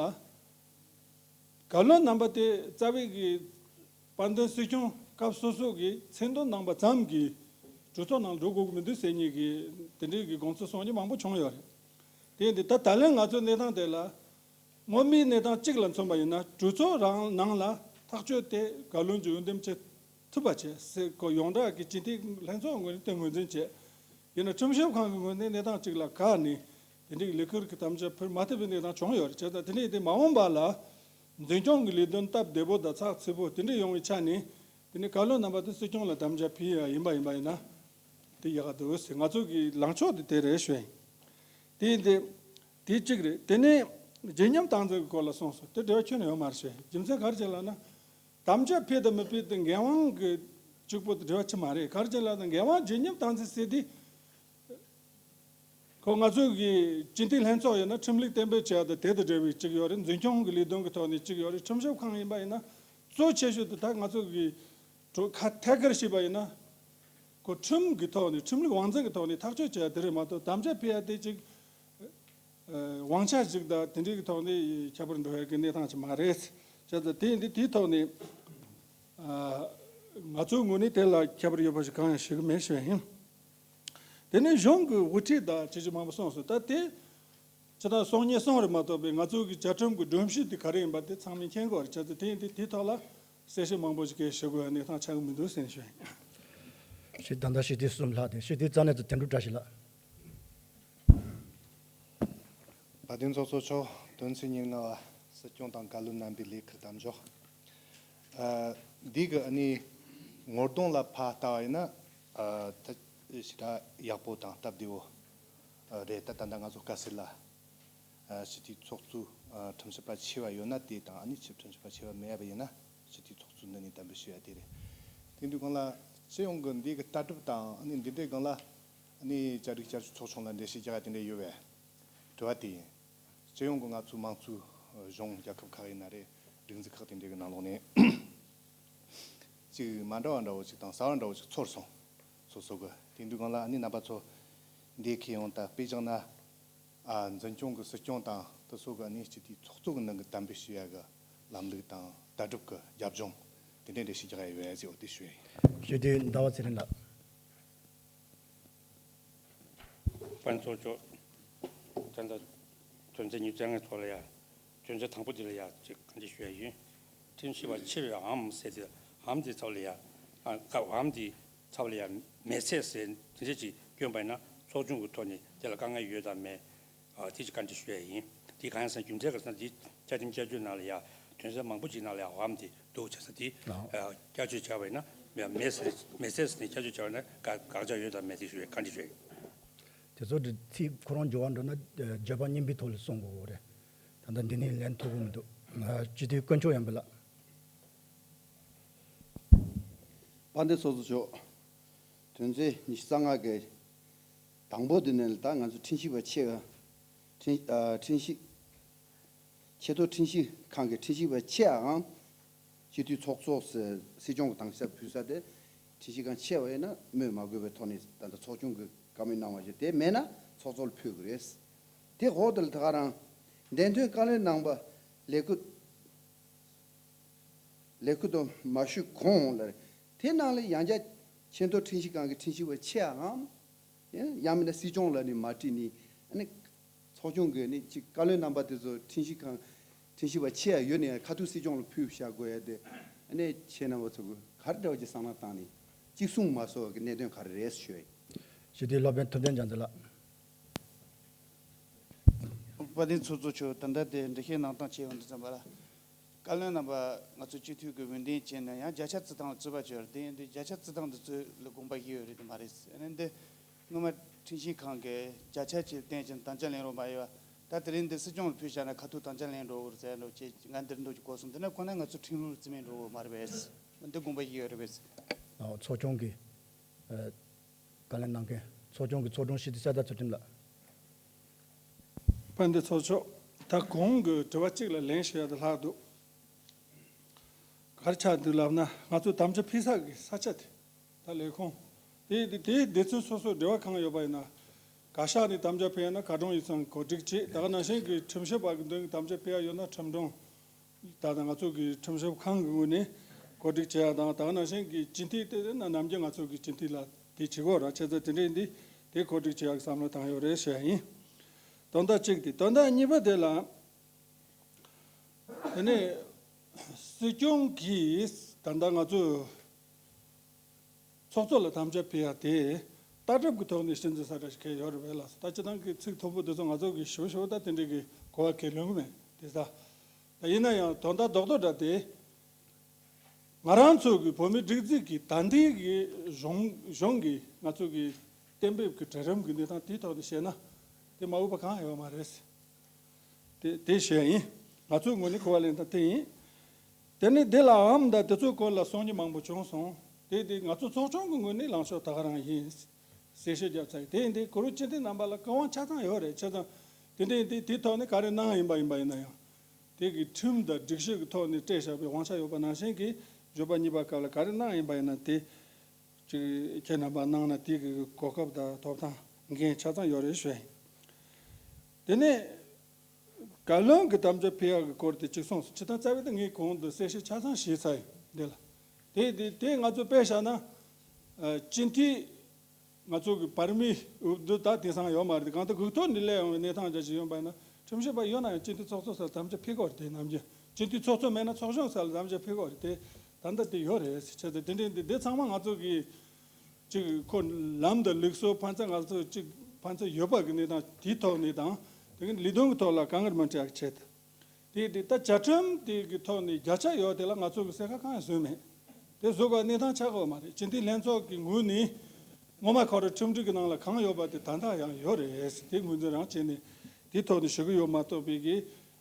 བཀའ་བློན་རྣམ་པ་དེ་རྩ་བའི་གི་དཔལ་ལྡན་སྲིད་སྐྱོང་སྐབས་སོ་སོ་གི་མཚན་འདོན་གནང་པ་ཙམ་གྱིས་གྲོས་ཚོགས་ནང་འགྲོ་དགོས་ཀྱི་མི་འདུག་ཟེར་མཁན་གྱི་དེ་འདྲའི་གི་དགོངས་ཚུལ་གསུང་མཁན་མང་པོ་བྱུང་ཡོད་རེད། དེ་ཡིན་དུས་ད་ད་ལན་ང་ཚོའི་གནས་སྟངས་དེ་ལ་སྔོན་མའི་གནས་སྟངས་གཅིག་ལ་མཚོན་པ་ཡིན་ན་གྲོས་ཚོགས་རང་ནང་ལ་ཐག་གཅོད་དེ་བཀའ་བློན་གྱིས་འོས་འདེམས་བྱེད་ཐུབ་པ་བྱས་ཟེར་གོ་ཡོངས་གྲགས་ཀྱི་སྤྱི་འཐུས་ལྷན་ཚོགས་ངོས་ནས་དེ་ངོས་འཛིན་བྱས། ཡིན་ན་ཁྲིམས་ཞིབ་ཁང་གི་ངོས་ནས་གནས་སྟངས་གཅིག་ལ་བཀག་ནས་དེ་འདྲའི་ལས་ཁུར་གྱི་དམ་བཅའ་ཕུལ་མ་ཐུབ་པའི་གནས་སྟངས་བྱུང་ཡོད་རེད། བྱས་ཙང་དེ་འདྲའི་དེ་མ་འོངས་པ་ལ་འཛིན་སྐྱོང་གི་ལས་དོན་སྟབས་བདེ་པོ་དང་ཚགས་ཚུད་པོ་དེ་འདྲ་ཡོང་བའི་ཆ་ནས་དེ་ནས་བཀའ་བློན་རྣམ་པ་དེ་སྲིད་སྐྱོང་ལ་དམ་བཅའ་ཕུལ་ཡ་ཡིན་པ་ཡིན་པ་ཡིན་ན་དེ་ཡག་ག་འདུག་ཟེར། ང་ཚོ་གི་ལངས་ཕྱོགས་དེ་དེ་རེད་ཞུ་ཡིན། དེ་ཡིན་ཏེ་དེ་གཅིག་རེད། དེ་ནས་རྗེས་མཉམ་སྟངས་འཛིན་གྱི་སྐོར་ལ་གསུངས་སོང་། དེ་འབྲེལ་བ་ཁྱོན་ནས་ཡོད་མ་རེད་ཞུ་ཡིན། རྒྱུ་མཚན་ག་རེ་བྱས་ལབ་ན། དམ་བཅའ་ཕུལ་དང་མི་ཕུལ་དེ་འགན་དབང་གི་གཅིག་པོ་དེ་འབྲེལ་བ་ཅི་མ་རེད། ག་རེ་བྱས་ལབ་ན་འགན་དབང་ཇི་སྙམ་སྟངས་འཛིན་ཟེར་དུས། ཁོ་ང་ཚོ་གི་སྤྱི་འཐུས་ལྷན་ཚོགས་ཡོད་ན་ཁྲིམས་ལུགས་གཏན་འབེབས་བྱས་དང་དེ་དང་འབྲེལ་བའི་གཅིག་ཡོད་རེད། འཛིན་སྐྱོང་གི་ལས་དོན་གྱི་ཐོག་ནས་གཅིག་ཡོད་རེད། ཁྲིམས་ཞིབ་ཁང་ཡིན་པ་ཡིན་ན་གཙོ་ཆེ་ཤོས་དེ་ད་ང་ཚོ་གི་གྲོས་ཁ་ཐད་ཀར་བྱས་པ་ཡིན་ན་ཁོ་ཁྲིམས་ཀྱི་ཐོག་ནས་ཁྲིམས་ལུགས་དབང་འཛིན་གྱི་ཐོག་ནས་ཐག་གཅོད་བྱས་དེ་རེད་མ་གཏོགས་དམ་བཅའ་ཕུལ་ཡ་དེ་གཅིག་དབང་ཆ་ཞིག་དང་དེ་འདྲའི་གི་ཐོག་ནས་ཁྱད་པར་འགྲོ་ཡ་གི་གནས་སྟངས་ཅིག་མ་རེད། བྱས་ཙང་དེ་ཡིན་དུས་དེའི་ཐོག་ནས་ང་ཚོའི་ངོས་ནས་དེ་ལ་ཁྱད་པར་ཡོད་པ་ཞིག་གང་ཡང་ཞུ་གི་མེད་ཞུ་ཡ་ཡིན། དེ་ནས་གཞུང་གི་དབུ་ཁྲིད་དང་ཅི་ཅི་མང་པོ་གསུངས་སོང་། ད་དེ་ཇི་ལྟར་གསུང་མཁན་གསུངས་རེད་མ་གཏོགས་པའི་ང་ཚོའི་གི་བཅའ་ཁྲིམས་ཀྱི་སྒྲོམ་གཞི་དེ་ག་རེ་ཡིན་པ་དེ་ཚང་མས་མཁྱེན་གྱི་ཡོད་རེད། བྱས་ཙང་དེ་ཡིན་དུས་དེའི་ཐོག་ལ་གསལ་བཤད་མང་པོ་ཞིག་གས་ཞུ་དགོས་ཡ་གནས་སྟངས་ཆགས་ཀྱི་མི་འདུག་ཟེར་ནས་ཞུ་ཡ་ཡིན། ཞེས་ད་ལྟ་སྤྱི་འཐུས་གསུམ་ལྷག་དེ་སྤྱི་འཐུས་རྩ་གནད་དུ་དོན་གྲུབ་བཀྲ་ཤིས་ལགས། བཀའ་དྲིན་ཚོགས་གཙོ་མཆོག་དོན་ཚན་ཉེར་ལྔ་བ་སྲིད་སྐྱོང་དང་བཀའ་བློན་རྣམ་པའི་ལས་ཁུར་དམ་འཇོག་ཨ། འདི་གི་ཨ་ནི་ངོ་གདོང་ལ་ཕར་ལྟ་བ་ཡིན་ན་ཨ། ད་ཞེ་དྲག་ཡག་པོ་དང་སྟབས་བདེ་བོ་ཨ། རེད། ད་ད་ལྟ་ང་ཚོ་དཀའ་སེལ་ལ་ཨ། སྤྱི་འཐུས་ཚོགས་གཙོ་ཨ། ཁྲིམས་ཞིབ་པ་ཆེ་བ་ཡོད་ན་དེ་དང་ཨ་ནི་ཕྱི་ཁྲིམས་ཞིབ་པ་ཆེ་བ་མེད་པ་ཡིན་ན་སྤྱི་འཐུས་ཚོགས་གཙོ་འདི་ནས་གཏན་འབེབས་ཞུ་ཡ་དེ་རེད། དེ་འདུག་གང་ལ་སྤྱི་ཡོངས་ཀྱི་འདི་གི་ལྟ་གྲུབ་དང་ཨ་ནི་འདི་འདྲའི་སྒང་ལ་ཨ་ནི་བཅའ་སྒྲིག་བསྐྱར་བཅོས་ཚོགས་ཆུང་ལ་འགྲེལ་བཤད་རྒྱག་ཡ་དེ་འདྲ་ཡོད་པས། དྲི་བ་དེ་ཡིན། སྤྱི་ཡོངས་ཀྱི་ང་ཚོའི་དམངས་གཙོའི་གཞུང་རྒྱལ་ཁབ་ཁག་ཡིན་ན་རེད། སྒྲིག་འཛུགས་ཁག་དེ་འདྲའི་གི་ནང་ལོགས་ནས་ཅིག་མ་འདྲ་བ་འདྲ་བོ་ཅིག་དང་གསར་བ་འདྲ་བོ་ཅིག་ཚོར་སོང་། སོ་སོ་གི་དེ་འདུག་གང་ལ་ཨ་ནི་རྣམ་པ་ཚོ་འདི་ཁྱེར་ཡོང་ད་དཔེ་བཞག་ན་ཨ། འཛིན་སྐྱོང་གི་སྲིད་སྐྱོང་དང་དེ་ཚོ་གི་ཨ་ནི་སྤྱི་འཐུས་ཚོགས་གཙོ་གི་ནང་གི་གཏན་འབེབས་ཞུ་ཡ་གི་ལམ་ལུགས་དང་ལྟ་གྲུབ་ཀྱི་རྒྱབ་ལྗོངས་དེ་འདྲ་འགྲེལ་བཤད་རྒྱག་ཡ་ཡོད་ཟེར་བ་དེ་ཞུ་ཡ་ཡིན། ཞུ་དེ་ཟླ་བ་ཚེ་རིང་ལགས། དཔལ་ཚོགས་གཙོ། ད་ལྟ་དོན་ཚན་ཉི་ཤུ་རྩ་ལྔའི་ཐོག་ལ་ཡ། དོན་ཚན་དང་པོ་འདི་ལ་ཡ་ཅིག་བཀའ་འདྲི་ཞུ་ཡ་ཡིན། ཁྲིམས་ཞིབ་པ་ཆེ་བའི་འམ་ཟེར་ཏེ་འམ་འདི་ཚབ་ལ་ཡ། ཨ་ཀ་འམ་འདི་ཚབ་ལ་ཡ་མེད་ཚད་ཟེར་དེ་འདྲ་ཅིག་བསྐྱོན་པ་ཡིན་ན་ཚོགས་ཆུང་གི་ཐོག་ནས་དེ་ལ་དཀའ་ངལ་ཡོད་དམ་མེད། ཨ་དེ་ཅིག་བཀའ་འདྲི་ཞུ་ཡ་ཡིན། དེ་གང་ཡིན་ཟེར་ན་རྒྱུ་མཚན་ག་རེ་ཟེར་ན་དེ་བཅའ་ཁྲིམས་བསྐྱར་བཅོས་ནང་ལ་ཡ་དོན་ཚན་མང་པོ་ཅིག་ནང་ལ་ཡ་འམ་འདི་འདུག་བྱས་ཙང་དེ་ཨ་བསྐྱར་བཅོས་བྱས་པ་ཡིན་ན་མེད་མེད་ཟེར་མེད་ཚད་ཟེར་ནས་བསྐྱར་བཅོས་བྱས་པ་ཡིན་ན་དགག་དགག་བྱ་ཡོད་དམ་མེད་དེ་ཞུ་ཡ་བཀའ་འདྲི་ཞུ་ཡ་ཡིན། དེ་ཚོ་དེ་ཚིག་ཁོ་རང་འགྱུར་བ་འགྲོ་ན་ཨ་བརྗོད་པ་སྙོམས་པའི་ཐོག་ལ་གསུང་དགོས་རེད། ད་ལྟ་འདི་ནས་ལན་ཐོབ་ཀྱི་མི་འདུག་ཨ་སྤྱི་འཐུས་དཀོན་མཆོག་ཡང་འབུལ་ལགས། དཔལ་ལྡན་ཚོགས་གཙོ་མཆོག་དོན་ཚན་ཉི་ཤུ་རྩ་ལྔ་གི་དང་པོ་དེ་ནས་ད་ང་ཚོ་ཁྲིམས་ཞིབ་པ་ཆེ་བ། ཁྲིམས་ཨ་ཁྲིམས་ཞིབ། ཆེས་མཐོ་ཁྲིམས་ཞིབ་ཁང་གི་ཁྲིམས་ཞིབ་པ་ཆེའམ། སྤྱི་འཐུས་ཚོགས་གཙོ་ཟེར་སྲིད་སྐྱོང་གི་དམ་བཅའ་ཕུལ་ས་དེ་ཁྲིམས་ཞིབ་ཁང་ཆེ་བ་ཡིན་ན་སྨོས་མ་དགོས་པའི་ཐོག་ནས་ད་ལྟ་ཚོགས་ཆུང་གི་བཀའ་མོལ་གནང་བ་བཞིན་དེ་མེད་ན་ཚོགས་གཙོ་ལ་ཕུལ་དགོས་རེད། དེ་འོག་ཏུ་ད་ག་རང་འདེམས་ཐོན་བཀའ་བློན་གནང་པ་ལས་ཁུར་ལས་ཁུར་དུ་མ་ཞུགས་གོང་ལ་དེ་ནང་ལ་ཡང་བསྐྱར་ཆེས་མཐོ་ཁྲིམས་ཞིབ་ཁང་གི་ཁྲིམས་ཞིབ་པ་ཆེའམ། ཡང་མིན་ན་སྲིད་སྐྱོང་ལ་ནི་མ་དྲིས་ནི་ཨ་ནི་ཚོགས་ཆུང་གི་ནི་ཅིག་བཀའ་བློན་རྣམ་པ་དེ་ཚོ་ཁྲིམས་ཞིབ་ཁང་ཁྲིམས་ཞིབ་པ་ཆེ་ཡ་ཡོད་ནས་ཁ་ཐུག་སྲིད་སྐྱོང་ལ་ཕུལ་བཞག་དགོས་ཡ་དེ་ཨ་ནི་ཁྱེད་རྣམ་པ་ཚོ་གི་ག་རེ་འདྲ་བ་ཅིག་བསམ་བློ་བཏང་ནས་གཅིག་གསུང་མ་སོགས་ཀྱི་གནད་དོན་ག་རེ་རེད་ཞུ་ཡ་ཡིན། ཞུ་དེ་སློབ་དཔོན་ཐུབ་བསྟན་རྒྱ་མཚོ་ལགས། དཔལ་ལྡན་ཚོགས་གཙོ་མཆོག་ད་ལྟ་དེ་འགྲེལ་བཤད་གནང་སྟངས་བྱས་ཡོང་དུས་ཙམ་པ་ལ། བཀའ་བློན་རྣམ་པ་ང་ཚོ་སྤྱི་འཐུས་ཀྱི་འོས་འདེམས་བྱས་ནས་ཡང་བརྒྱ་ཆ་བརྩི་སྟངས་ལ་རྩོད་པ་བྱས་པ་རེད། དེ་ཡིན་དུས་བརྒྱ་ཆ་བརྩི་སྟངས་འདི་ཚོ་ལ་དགོངས་པ་བཞེས་ཡོད་རེད་དམ་མ་རེད། ཨ་ནི་འདི་སྔོན་མ་ཁྲིམས་ཞིབ་ཁང་གིས་བརྒྱ་ཆ་གཅིག་བསྟན་ཅིང་དམ་བཅའ་ལེན་རོགས་མ་ཡོད་པ། ད་དེ་རིང་འདི་སྲིད་སྐྱོང་ལ་ཕུལ་བཞག་ན་ཁ་ཐུག་དམ་བཅའ་ལེན་འགྲོ་གི་རེད་ཟེར་འགྲོ་ཅེས་ང་འདིར་འདུག་ཅིག་གོ་སོང་། འདི་ནི་ཁོ་ན་ང་ཚོ་ཁྲིམས་ལུགས་རྩིས་མེད་འགྲོ་གི་མ་རེད་པས། འདི་དགོངས་པ་བཞེས་ཡོད་རེད་པས། ཨོ་ཚོགས་ཆུང་གི་ཨ་བཀའ་ལན་གནང་མཁན་ཚོགས་ཆུང་གི་ཚོགས་དྲུང་སྤྱི་འཐུས་གསེར་རྟ་ཚུལ་ཁྲིམས་ལགས། དཔལ་ལྡན་ཚོགས་གཙོ། ད་གོང་གི་དྲི་བ་གཅིག་ལ་ལན་ཞུ་ཡ་དེ་ལྷག་འདུག་ག་རེ་ཆགས་འདུག་ལབ་ན། ང་ཚོ་དམ་བཅའ་ཕུལ་ས་གི་ས་ཆ་དེ། ད་ལས་ཁུངས་དེ་དེ་དེ་དེ་ཚོ་སོ་སོ་འབྲེལ་བ་གང་ཡོད་པ་ཡིན་ན། བཀའ་ཤག་ནས་དམ་བཅའ་ཕུལ་ཡ་ན་བཀའ་དྲུང་ཡིག་ཚང་གོ་སྒྲིག་བྱེད། ད་ག་ནང་བཞིན་གི་ཁྲིམས་ཞིབ་པ་གི་མདུན་གི་དམ་བཅའ་ཕུལ་ཡ་ཡོད་ན་ཁྲིམས་དྲུང་། ད་ལྟ་ང་ཚོ་གི་ཁྲིམས་ཞིབ་ཁང་གི་ངོས་ནས་གོ་སྒྲིག་བྱེད་ཡ་དང་། ད་ག་ནང་བཞིན་གི་སྤྱི་འཐུས་དེ་ན་ནམ་རྒྱུན་ང་ཚོ་གི་སྤྱི་འཐུས་ལ་དེ་བྱེད་དགོས་ར། བྱས་ཙང་དེ་འདྲ་ཡིན་དུས་དེ་གོ་སྒྲིག་བྱེད་ཡ་གི་བསམ་བློ་བཏང་ཡོད་རེད་ཞུ་ཡ་ཡིན། དོན་དག་གཅིག་དེ། དོན་དག་གཉིས་པ་དེ་ལ། དེ་ནས་སྲིད་སྐྱོང་གིས་ད་ལྟ་ང་ཚོ་ཚོགས་གཙོ་ལ་དམ་བཅའ་ཕུལ་ཡ་དེ་ལྟ་གྲུབ་ཀྱི་ཐོག་ནས་སྲིད་འཛིན་གསར་པ་ཞིག་གལ་ཡོད་རེད་པས་ལགས། ད་སྤྱིར་བཏང་གི་ཚིག་མཐོ་པོ་དེ་ཚོ་ང་ཚོ་གི་ཞུ་ཞུ་ད་དེ་འདྲའི་གི་གོ་བ་གལ་ལོན་གི་མེད་དེ་ད། ད་ཡིན་ན་ཡང་དོན་དག་རྡོག་རྡོག་འདྲ་དེ། ང་རང་ཚོ་གི་བོད་མིའི་སྒྲིག་འཛུགས་ཀྱི་ད་ལྟའི་གི་གཞུང་གཞུང་གི་ང་ཚོ་གི་གཏན་འབེབས་ཀྱི་གྲལ་རིམ་གྱི་གནས་སྟངས་དེའི་ཐོག་ནས་བཤད་ན། དེ་མ་འོས་པ་གང་ཡང་ཡོད་མ་རེད། དེ་དེ་བཤད་ཡིན། ང་ཚོའི་ངོས་ནས་གོ་བ་ལེན་སྟངས་དེ་ཡིན། དེ་ནས་དེ་ལའང་ད་དེ་ཚོའི་སྐོར་ལ་གསུང་རྒྱུ་མང་པོ་བྱུང་སོང་། དེ་དེ་ང་ཚོ་ཚོགས་ཆུང་གི་ངོས་ནས་ལངས་ཕྱོགས་ད་ག་རང་ཡིན། གསལ་བཤད་བརྒྱབ་ཚར་ཡིན། དེ་ཡིན་དུས་གུ་རུ་སྤྱི་འཐུས་རྣམ་པ་ལ་བཀའ་དབང་ཆ་ཚང་ཡོད་རེད། བྱས་ཙང་དེ་འདྲ་ཡིན་དུས་དེའི་ཐོག་ནས་ག་རེ་གནང་ཡིན་པ་ཡིན་པ་ཡིན་ན་ཡང་། དེ་གི་ཁྲིམས་དང་སྒྲིག་གཞི་གི་ཐོག་ནས་སྤྲད་བཞག་པའི་དབང་ཆ་ཡོད་པ་ནང་བཞིན་གྱི་བརྗོད་པ་གཉིས་པ་སྐབས་ལ་ག་རེ་གནང་ཡིན་པ་ཡིན་ན། དེ་ཅིག་ཁྱེད་རྣམ་པ་གནང་ན་དེ་གི་གོ་སྐབས་དང་ཐོབ་ཐང་འགན་ཆ་ཚང་ཡོད་རེད་ཞུ་ཡ་ཡིན། དེ་ནས་བཀའ་བློན་གྱི་དམ་བཅའ་ཕུལ་ཡག་གི་སྐོར་དེ་གཅིག་གསུངས་སོང་། སྤྱིར་བཏང་རྩ་བའི་ད་ངས་གོང་དུ་གསལ་བཤད་ཆ་ཚང་ཞུས་ཚར་ཡིན་འདི་ལ། དེ་དེ་དེ་ང་ཚོ་དཔེ་བཞག་ན། ཨ། སྤྱི་འཐུས་ང་ཚོ་གི་བར་མི་འོས་བསྡུ་ད་དེང་སང་ཡོད་མ་རེད། གང་ལྟར་དགུ་ཐོག་ནས་སླེབས་ཡོང་བའི་གནས་སྟངས་འདྲ་ཞིག་ཡོང་པ་ཡིན་ན། ཁྲིམས་ཞིབ་པ་ཡོད་ན་ཡང་སྤྱི་འཐུས་ཚོགས་གཙོ་སར་དམ་བཅའ་ཕུལ་དགོས་རེད། དེ་ནམ་རྒྱུན་སྤྱི་འཐུས་ཚོགས་གཙོ་མེད་ན་ཚོགས་གཞོན་སར་ལ་དམ་བཅའ་ཕུལ་དགོས་རེད། དེ་ད་ལྟ་དེ་ཡོད་རེད། བྱས་ཙང་དེ་འདྲའི་འདི་འདི་ཚང་མ་ང་ཚོ་གི་ཅིག་ཁོ་ལམ་དང་ལུགས་སྲོལ་ཕན་ཚུན་ང་ཚོ་ཅིག་ཕན་ཚུན་ཡོད་པ་གི་གནས་སྟངས་དེའི་ཐོག་ནས་དང་། དེ་གི་ལས་དོན་གི་ཐོག་ལ་དཀའ་ངལ་མ་འཕྲད་ཡག་ཆེད་དུ། དེ་དེ་ད་བཅའ་ཁྲིམས་དེ་གི་ཐོག་ནས་བརྒྱ་ཆ་ཡོད་དེ་ལ་ང་ཚོ་གི་གསལ་ཁ་གང་ཡང་བཟོས་མེད། དེ་བཟོ་དགོས་གནས་སྟངས་ཆགས་ཀྱི་ཡོད་མ་རེད། སྤྱི་འཐུས་ལྷན་ཚོགས་ཀྱི་ངོས་ནས་སྔོན་མ་ཁོ་རང་ཁྲིམས་སྒྲིག་གི་ནང་ལ་གང་ཡོད་པ་དེ་ད་ལྟ་ཡང་ཡོད་རེད། དེ་ངོས་འཛིན་རང་བྱས་ནས་དེའི་ཐོག་ནས་ཞུ་གི་ཡོད་མ་གཏོགས་པའི་གི།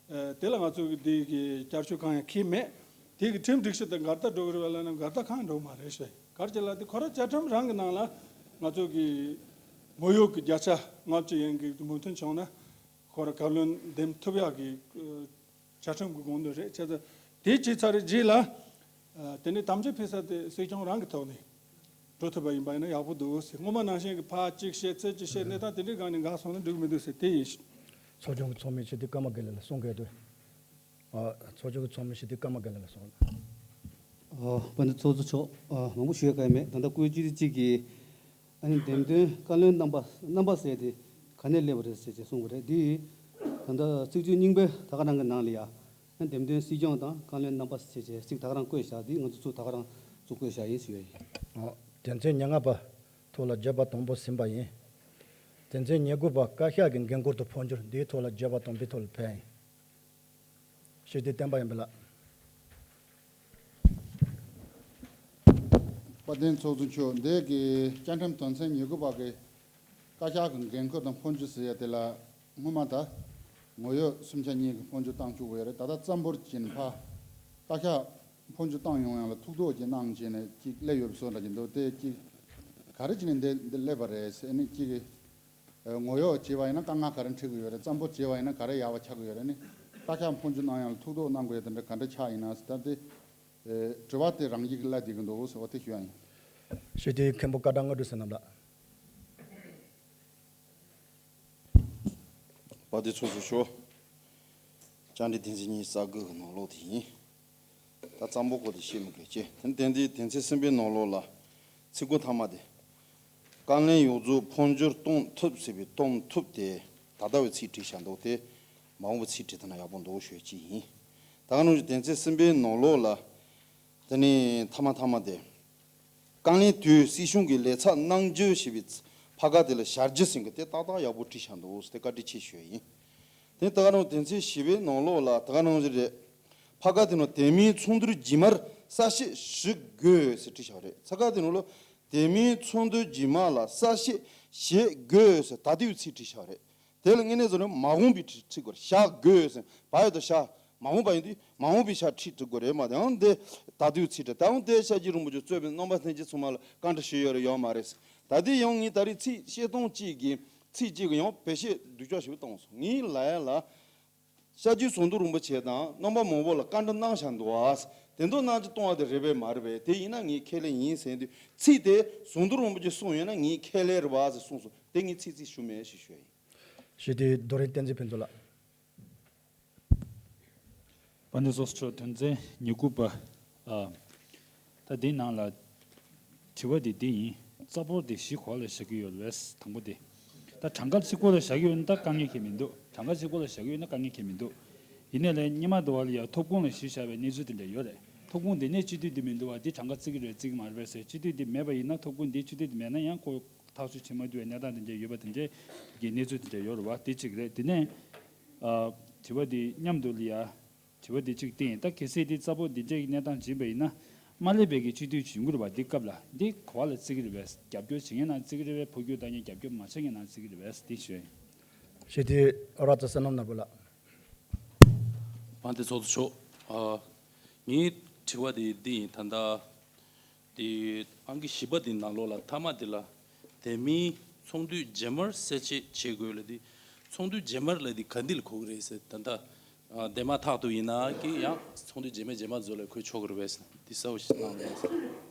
ཨ། དེ་ལ་ང་ཚོ་གི་དེ་གི་བསྐྱར་བཅོས་གང་ཡང་འཁེལ་མེད། དེ་གི་ཁྲིམས་སྒྲིག་གཞི་དང་འགལ་ཟླ་འགྲོ་གི་རེད་པ་ལབ་ན་འགལ་ཟླ་གང་ཡང་འགྲོ་གི་མ་རེད་ཞེས། ག་རེ་བྱས་ལབ་དུས་ཁོ་རང་བཅའ་ཁྲིམས་རང་གི་ནང་ལ་ང་ཚོ་གི་ངོ་ཡོད་གི་བརྒྱ་ཆ་ལྔ་བཅུ་ཡན་གི་མོས་མཐུན་བྱུང་ན། ཁོ་རང་བཀའ་བློན་འདེམས་ཐུབ་ཡག་གི། ཨ། བཅའ་ཁྲིམས་ཀྱི་དགོངས་དོན་རེད། བྱས་ཙང་དེ་བྱས་ཚར་རྗེས་ལ། ཨ། དེ་ནས་དམ་བཅའ་ཕུལ་ས་དེ་སྲིད་སྐྱོང་རང་གི་ཐོག་ནས་འགྲོ་ཐུབ་པ་ཡིན་པ་ཡིན་ན་ཡག་པོ་འདུག་ཟེར། སྔོན་མ་ནང་བཞིན་གྱི་ཕར་གཅིག་བཤད་ཚུར་གཅིག་བཤད་གནས་སྟངས་དེ་འདྲའི་སྒང་ནས་འགག་སོང་ན་འགྲིག་མི་འདུག་ཟེར་དེ་ཡིན། ཚོགས་ཆུང་གི་ཚོགས་མི་སྤྱི་འཐུས་ཀརྨ་དགེ་ལེགས་ལ་གསུང་གལ་འདུག་ཨ། ཚོགས་ཆུང་གི་ཚོགས་མི་སྤྱི་འཐུས་ཀརྨ་དགེ་ལེགས་ལ་གསུང་། ཨ། དཔལ་ལྡན་ཚོགས་གཙོ་མཆོག་ཨ། མང་པོ་ཞུ་ཡ་གང་ཡང་མེད། ད་ལྟ་སྐུ་མཁྱེན་གཅིག་གིས། ཨ་ནི་འདེམས་ཐོན་བཀའ་བློན་རྣམ་པ་རྣམ་པ་ཟེར་དེ་ག་ནས་སླེབས་པ་རེད་ཟེར་ཅེས་གསུངས་པ་རེད། འདི་ད་ལྟ་ཚིག་བརྗོད་རྙིང་པའི་ད་ག་རང་གི་ནང་ལ་ཡ། ཨ། འདེམས་ཐོན་སྲིད་སྐྱོང་དང་བཀའ་བློན་རྣམ་པ་ཟེར་ཅེས་ཚིག་ད་ག་རང་བཀོད་བཞག་འདི་ང་ཚོ་ཚུར་ད་ག་རང་ཚུར་བཀོད་བཞག་ཡིན་ཞུ་ཡ་ཡིན། ཨོ། དོན་ཚན་ཉེར་ལྔ་པ་ཐོག་ལ་བརྗོད་པ་དང་པོ་ཟིན་པ་ཡིན། དོན་ཚན་ཉེར་དགུ་པ་བཀའ་ཤག་གི་འགན་འཁུར་དུ་འཕོ་འགྱུར། འདིའི་ཐོག་ལ་བརྗོད་པ་དང་པོའི་ཐོག་ལ་ཕེབས་ཡིན། ཞུ་དེ་བསྟན་པ་ཡིན་པ་ལགས། དཔལ་ལྡན་ཚོགས་གཙོ་མཆོག་འདི་གི་བཅའ་ཁྲིམས་དོན་ཚན་ཉེར་དགུ་པ་གི་བཀའ་ཤག་གི་འགན་འཁུར་དང་འཕོ་འགྱུར་ཟེར་ཡ་དེ་ལ་སྔོན་མ་ད་ངོ་ཡོད་སུམ་ཆ་གཉིས་ཀྱི་འཕོ་འགྱུར་བཏང་བཅུག་གི་ཡོད་རེད། ད་ལྟ་རྩ་འབོར་གྱིན་ཕ་བཀའ་ཤག་འཕོ་འགྱུར་བཏང་ཡོང་ཡང་ལ་ཐུགས་དོགས་ཀྱི་གནང་བྱས་ནས་ཅིག་སླེབས་ཡོད་པའི་བཟོ་འདྲ་ཅིག་འདུག་དེ་ཅིག་ག་རེ་བྱས་ནས་འདི་འདི་སླེབས་པ་རེད་ཟེར་ནས་ཅིག་ངོ་ཡོད་བྱས་པ་ཡིན་ན་དཀའ་ངལ་ག་རེ་འཕྲད་ཀྱི་ཡོད་རེད། རྩ་འབོར་བྱས་པ་ཡིན་ན་ག་རེ་ཡག་པ་ཆགས་ཀྱི་ཡོད་རེད། ནི་བཀའ་ཤག་འཕོ་འགྱུར་གནང་ཡང་ལ་ཐུགས་དོགས་གནང་དགོས་ཡ་དེ་འདྲ་ག་འདྲ་ཆགས་ཡིན་ན་ཟེར། ད་དེ་དྲི་བ་དེ་རང་ཡིག་སླེབས་བསྡད་ཀྱི་འདུག་ཟེར་བ་དེ་ཞུ་ཡ་ཡིན། ཞུ་དེ་མཁན་པོ་བཀའ་དྲིན་དངོས་གྲུབ་བསོད་ནམས་ལགས། དཔལ་ལྡན་ཚོགས་གཙོ་མཆོག་བཅར་འདྲི་དོན་ཚན་ཉི་ཤུ་རྩ་དགུ་གི་ནང་ལོགས་དེ་ཡིན། ད་རྩ་འབོར་སྐོར་དེ་བཤད་མི་དགོས་ཀྱི། དེ་ནི་དོན་དེའི་དོན་ཚན་གསུམ་པའི་ནང་ལོགས་ལ་ཚིག་གོ་མཐའ་མ་དེ། བཀའ་བློན་གཡོག་རྫོགས་འཕོ་འགྱུར་གཏོང་ཐུབ་ཟེར་བའི་གཏོང་ཐུབ་དེ་ད་ལྟ་བའི་ཚིག་བྲིས་བཞག་འདུག་དེ་མ་འོངས་པའི་ཚིག་བྲིས་ཐུབ་ན་ཡག་པོ་འདུག་ཞུ་ཡ་གཅིག་ཡིན། ད་ག་ནང་བཞིན་དོན་ཚན་གསུམ་པའི་ནང་ལོགས་ལ། དེ་ནི་མཐའ་མ་མཐའ་མ་དེ། བཀའ་བློན་དུས་སྲིད་གཞུང་གི་ལས་ཚབ་གནང་རྒྱུ་ཞེས་པའི་ཕ་ག་དེ་ལ་ཞར་རྒྱུ་ཟིན་གི་དེ་ཏག་ཏག་ཡག་པོ་བྲིས་བཞག་འདུག་དེ་བཀའ་དྲིན་ཆེ་ཞུ་ཡ་ཡིན། དེ་ད་ག་རང་དོན་ཚན་བཞི་པའི་ནང་ལོགས་ལ་ད་ག་རང་བཞིན་རེད། ཕ་ག་དེ་ནང་དེ་མིན་ཚོགས་འདུར་རྗེས་མར་གསལ་བཤད་ཞུ་དགོས་ཟེར་བྲིས་བཞག་རེད། ཚ་ག་དེ་ནང་ལ་དེ་མིན་ཚོགས་འདུར་རྗེས་མ་ལ་གསལ་བཤད་བྱེད་དགོས་ཟེར་ད་ལྟའི་ཚིག་བྲིས་བཞག་རེད། དེ་ལ་དངོས་གནས་བཟོ་ན་མ་འོངས་པའི་ཚིག་དགོས་རེད། བཞག་དགོས་ཟེར་བ་ཡོད་དོ། བཞག་མ་འོངས་པ་ཡིན་དུས་མ་འོངས་པའི་བཞག་ཁྲིད་འགྲོ་དགོས་རེད་མ། དེ་ཡང་འདི་ད་དུས་ཚིག་རེད། ད་འོང་དེ་ཤཱཀྱ་རིན་པོ་ཆེ་གཙོས་པའི་རྣམ་པ་ལྷན་རྒྱས་ཚང་མ་ལ་བཀའ་འདྲི་ཞུས་ཡོད་རེད་ཡོད་མ་རེད། ད་དེ་ཡང་ངས་ད་རེས་ཚིག་བཤད་སྟངས་གཅིག་གིས་ ཚིག་གཅིག་གིས་ཡང་བེད་སྤྱོད་སྡུག་ཅག་ཞིག་བཏང་སོང་། ངའི་ལབ་ཡ་ལ། སྐྱབས་རྗེ་ཟམ་གདོང་རིན་པོ་ཆེ་དང་རྣམ་པ་མང་པོ་ལ་བཀའ་འདྲི་གནང་བཞག་འདུག་ཨ། དེ་ཚོ་གནང་རྒྱུ་གཏོང་བ་དེ་རེད་པས་མ་རེད་པས། དེ་ཡིན་ན་ངས་ཁས་ལེན་ཡིན་ཟེར་དུས། ཚིག་དེ་ཟམ་གདོང་རིན་པོ་ཆེས་གསུངས་ཡོད་ན་ངས་ཁས་ལེན་རེད་པ་ཟེར་གསུངས་སོང་། དེ་ངས་ཚིག་ཚིག་ཞུ་མེད་ཞེས་ཞུ་ཡ་ཡིན། ཞུ་དེ་རྡོ་རིང་བསྟན་འཛིན་ཕུན་ཚོགས་ལགས། དཔལ་ལྡན་ཚོགས་གཙོ་མཆོག་དོན་ཚན་ཉེར་དགུ་པ། ཨ། ད་འདི་ནང་ལ་དྲི་བ་འདི་འདི་ཡིན། རྩ་འབོར་འདི་བཞི་ག་པ་ལ་བཞག་གི་ཡོད་རེད་པས། དང་པོ་འདི། ད་གྲངས་ཀ་གཅིག་པོ་ལ་བཞག་གི་ཡོད་ན་ད་དཀའ་ངལ་གང་ཡང་མི་འདུག་གྲངས་ཀ་གཅིག་པོ་ལ་བཞག་གི་ཡོད་ན་དཀའ་ངལ་གང་ཡང་མི་འདུག་ཡིན་ནའི་ལས་སྔོན་མ་དུ་བ་ལ་ཡང་ཐོབ་ཁུངས་ལ་གཞི་བཞག་པའི་གནས་ཚུལ་དེ་འདྲ་ཡོད་རེད། ཐོབ་ཁུངས་འདི་ནས་སྤྱི་འཐུས་འདི་མི་འདུག་བ། འདི་གྲངས་ཀ་བརྩི་གི་རེད་བརྩི་གི་མ་རེད་པས་ཟེར། སྤྱི་འཐུས་འདི་མེད་པ་ཡིན་ན། ཐོབ་ཁུངས་འདི་སྤྱི་འཐུས་འདི་མེད་ན་ཡང་ཁོ་ཐག་གཅོད་བྱེད་མ་ཐུབ་པའི་གནས་སྟངས་དེ་འདྲ་ཡོད་པ་དེ་འདྲའི་གི་གནས་ཚུལ་དེ་འདྲ་ཡོད་རེད་བ། དེ་གཅིག་རེད། དེ་ནས། ཨ། དྲི་བ་འདི་མཉམ་དུ་ལ་ཡ། དྲི་བ་འདི་གཅིག་བསྟན་ཡིན། ད་གལ་སྲིད་འདི་རྩ་འབོར་འདི་འདྲའི་གནས་སྟངས་ཡིན་པ་ཡིན་ན། མ་སླེབས་པའི་གི་སྤྱི་འཐུས་ཡིན་དགོས་རེད་བ། འདི་སྐབས་ལ་འདི་ག་པ་ལ་བརྩི་གི་རེད་པས། རྒྱབ་སྐྱོར་བྱེད་མཁན་ནང་བརྩི་གི་རེད་པས། འཕོ་འགྱུར་བཏང་མཁན། རྒྱབ་སྐྱོར་མ་བྱེད་མཁན་ནང་བརྩི་གི་རེད་པས། འདི་ཞུ་ཡིན། ཞུ་དེ་ཨོ་ར་ཙ་བསོད་ནམས་ནོར་བུ་ལགས། དཔལ་ལྡན་ཚོགས་གཙོ་མཆོག་ཨ། ངའི་དྲི་བ་དེ་འདི་ཡིན། ད་ལྟ་དེ་ཨང་ཀི་བཞི་པ་དེ་ནང་ལོགས་ལ་མཐའ་མ་དེ་ལ། དེ་མིན་ཚོགས་འདུའི་རྗེས་མར་གསལ་བཤད་བྱེད་དགོས་ལབ་དེ། ཚོགས་འདུའི་རྗེས་མར་ལབ་དེ་ག་འདི་ལ་གོ་གི་རེད་ཟེར། ད་ལྟ་ཨ། དེ་མ་ཐག་ཏུ་ཡིན་ན་གི་ཡང་ཚོགས་འདུའི་རྗེས་མའི་རྗེས་མ་ཚོ་ལ་གོ་ཆོག་གི་རེད་པས་ཟེར། འདི་གསལ་པོ་ཞིག་གནང་རོགས་ཟེར།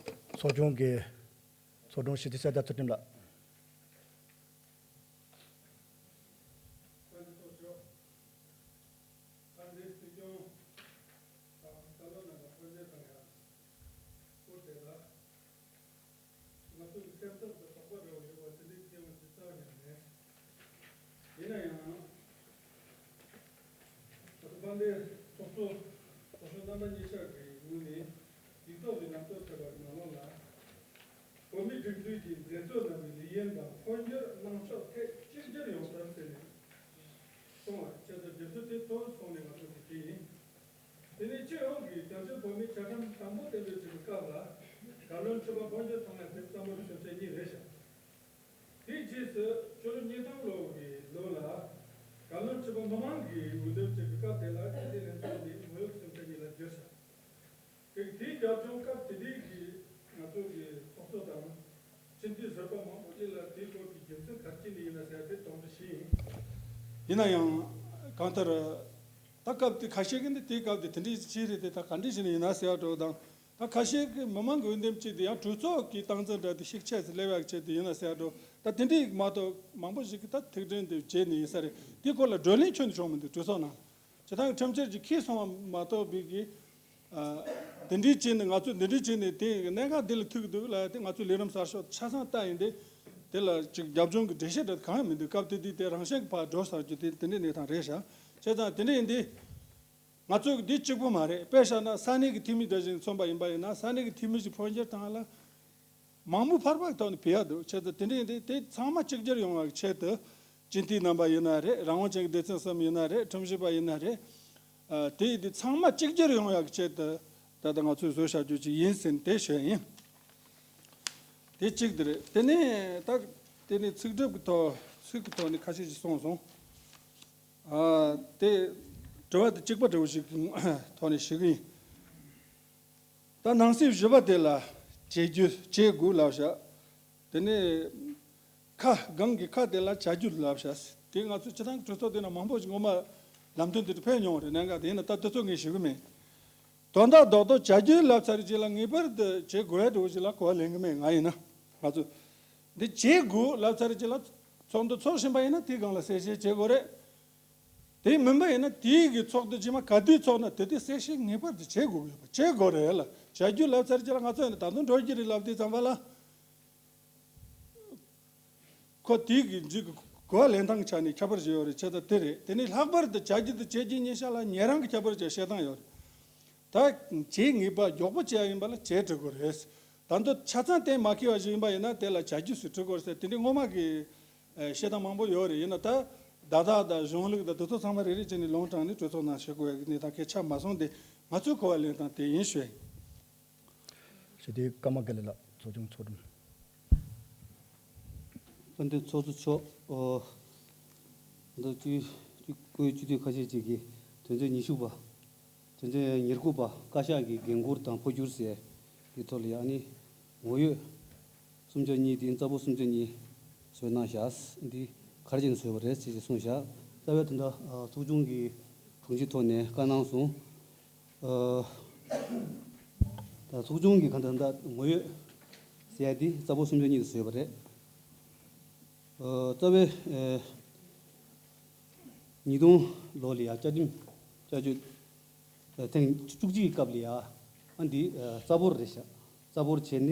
ཚོགས་ཆུང་གི་ཚོགས་དྲུང་ཞི་བདེ་ས་སྐྱ་ཚུལ་ཁྲིམས་ལགས། དཔལ་ལྡན་ཚོགས་གཙོ། དཔལ་ལྡན་སྲིད་སྐྱོང་དང་བཀའ་སློབ་གནང་བ་ཕོ་ཉ་དང་ཡང་སྐུ་དེ་ལ། ང་ཚོ་གི་སེམས་ཐག་ཏུ་དོགས་པ་འདྲ་བོ་ཡོད་པ་དེ་འདྲའི་སྐྱེ་བ་ཅི་རྩ་བ་ཉིད་ནས་མེད། ཡིན་ན་ཡང་། ང་ཚོ་དཔལ་ལྡན་ཚོགས་གཙོ་ཚོགས་གཞོན་རྣམ་པ་གཉིས་ཆ་གི་ངོས་ནས་ཡིག་ཐོག་ནས་ལམ་སྟོན་ཐེབས་པ་ནང་ལོགས་ལ། བོད་མིའི་སྒྲིག་འཛུགས་ཀྱིས་འགྲན་རྩོད་གནང་བའི་ལས་ཡུན་དང་འཕོ་འགྱུར་གནང་ཕྱོགས་ཐད་གཅིག་གྱུར་ཡོང་ཐབས་ཟེར་ནས་གསུངས་པ་བྱས་ཙང་། དེ་ཚོ་དེ་ཐོག་སོང་ནས་ང་ཚོ་དེ་བྱས་ཡིན། དེ་ནས་སྤྱི་ཡོངས་ཀྱི་བཙན་བྱོལ་བོད་མིའི་བཅའ་ཁྲིམས་དང་པོ་གཏན་འབེབས་བྱེད་པའི་སྐབས་ལ། བཀའ་བློན་ཁྲི་པ་འཕོ་འགྱུར་གཏོང་ཡ་དེ་རྩ་འབོར་སུམ་ཆ་གཉིས་རེད་ཤག་དེའི་རྗེས་སུ་སྤྱི་ལོ་ཉིས་སྟོང་ལོ་གི་ལོ་ལ། བཀའ་བློན་ཁྲི་པ་མི་མང་གིས་འོས་འདེམས་བྱེད་པའི་སྐབས་དེ་ལ་སྤྱི་འཐུས་ལྷན་ཚོགས་ནས་ངོ་ཡོད་སུམ་ཆ་གཉིས་ལ་བསྒྱུར་ཤག་དེ་དེའི་རྒྱབ་ལྗོངས་སྐབས་དེ་དུས་ཀྱི་ང་ཚོ་གི་ཚོགས་གཙོ་དང་སྤྱི་འཐུས་ཟུར་པ་མང་པོ་ཅིག་ལ་དེའི་སྐོར་གྱི་རྒྱུ་མཚན་ག་རེ་བྱས་ནས་ཡིན་ན་ཟེར་ཡ་དེ་དོགས་འདྲི་ཞིག་ཡིན། ཡིན་ན་ཡང་གང་ལྟར། ད་སྐབས་དེ་ཁ་ཤས་ཀྱིས་འདི་དེའི་སྐབས་དེ་དེ་འདྲའི་ཅི་རེད་དེ། ད་ག་འདྲ་བྱས་ནས་ཡིན་ན་ཟེར་ཡ་འདྲ་བོ་དང་། ད་ཁ་ཤས་ཀྱིས་མི་མང་གི་འོས་འདེམས་བྱས་ཏེ་ཡང་གྲོས་ཚོགས་ཀྱི་སྟངས་འཛིན་འདྲ་དེ་ཤུགས་ཆེ་ཙམ་སླེབས་ཡག་ཆེད་དུ་ཡིན་ན་ཟེར་ཡ་འདྲ་བོ། ད་དེ་འདྲའི་མ་གཏོགས་མང་པོ་ཞིག་གིས་ད་ཐུགས་འདྲན་དེ་བྱས་ནས་ཡིན་ས་རེད། དེའི་སྐོར་ལ་བགྲོ་གླེང་ཁྱོན་ནས་བྱུང་མི་འདུག་གྲོས་ཚོགས་ནང་། སྤྱིར་བཏང་ཁྲིམས་འཆར་གྱི་འཁྱེར་སོང་བ་མ་གཏོགས་པའི་གི། ཨ། དེ་འདྲའི་བྱས་ནས་ང་ཚོས་འདི་འདྲའི་བྱས་ནས་དེ་གནད་འགག་འདི་ལ་ཐུག་འདུག་ལབ་ཡ་དེ་ང་ཚོས་ལས་རིམ་གསར་ཤོག་ཆ་ཚང་བལྟས་ཡིན་ཏེ། དེ་ལ་ཅིག་རྒྱབ་ལྗོངས་ཀྱི་འགྲེལ་བཤད་འདྲ་གང་ཡང་མི་འདུག་སྐབས་དེ་དུས་དེ་རང་བཞིན་གྱིས་ཕར་འགྲོ་ཚར་རྒྱུ་དེ་དེ་འདྲའི་གནས་སྟངས་རེད་ཤག་བྱས་ཙང་དེ་འདྲ་ཡིན་དུས། ང་ཚོ་གི་འདི་གཅིག་པུ་མ་རེད། དཔེ་བཞག་ན་ས་གནས་ཀྱི་འཐུས་མི་འདྲ་ཞིག་མཚོན་པ་ཡིན་པ་ཡིན་ན། ས་གནས་ཀྱི་འཐུས་མི་ཞིག་འཕོ་འགྱུར་བཏང་ལ་མང་མོས་ཕར་པའི་ཐོག་ནས་ཕུད་ཡ་འདུག་བྱས་ཙང་དེ་འདྲ་ཡིན་དུས་དེ་ཚང་མ་གཅིག་གྱུར་ཡོང་བའི་ཆེད་དུ། སྤྱི་འཐུས་རྣམ་པ་ཡིན་ན་རེད། རང་དབང་ཅན་གྱི་སྡེ་ཚན་གསུམ་ཡིན་ན་རེད། ཁྲིམས་ཞིབ་པ་ཡིན་ན་རེད། ཨ། དེ་དེ་ཚང་མ་གཅིག་གྱུར་ཡོང་ཡག་ཆེད་དུ་ད་ལྟ་ང་ཚོས་བཟོས་བཞག་རྒྱུ་ཅིག་ཡིན་ཟེར་ནས་དེ་ཞུ་ཡ་ཡིན། དེ་གཅིག་དེ་རེད། དེ་ནས་ད་དེ་ནས་ཚིག་གྲུབ་ཀྱི་ཐོག་ཚིག་གི་ཐོག་ནས་ཁ་ཤས་ཤིག་གསུངས་སོང་། ཨ། དེ་དྲི་བ་དེ་གཅིག་པ་འདྲ་བོ་ཞིག་གི་ཐོག་ནས་ཞུ་གི་ཡིན། ད་ནང་གསེས་བཞི་པ་དེ་ལ་བྱེད་རྒྱུ་བྱེད་དགོས་ལབ་བཞག་དེ་ནས་ཁ། སྒང་གི་ཁ་དེ་ལ་བྱ་རྒྱུ་ལབ་བཞག་དེ་ང་ཚོ་སྤྱིར་བཏང་གི་གྲོས་ཚོགས་དེ་ནང་མང་པོ་ཞིག་སྔོན་མ་ལམ་སྟོན་དེ་འདྲ་ཕེབས་མྱོང་བ་རེད། གནད་འགག་དེ་ཡིན་ན་ད་དེ་ཚོ་ངས་ཞུ་གི་མེད། དོན་དག་རྡོག་རྡོག་བྱ་རྒྱུ་ལབ་ཚར་རྗེས་ལ་ངེས་པར་དུ་བྱེད་དགོས་ཡ་འདྲ་བོ་ཞིག་ལ་གོ་བ་ལེན་གི་མེད། ང་ཡིན་ན་ང་ཚོ་འདི་བྱེད་དགོས་ལབ་ཚར་རྗེས་ལ་ཚོགས་འདུ་ཚོགས་བཞིན་པ་ཡིན་ན་དེའི་སྒང་ལ་གསལ་བཤད་བྱེད་དགོས་རེད། དེ་མིན་པ་ཡིན་ན་དེའི་གི་ཚོགས་འདུ་རྗེས་མ་ག་དུས་ཚོགས་ན་དེ་དུས་གསལ་བཤད་ངེས་པར་དུ་བྱེད་དགོས་ཀྱི་ཡོད་པ། བྱེད་དགོས་རེད་ལ། བྱ་རྒྱུ་ལབ་ཚར་རྗེས་ལ་ང་ཚོ་ཡིན་ན་ད་དུང་འགྲོ་རྒྱུ་རེད་ལབ་དུས་ཙམ་པ་ལ། ཁོ་དེའི་གི་འཇིག་གི་གོ་བ་ལེན་སྟངས་ཀྱི་ཆ་ནས་ཁྱད་པར་ཞིག་ཡོད་རེད། བྱས་ཙང་དེ་རེད། དེ་ནས་ལྷག་པར་དུ་བྱ་རྒྱུ་དང་བྱེད་རྒྱུ་གཉིས་ཆ་ལ་ཉན་རང་གི་ཁྱད་པར་ཅིག་བཤད་སྟངས་ཡོད་རེད། ད་བྱེད་ངེས་པ་མགྱོགས་པོ་བྱེད་ཡ་ཡིན་པ་ལ་བྱེད་འགྲོ་དགོས་རེད། ད་དུང་ཆ་ཚང་གཏན་མ་འཁེལ་བ་ཞིག་ཡིན་པ་ཡིན་ན་དེ་ལ་བྱ་རྒྱུ་ཟེར་འབྲི་དགོས་རེད་ཟེར། དེ་འདྲའི་སྔོན་མ་གི་ཨ། བཤད་སྟངས་མང་པོ་ཡོད་རེད། ཡིན་ན་ད་བརྡ་དག་དང་གཞུང་ལུགས་དང་དེ་ཚོ་ཚང་མ་རེ་རེ་བྱས་ནས་ལུང་དྲངས་ནས་གྲོས་ཚོགས་ནང་ཞུ་དགོས་ཡ་གི་གནས་སྟངས་གལ་ཆགས་མ་སོང་སྟེ། ང་ཚོའི་གོ་བ་ལེན་སྟངས་དེ་ཡིན་ཞུ་ཡ་ཡིན། ཞུ་དེ་ཀརྨ་དགེ་ལེགས་ལགས། ཚོགས་ཆུང་ཚོགས་དྲུང་། དཔལ་ལྡན་ཚོགས་གཙོ་མཆོག་ཨོ། ད་སྤྱི་སྤྱི་བཀུར་འོས་སྤྱི་འཐུས་ཁ་ཤས་ཅིག་གིས་དོན་ཚན་ཉི་ཤུ་པ། དོན་ཚན་ཉེར་དགུ་པ། བཀའ་ཤག་གི་འགན་འཁུར་དང་འཕོ་འགྱུར་ཟེར་དེའི་ཐོག་ལ་ཡང་ནི་ངོ་ཡོད་སུམ་ཆ་གཉིས་དེ་རྩ་འབོར་སུམ་ཆ་གཉིས་བཟོས་གནང་བཞག་འདི་ ག་རེ་བྱས་ནས་བཟོས་པ་རེད་ཅེས་གསུངས་བཞག་རྩ་བའི་དོན་དག་ཨ་ཚོགས་ཆུང་གི་དྲུང་ཆེ་ཐོག་ནས་བཀའ་གནང་སོང་། ཨ་ད་ཚོགས་ཆུང་གི་ག་འདྲ་འདྲ་ངོ་ཡོད་ཟེར་ཡ་དེ་རྩ་འབོར་སུམ་ཆ་གཉིས་ལ་བཟོས་པ་རེད། ཨ་རྩ་བའི་ཨ་ཉིས་སྟོང་ལོ་ལ་ཡ་བཅའ་ཁྲིམས་བསྐྱར་བཅོས་ཨ་ཐེངས་བཅུ་གཅིག་གི་སྐབས་ལ་ཡ་ཨ་འདི་ཨ་རྩ་འབོར་རེད་ཤག་རྩ་འབོར་བྱས་ནས་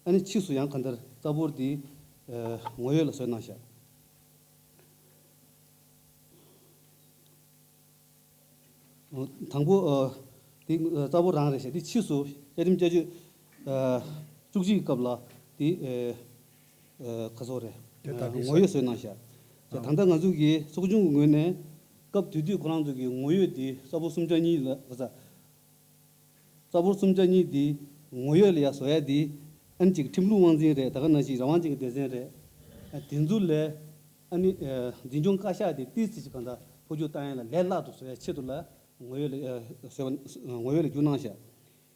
ཨ་ནི་ཕྱིས་སུ་ཡང་གང་ལྟར་རྩ་འབོར་འདི་ཨ་ངོ་ཡོད་ལ་བཟོས་གནང་ཤག་དང་པོ་ཨ་འདི་ཨ་རྩ་འབོར་རང་རེད་ཤག་འདི་ཕྱིས་སུ་བཅའ་ཁྲིམས་བསྐྱར་བཅོས་ཨ་བཅུ་གཅིག་གི་སྐབས་ལ་འདི་ཨ་ཨ་ག་ཚོད་རེད། དེ་ལྟ་ཨ་གི་ངོ་ཡོད་བཟོས་གནང་ཤག་ཨ་ད་ལྟ་ང་ཚོ་གི་ཚོགས་ཆུང་གི་ངོས་ནས་སྐབས་དེ་དུས་ཁོ་རང་ཚོ་གི་ངོ་ཡོད་དེ་རྩ་འབོར་སུམ་ཆ་གཉིས་ལ་ག་ཚ་རྩ་འབོར་སུམ་ཆ་གཉིས་དེ་ངོ་ཡོད་ལ་ཡ་བཟོ་ཡ་དེ་ཨ་ནི་ཅིག་ཁྲིམས་ལུགས་དབང་འཛིན་རེད། ད་ག་ནང་བཞིན་རང་དབང་ཅན་གྱི་སྡེ་ཚན་རེད། ཨ་དེ་ཚོ་ལས་ཨ་ནི་ཨ་འཛིན་སྐྱོང་བཀའ་ཤག་དེ་ཏོག་ཙམ་ཅིག་གང་ལྟར་འཕོ་འགྱུར་བཏང་ཡ་ལ་ལས་སླ་དུ་བཟོ་ཡ་ཆེད་དུ་ལ་ངོ་ཡོད་ལ་ཨ་བཟོས་པ་ངོ་ཡོད་ལ་བསྒྱུར་གནང་ཤག་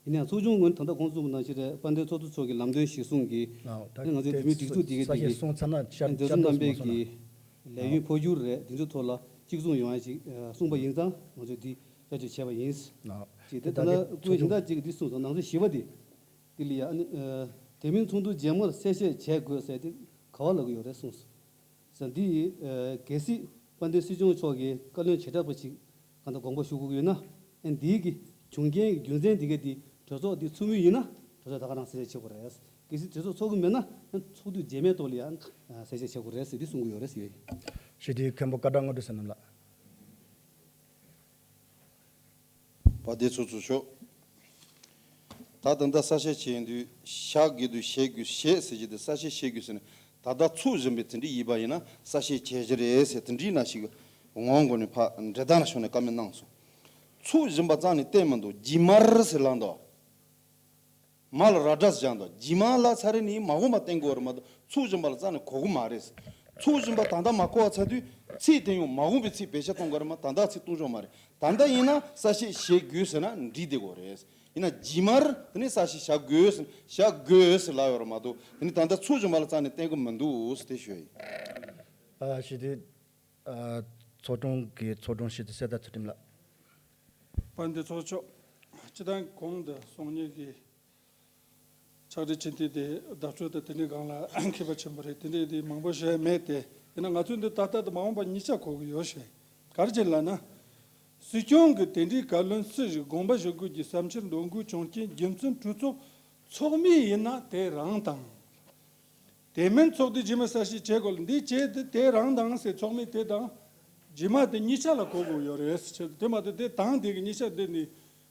ཡིན་ནའང་ཚོགས་ཆུང་ངོས་ནས་ད་ལྟ་གོང་གསུངས་པ་ནང་བཞིན་རེད། དཔལ་ལྡན་ཚོགས་གཙོ་མཆོག་གི་ལམ་སྟོན་གཞིར་བཟུང་གིས་ཨ་ད་ཨ་ནི་ང་ཚོའི་དེ་བོད་མིའི་སྒྲིག་འཛུགས་འདི་གའི་ས་སྟེང་གཞི་གི་བཟུང་ཚར་ན་ཤར་ཨ་མཛད་ཤར་གསུམ་ནང་རྣམ་པའི་སོང་ན་གི་ལས་ཡུན་འཕོ་འགྱུར་རེད། དེ་ཚོའི་ཐོག་ལ་གཅིག་མཚུངས་ཡོང་ཡ་ཞིག་ཨ་གསུངས་པ་ཡིན་ཙང་ང་ཚོས་འདི་བསྐྱར་བཅོས་བྱས་པ་ཡིན། ཨ་ཅེས་དེ་དེ་ལྟར་ལྟ་ན་ལས་སྐུའི་ཚོགས་སྦྱིན་ཆུང་བདག་ཅིག་གིས་འདི་གསུངས་སོང་། ནང་གསེས་བཞི་པ་དེ་དེ་ལ་ཡ་ཨ་ནི་ཨ་དེ་མིན་ཚོགས་འདུ་རྗེས་མར་གསལ་བཤད་བྱེད་དགོས་ཟེར་དེ་ག་བ་ལབ་ཀྱི་ཡོད་རེད་གསུངས་སོང་། ཟེར་འདི་ཡིས་ཨ་གལ་སྲིད་དཔལ་ལྡན་སྲིད་སྐྱོང་མཆོག་གིས་བཀའ་བློན་བྱེ་བྲག་པ་ཞིག་གང་ལྟར་དགོངས་པ་ཞུ་དགོས་ཀྱི་ཡོད་ན། ཨ་འདིའི་གི་བྱུང་རྐྱེན་གྱི་རྒྱུ་མཚན་འདི་ག་འདི་གྲོས་ཚོགས་འདི་ཚུགས་མུས་ཡིན་ན་གྲོས་ཚོགས་ད་ག་རང་གསལ་བཤད་བྱེད་དགོས་རེད། གལ་སྲིད་གྲོས་ཚོགས་ཚོགས་ཀྱི་མེད་ན་ཡང་ཚོགས་དུས་རྗེས་མའི་ཐོག་ལ་ཡང་གསལ་བཤད་བྱེད་དགོས་རེད་ཟེར་འདི་གསུང་གི་ཡོད་རེད་ཟེར། ཞི་བདེའི་མཁན་པོ་བཀའ་གྲགས་དངོས་གྲུབ་བསོད་ནམས་ལགས། དཔལ་ལྡན་ཚོགས་གཙོ་མཆོག་ད་ད་ལྟ་གསལ་བཤད་བྱེད་ཡོང་དུས་བཞག་དགོས་དུས་བཞེས་དགོས་བཞེས་ཟེར་གྱི་འདུག་གསལ་བཤད་བྱེད་དགོས་ཟེར་ནས་ད་ལྟ་ཚུགས་བཞིན་པའི་དེ་འདྲ་ཡིན་པ་ཡིན་ན་གསལ་བཤད་བྱེད་ཀྱི་རེད་ཟེར་དེ་འདྲའི་ནང་ཞིག་ངོ་མགོ་ནས་ཕར་འབྲེལ་ཐག་ནས་ཕྱོགས་ནས་བཀའ་མོལ་གནང་སོང་། ཚུགས་བཞིན་པ་རྩ་ནས་བསྟན་མི་འདུག་རྗེས་མར་ཟེར་ལབ་འདུག་མ་ལ་ར་སྒྲ་སྦྱར་འདུག་རྗེས་མ་ལ་ཚར་རེ་ནི་མ་འོངས་པ་བསྟན་དགོས་རེད་མ་གཏོགས་ཚུགས་བཞིན་པ་ལ་རྩ་ནས་གོ་གི་མ་རེད། ཚུགས་བཞིན་པ་ད་ལྟ་མ་གོ་བ་ཚར་དུས་ཚིག་དེ་ཡང་མ་འོངས་པའི་ཚིག་བེད་སྤྱོད་གཏོང་དགོས་རེད་མ་ད་ལྟ་ཚིག་གཏོང་ཆོག་མ་རེད། ད་ལྟ་ཡིན་ན་གསལ་བཤད་བྱེད་དགོས་ཟེར་ན་འགྲིག་བསྡད་དགོས་རེད། ཡིན་ན་རྗེས་མར་དེ་ནས་གསལ་བཤད་བྱ་དགོས་ཟེར་བྱ་དགོས་ཟེར་ལབ་ཡོད་རེད་མ་གཏོགས་དེ་ནས་ད་ལྟ་ཚུགས་བཞིན་པ་ལ་རྩ་ནས་བསྟན་གི་མི་འདུག་ཟེར་དེ་ཞུ་ཡ་ཡིན། ཨ་ཞི་བདེ། ཨ་ཚོགས་དྲུང་གི་ཚོགས་དྲུང་ཞི་བདེ་གསེར་རྟ་ཚུལ་ཁྲིམས་ལགས། དཔལ་ལྡན་ཚོགས་གཙོ། སྤྱིར་བཏང་གོང་དུ་གསུང་མཁན་གྱི་ཕྱག་བྲིས་ཆེན་མཐིལ་དེ་བརྡ་སྤྲོད་དང་དེ་འདྲའི་སྒང་ལ་མཁས་པ་ཆེན་པོ་རེད། དེ་འདྲའི་དེ་མང་པོ་བཤད་མེད་དེ། ཡིན་ན་ང་ཚོས་འདི་ད་ལྟ་དང་མ་འོངས་པ་གཉིས་ཆ་གོ་གི་ཡོད་ཞེས། ག་རེ་བྱས་ལབ་ན། སྲིད་སྐྱོང་གིས་དེ་འདྲའི་བཀའ་བློན་སུ་ཞིག་དགོངས་པ་ཞུ་དགོས་ཀྱི་བསམ་འཆར་འདོན་དགོས་བྱུང་རྐྱེན་རྒྱུ་མཚན་གྲོས་ཚོགས་ཚོགས་མི་ཡིན་ན་དེ་རང་དང་། དེ་མིན་ཚོགས་དུས་རྗེས་མ་གསལ་བཤད་བྱེད་དགོས་ལ་འདི་བྱས་ཏེ་དེ་རང་དང་ཟེར་ཚོགས་མི་དེ་དང་རྗེས་མ་དེ་གཉིས་ཆ་ལ་གོ་དགོས་ཡོད་རེད་ཟེར། དེ་མ་གཏོགས་དེ་དང་དེ་གི་གཉིས་ཆ་དེ་ནི་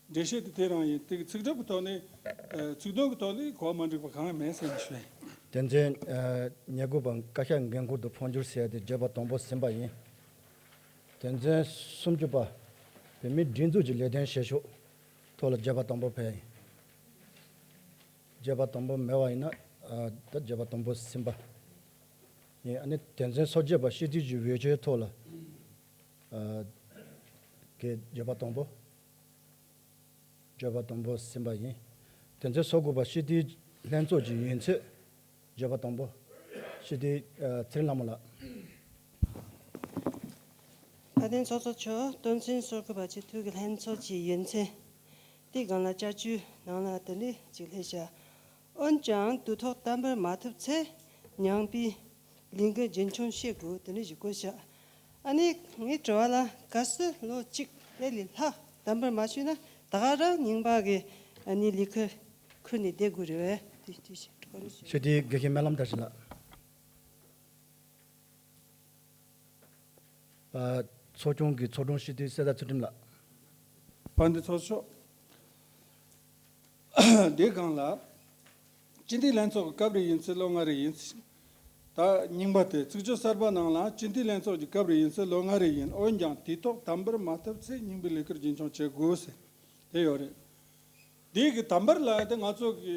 འགྲེལ་བཤད་དེ་དེ་རང་ཡིན། དེ་གི་ཚིག་གྲུབ་ཀྱི་ཐོག་ནས་ཚིག་དོན་གྱི་ཐོག་ནས་གོ་བ་མ་འགྲིག་པ་གང་ཡང་མེད་ཟེར་ནས་ཞུ་ཡ་ཡིན། དོན་ཚན་ཉེར་དགུ་པ་བཀའ་ཤག་འགན་ཁུར་དུ་འཕོ་འགྱུར་ཟེར་ཡ་དེ་བརྗོད་པ་དང་པོ་ཟིན་པ་ཡིན། དོན་ཚན་སུམ་ཅུ་པ་བོད་མིའི་སྒྲིག་འཛུགས་ཀྱི་ལས་དོན་བྱེད་ཕྱོགས་ཐོག་ལ་བརྗོད་པ་དང་པོ་ཕེབས་ཡིན། བརྗོད་པ་དང་པོ་མེད་པ་ཡིན་ན་ཨ་ད་བརྗོད་པ་དང་པོ་ཟིན་པ་ཡིན། ཨ་ནི་དོན་ཚན་སོ་བརྒྱད་པ་སྤྱི་འཐུས་ཀྱི་འོས་ཆོས་ཐོག་ལ་ཨ་གི་བརྗོད་པ་དང་པོ། བརྗོད་པ་དང་པོ་ཟིན་པ་ཡིན། དོན་ཚན་སོ་དགུ་པ་སྤྱི་འཐུས་ལྷན་ཚོགས་ཀྱི་ཡུན་ཚད། བརྗོད་པ་དང་པོ། སྤྱི་འཐུས་ཨ་ཚེ་རིང་ལྷ་མོ་ལགས། དཔལ་ལྡན་ཚོགས་གཙོ་མཆོག་དོན་ཚན་སོ་དགུ་པ་སྤྱི་འཐུས་ཀྱི་ལྷན་ཚོགས་ཀྱི་ཡུན་ཚད་དེའི་སྒང་ལ་བསྐྱར་བཅོས་ནང་ལ་དེ་འདྲ་ཅིག་སླེབས་ཤག་འོན་ཀྱང་དུས་ཐོག་བརྟན་པོར་མ་ཐུབ་ཚེ་ཉམས་པའི་ལས་འགན་རྒྱུན་འཁྱོངས་བྱེད་དགོས་དེ་འདྲ་ཞིག་བཀོད་ཤག་ཨ་ནི་ངའི་དྲི་བ་ལ་གལ་སྲིད་ལོ་གཅིག་དེ་ལས་ལྷག་བརྟན་པོར་མ་བྱས་ན་ད་ག་རང་རྙིང་པ་གི་ཨ་ནི་ལས་ཁུར་ཁུར་ནས་བསྡད་དགོས་རེད་པས། དེ་དེ་ཞིག་དྲི་བ་རེ་ཞིག་ཞུ་དེའི་དགེ་རྒན་སྨོན་ལམ་བཀྲ་ཤིས་ལགས། ཨ་ཚོགས་ཆུང་གི་ཚོགས་དྲུང་སྤྱི་འཐུས་གསེར་རྟ་ཚུལ་ཁྲིམས་ལགས། དཔལ་ལྡན་ཚོགས་གཙོ། འདིའི་སྒང་ལ། སྤྱི་འཐུས་ལྷན་ཚོགས་ཀྱི་སྐབས་རེ་ཡིན་ཚེ་ལོ་ལྔ་རེ་ཡིན། ད་རྙིང་པ་དེ་ཚིག་བརྗོད་གསར་པ་ནང་ལ་སྤྱི་འཐུས་ལྷན་ཚོགས་ཀྱི་སྐབས་རེ་ཡིན་ཚེ་ལོ་ལྔ་རེ་ཡིན། འོན་ཀྱང་དུས་ཐོག་དམ་པོར་མ་ཐུབ་ཚེ་རྙིང་པའི་ལས་ཁུར་རྒྱུན་འཁྱོངས་བྱེད་དགོས་ཟེར་དེ་ཡོད་རེད། དེ་གི་དམ་པར་ལ་དེ་ང་ཚོ་གི་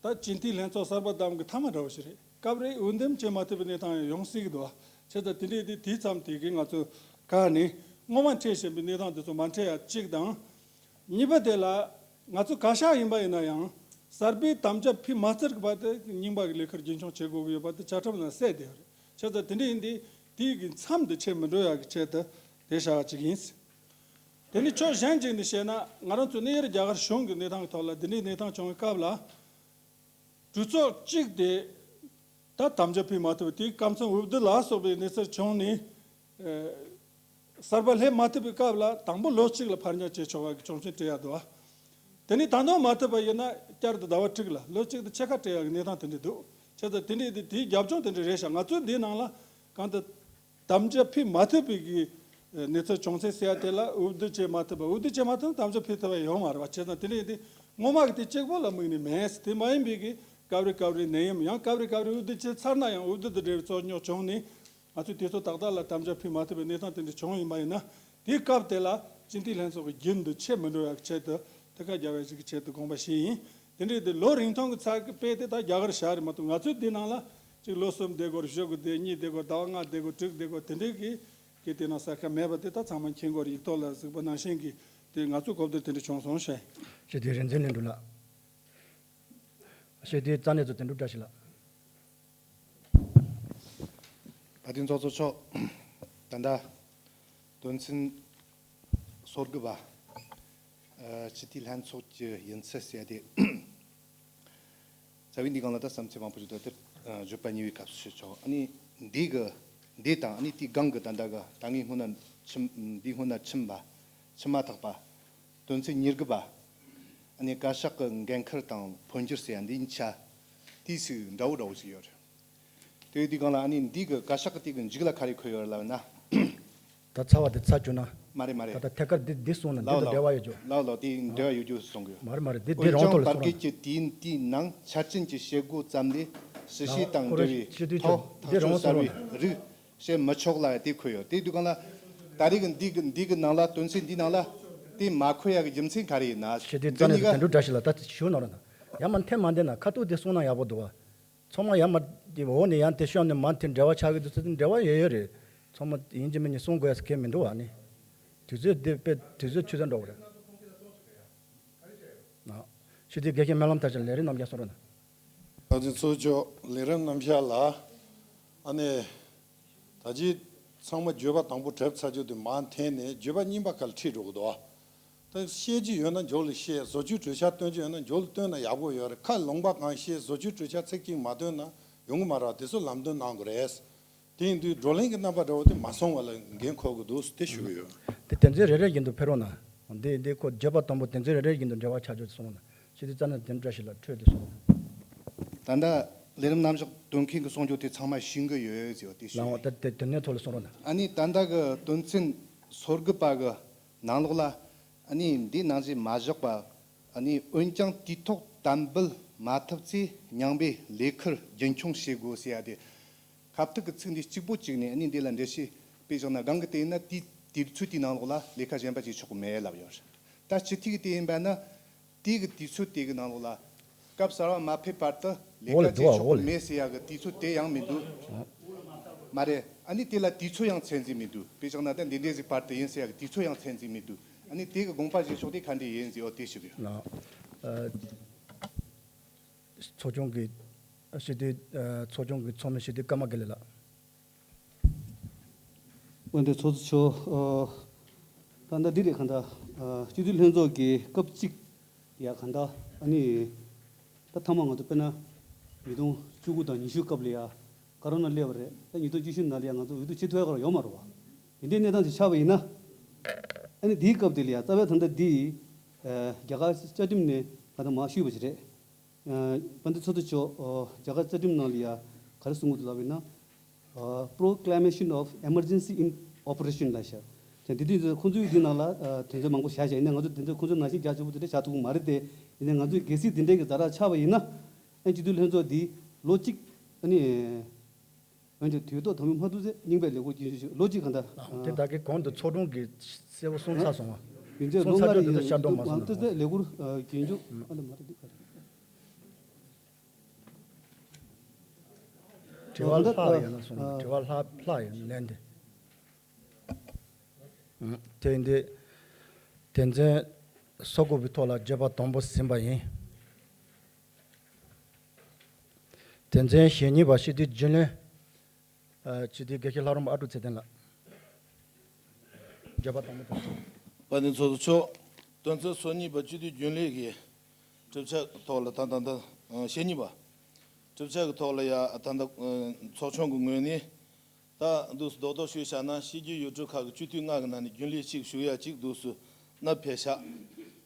ད་སྤྱི་འཐུས་ལྷན་ཚོགས་གསར་པ་བདམས་གི་མཐའ་མ་འདྲ་བོ་ཞིག་རེད། སྐབས་རེ་འོས་འདེམས་བྱེད་མ་ཐུབ་པའི་གནས་སྟངས་ཡང་ཡོང་སྲིད་གི་འདུག་བྱས་ཙང་དེ་འདྲས་དེ་དུས་མཚམས་དེ་གི་ང་ཚོ་ག་ནས་སྔོན་མ་འཕྲད་བཞིན་པའི་གནས་སྟངས་དེ་ཚོ་མ་འཕྲད་ཡ་གཅིག་དང་། གཉིས་པ་དེ་ལ་ང་ཚོ་བཀའ་ཤག་ཡིན་པ་ཡིན་ན་ཡང་གསར་པའི་དམ་བཅའ་ཕུལ་མ་ཚར་གི་བར་དུ་རྙིང་པ་གི་ལས་ཁུར་རྒྱུན་འཁྱོངས་བྱེད་དགོས་ཀྱི་ཡོད་པ་དེ་བཅའ་ཁྲིམས་ནང་གསལ་བསྡད་ཡོད་རེད། བྱས་ཙང་དེ་འདྲ་ཡིན་དུས་ དེའི་གི་མཚམས་དེ་ཆད་མི་འགྲོ་ཡག་གི་ཆེད་དུ་དེ་བྱ་བ་ཅིག་ཡིན། དེ་ནི་ཕྱོགས་གཞན་ཅིག་ནས་བཤད་ན། ང་རང་ཚོ་གནས་ཡུལ་རྒྱ་གར་གཞུང་གི་གནས་སྟངས་ཀྱི་ཐོག་ལ་འདི་འདྲའི་གནས་སྟངས་བྱུང་བའི་སྐབས་ལ། གྲོས་ཚོགས་གཅིག་དེ་ད་དམ་བཅའ་ཕུལ་མ་ཐུབ་པའི་དེའི་སྐབས་མཚམས་འོས་བསྡུ་ལ་སོགས་པའི་གནས་ཚུལ་བྱུང་ནས། ཨ། གསར་པ་སླེབས་མ་ཐུབ་པའི་སྐབས་ལ་དང་པོ་ལོ་གཅིག་ལ་ཕར་འགྱངས་བྱེད་ཆོག་པ་གི་ཆོག་མཆན་སྤྲད་ཡག་འདུག་བ། དེ་ནས་ད་དུང་མ་ཐུབ་པ་ཡིན་ན་བསྐྱར་དུ་ཟླ་བ་དྲུག་ལ། ལོ་གཅིག་དང་ཕྱེད་ཀ་སྤྲད་ཡག་གི་གནས་སྟངས་དེ་འདྲ་འདུག་བྱས་ཙང་དེ་འདྲ་དེ་དེའི་རྒྱབ་ལྗོངས་དེ་འདྲ་རེད་ཤག་ང་ཚོའི་འདིའི་ནང་ལ་གང་ལྟར། དམ་བཅའ་ཕུལ་མ་ཐུབ་པའི་གི་གནས་ཚུལ་བྱུང་ཚེ་ཟེར་ཡ་དེ་ལ་འོས་བསྡུ་བྱེད་མ་ཐུབ་པ། འོས་བསྡུ་བྱེད་མ་ཐུབ་ན་དམ་བཅའ་ཕུལ་ཐུབ་པ་ཡོད་མ་རེད་བ། བྱས་ཙང་དེ་འདྲ་ཡིན་དུས་སྔོན་མ་གི་དེ་གཅིག་པོ་ལ་དམིགས་ནས་མིན། དེ་མ་ཡིན་པའི་གི་སྐབས་རེ་སྐབས་རེ་ནད་ཡམས། ཡང་སྐབས་རེ་སྐབས་རེ་འོས་བསྡུ་བྱས་ཚར་ན་ཡང་འོས་བསྡུ་དང་འབྲེལ་བའི་རྩོད་རྙོག་བྱུང་ནས། ང་ཚོས་དུས་ཚོད་ཏག་ཏག་ལ་དམ་བཅའ་ཕུལ་མ་ཐུབ་པའི་གནས་སྟངས་དེ་འདྲ་བྱུང་ཡིན་པ་ཡིན་ན། དེའི་སྐབས་དེ་ལ་སྤྱི་འཐུས་ལྷན་ཚོགས་ཀྱི་རྒྱུན་དུ་ཆད་མི་འགྲོ་ཡག་ཆེད་དུ་ཐད་ཀར་རྒྱབ་ཡག་ཅིག་གི་ཆེད་དུ་དགོངས་པ་བཞེས་ཡིན། དེ་འདྲའི་དེ་ལོ་རིང་ཐུང་གི་ཚར་གི་དཔེ་དེ་ད་རྒྱ་གར་བཞག་རེད་མ་གཏོགས། ང་ཚོའི་འདི་ནང་ལ་གཅིག་ལོ་གསུམ་བསྡད་དགོས་རེད། བཞི་དགུ་བསྡད། གཉིས་བསྡད་དགོས་རེད། ཟླ་བ་ལྔ་བསྡད་དགོས། དྲུག་བསྡད་དགོས། དེ་འདྲའི་གི་གི་དེ་ནང་གསལ་ཁ་མེད་པ་དེ་ད་ཚང་མ་མཁྱེན་གྱི་ཡོད་རེད། ཡིག་ཐོག་ལ་གཟིགས་པ་ནང་བཞིན་གྱི་དེ་ང་ཚོའི་གོ་བསྡུར་དེ་འདྲ་བྱུང་སོང་ཞེས། ཞེས་དེ་རིག་འཛིན་ལྷུན་གྲུབ་ལགས། ཞེས་དེའི་རྩ་གནད་ཚོ་དོན་གྲུབ་བཀྲ་ཤིས་ལགས། བཀའ་དྲིན་ཚོགས་གཙོ་མཆོག་ད་ལྟ་དོན་ཚན་སོ་དགུ་པ། ཨ། སྤྱི་འཐུས་ལྷན་ཚོགས་ཀྱི་ཡིན་ཚུལ་ཟེར་ཏེ། རྩ་བའི་འདི་སྒང་ལ་ད་བསམ་ཚུལ་མང་པོ་ཞིག་འདུག་དེ་བརྗོད་པ་གཉིས་པའི་སྐབས་སུ་ཞུ་ཆོག་ཨ་ནི་འདི་གི་འདི་དང་ཨ་ནི་དེའི་སྒང་གི་ད་ལྟ་གི་ད་ངས་སྔོན་ན་ཁྲིམས། འདི་སྔོན་ན་ཁྲིམས་པ། ཁྲིམས་མ་ཐག་པ། དོན་ཚན་ཉེར་དགུ་པ། ཨ་ནི་བཀའ་ཤག་གི་འགན་འཁུར་དང་འཕོ་འགྱུར་ཟེར་ཡ་འདི་གཉིས་ཆ་དེའི་ཚིག་འདྲ་བོ་འདྲ་བོ་ཞིག་ཡོད་རེད། དེ་ཡོད་དུས་སྒང་ལ་ཨ་ནི་འདི་གི་བཀའ་ཤག་གི་དེ་གི་མཇུག་ལ་ག་རེ་འཁོད་ཡོད་རེད་ལབ་ན། ད་ཚར་བ་དེ་ཚར་བཅུག་ན། མ་རེད་མ་རེད། ད་ལྟ་ཐད་ཀར་འདི་འདི་གསུངས་ན་འདི་ལའོ་དང་ལའོ་འབྲེལ་བ་ཡོད་རྒྱུ། ལའོ་ལའོ། དེ་འབྲེལ་བ་ཡོད་རྒྱུ་གསུང་གི་ཡོད། མ་རེད་མ་རེད། འདི་འདི་འོན་རང་ཀྱང་ཐོག་ལ་བར་གསུངས་བསྐལ་གྱི་དུས་ཡུན་དེའི་ནང་ཆ་རྐྱེན་གྱི་བྱེད་སྒོ་ཙམ་ལས་སྲིད་ཇུས་དང་འབྲེལ་བའི་ཐོག་ཐག་གཅོད་གསར་བའི་རིགས་བྱེད་མི་ཆོག་ལབ་ཡ་དེ་འཁོད་ཡོད། དེ་དུས་སྒང་ལ་ད་རེས་ཀྱི་འདི་གི་འདི་གི་ནང་ལ་དོན་ཚན་འདིའི་ནང་ལ་དེ་མ་འཁོད་ཡ་གི་རྒྱུ་མཚན་ག་རེ་ཡིན་ན། ཞེས་དེ་རྩ་ནས་དེ་འདྲ་བཀྲ་ཤིས་ལ་ད་ཞུ་ནོར་ན། ཡང་མ་འཐེན་མ་འདེན་ན་ཁ་ཐུག་དེ་གསུང་ན་ཡག་པོ་འདུག་བ། ཚང་མ་ཡར་མར་དེ་འོག་ནས་ཡར་དེ་ཤོར་ནས་མར་དེ་འབྲེལ་བ་ཆགས་ཀྱི་འདུག་ཟེར་དེ་འབྲེལ་བ་ཡོད་ཡོད་རེད། ཚང་མ་ཡིན་གཅིག་མིན་གཅིག་གསུང་དགོས་ཡ་གལ་མི་འདུག་བ་ནི། དུས་ཚོད་འདི་དཔེ་དུས་ཚོད་ཆུ་ཚོད་འདྲ་བོ་རེད། ཨ། ཞུ་དེ་དགེ་བཤེས་སྨོན་ལམ་མཐར་ཕྱིན་ལས་རིམ་རྣམ་གཞག་གསུང་རོགས་གནང་། བཀའ་དྲིན་ཚོགས་གཙོ་ལས་རིམ་རྣམ་གཞག་ལ། ཨ་ནི། ད་ཅི་ཚང་མ་བརྗོད་པ་དང་པོ་གྲབས་ཚར་རྒྱུ་དེ་མར་འཐེན་ནས་བརྗོད་པ་གཉིས་པ་ཁ་ལ་ཁྲིད་འགྲོ་གི་འདུག་ཨ། ད་བཤད་རྒྱུ་ཡོད་ན་མཇུག་ལ་བཤད། བཟོ་བཅོས་གྲོས་འཆར་བཏོན་རྒྱུ་ཡོད་ན་མཇུག་ལ་བཏོན་ན་ཡག་པོ་ཡོད་རེད། ཁ་ལུང་པ་གང་བཤད། བཟོ་བཅོས་གྲོས་འཆར་ཚིག་གཅིག་མ་བཏོན་ན་ཡོང་གི་མ་རེད། དེ་ཚོ་ལམ་སྟོན་གནང་དགོས་རེད། དེ་ཡིན་དུས་བགྲོ་གླེང་གི་རྣམ་པ་འདྲ་བོ་དེ་མ་སོང་བ་ལ་འགན་འཁུར་དགོས་འདུག་དེ་ཞུ་གི་ཡོད། དེ་དོན་ཚན་རེ་རེ་བཞིན་དུ་ཕེབས་རོགས་གནང་། འདི་འདི་ཁོ་བརྗོད་པ་དང་པོ་དོན་ཚན་རེ་རེ་བཞིན་དུ་འབྲེལ་བ་ཆགས་རྒྱུ་གསུངས་ན། ཞེས་དེ་རྩ་ནས་དོན་བཀྲ་ཤིས་ལ་འཕྲོས་ཏེ་གསུངས། ད་ལྟ་ལས་རིམ་རྣམ་གཞག་དོན་མཁན་གྱི་གསུང་རྒྱུ་དེ་ཚང་མ་ཤེས་ཀྱི་ཡོད་ཟེར་བ་དེ་ཞུ། ལའང་ད་དེ་དོན་གནད་ཐོག་ལ་གསུང་རོགས་གནང་། ཨ་ནི་ད་ལྟ་གི་དོན་ཚན་སོ་དགུ་པ་གི་ནང་ལོགས་ལ། ཨ་ནི་འདིའི་ནང་བཞིན་མ་བཞག་པ། ཨ་ནི་འོན་ཀྱང་དུས་ཐོག་དམ་འབུལ་མ་ཐུབ་ཚེ་མྱང་འབས་ལས་ཁུར་རྒྱུན་འཁྱོངས་བྱེད་དགོས་ཟེར་ཡ་དེ། ཁ་ཐུག་གི་ཚིག་འདི་གཅིག་པོ་གཅིག་ནས་ཨ་ནི་འདི་ལ་འགྲེལ་བཤད་དཔེ་བཞག་ན། སྒང་གི་དེ་ཡིན་ན་དེའི་དུས་ཚོད་དེའི་ནང་ལོགས་ལ་ལས་ཀ་གཞན་པ་བྱེད་ཆོག་གི་མེད་ལབ་ཡོད་རེད། ད་སྤྱི་འཐུས་ཀྱི་དེ་ཡིན་པ་ན། དེའི་གི་དུས་ཚོད་དེ་གི་ནང་ལོགས་ལ། སྐབས་གསར་བ་མ་ཕེབས་བར་དུ་ལས་འོག་ལ་ཀ་བྱེད་འདུག་བ། ཆོག་འོག་གི་ལ་མེད་ཟེར་ཡ་གི་དུས་ཚོད་དེ་ཡང་མི་འདུག་མ་རེད། ཨ་ནི་དེ་ལ་དུས་ཚོད་ཡང་ཚད་འཛིན་མི་འདུག་དཔེ་བཞག་ན་ད་འདི་འདྲའི་ཟིག་བར་དུ་ཡིན་ཟེར་ཡ་གི་དུས་ཚོད་ཡང་ཚད་འཛིན་མི་འདུག་ཨ་ནི་དེ་གི་དགོངས་པ་བཞེས་ཕྱོགས་དེ་ག་འདྲ་ཡིན་ཟེར་ཡོད་དེ་ཞུ་གི་ཡོད། ལགས། ཨ། ཚོགས་ཆུང་གི་སྤྱི་འཐུས། ཨ། ཚོགས་ཆུང་གི་ཚོགས་མི་སྤྱི་འཐུས་ཀརྨ་དགེ་ལེགས་ལགས། དཔལ་ལྡན་ཚོགས་གཙོ་མཆོག་ཨ། ད་ལྟ་འདི་རེད། གང་ལྟར། ཨ། སྤྱི་འཐུས་ལྷན་ཚོགས་ཀྱི་སྐབས་གཅིག་ཡ། གང་ལྟར་ཨ་ནི་ད་ཐ་མ་ང་ཚོ་དཔེར་ན་ཉིས་སྟོང་བཅུ་དགུ་དང་ཉི་ཤུ་སྐབས་ལ་ཡ་ཀ་རོ་ན་སླེབས་པ་རེད། ད་ཉིས་སྟོང་བཅུ་བཞི་ནང་ལ་ཡ་ང་ཚོ་འོས་བསྡུ་བྱེད་ཐུབ་ཡ་ག་རེ་ཡོད་མ་རེད་བ། དེ་འདྲའི་གནས་སྟངས་ཅིག་ཆགས་པ་ཡིན་ན། ཨ་ནི་དེའི་སྐབས་དེ་ལ་ཡ་རྩ་བའི་ད་ལྟ་འདི། ཨ། རྒྱ་གར་བཅའ་ཁྲིམས་ནས་གང་ལྟར་མར་ཞུས་པ་ཞིག་རེད། ཨ། དཔལ་ལྡན་ཚོགས་གཙོ་མཆོག་ཨ། རྒྱ་གར་རྩ་ཁྲིམས་ནང་ལ་ཡ་ག་རེ་གསུང་གི་འདུག་ལབ་ཡིན་ན། ཨ། Proclamation of Emergency in Operation ལབ་ཤག་དེ་དུས་ཚོད་ཁོང་ཚོའི་འདི་ནང་ལ། ཨ། དོན་ཚན་མང་པོ་བཞག་བཞག་ཡིན་ན། ང་ཚོ་དོན་ཚན་ཁོང་ཚོ་ནང་བཞིན་རྒྱ་ཆེ་པོ་དེ་འདྲ་བཞག་ཐུབ་ཀྱི་མ་རེད་དེ། ཡིན་ནའི་ང་ཚོས་གལ་སྲིད་དེ་འདྲའི་གི་ཛ་དྲག་ཆགས་པ་ཡིན་ན། ཨ། སྤྱི་འཐུས་ལྷན་ཚོགས་འདི་ལོ་གཅིག་ཨ་ནི། འོན་ཀྱང་དུས་ཐོག་དམ་འབུལ་མ་ཐུབ་ཚེ་རྙིང་པའི་ལས་འགུལ་རྒྱུན་འཁྱོངས་བྱེད། ལོ་གཅིག་གང་ལྟར། ཨ། དེ་ད་གིན་གོང་དུ་ཚོགས་དྲུང་གིས་གསལ་པོ་གསུངས་ཚར་སོང་བ། ཡིན་ཚེ་གསུངས་ལོ་ཚར་ལྔ་རྒྱུ་རེ་དེ་ཚོ་ཤར་གཏོང་མ་སོང་ན། ཨ། ལས་འགུལ་རྒྱུན་འཁྱོངས། ཨ་ལ་མ་རེད། འདི་ག་རེད། དྲི་བ་ལྷག་ཡོད་ན་གསུངས། ཨ། དྲི་བ་ལྷག་ལྷག་ཡོད་ན་ལན་དེ། དེ་འདི་དོན་ཚན་སོ་དགུ་པའི་ཐོག་ལ་བརྗོད་པ་དང་པོ་ཟིན་པ་ཡིན། དོན་ཚན་ཞེ་གཉིས་པ་སྤྱི་འཐུས་རྒྱུན་ལས། ཨ། སྤྱི་འཐུས་དགེ་བཤེས་ལྷ་རམས་པ་ཨ་ཀྲུག་ཚེ་བརྟན་ལགས། བརྗོད་པ་དང་པོ་དང་། དཔལ་ལྡན་ཚོགས་གཙོ་མཆོག་དོན་ཚན་སོ་གཉིས་པ་སྤྱི་འཐུས་རྒྱུན་ལས་ཀྱི་གྲུབ་ཆ་ཐོག་ལ་ད་ད་ད་ཨ་ཞེ་གཉིས་པ། གྲུབ་ཆ་གི་ཐོག་ལ་ཡ་ད་ད་ཨ་ཚོགས་ཆུང་གི་ངོས་ནས་ད་འདུག་སེ་རྡོག་རྡོག་ཞུས་བཞག་ན། སྤྱི་འཐུས་ཡུལ་གྲུ་ཁག་གི་སྤྱི་འཐུས་ལྔ་གི་ནང་ནས་རྒྱུན་ལས་གཅིག་ཞུགས་ཡ་གཅིག་འདུག་སེ་མནའ་ཕེབས་ཤག་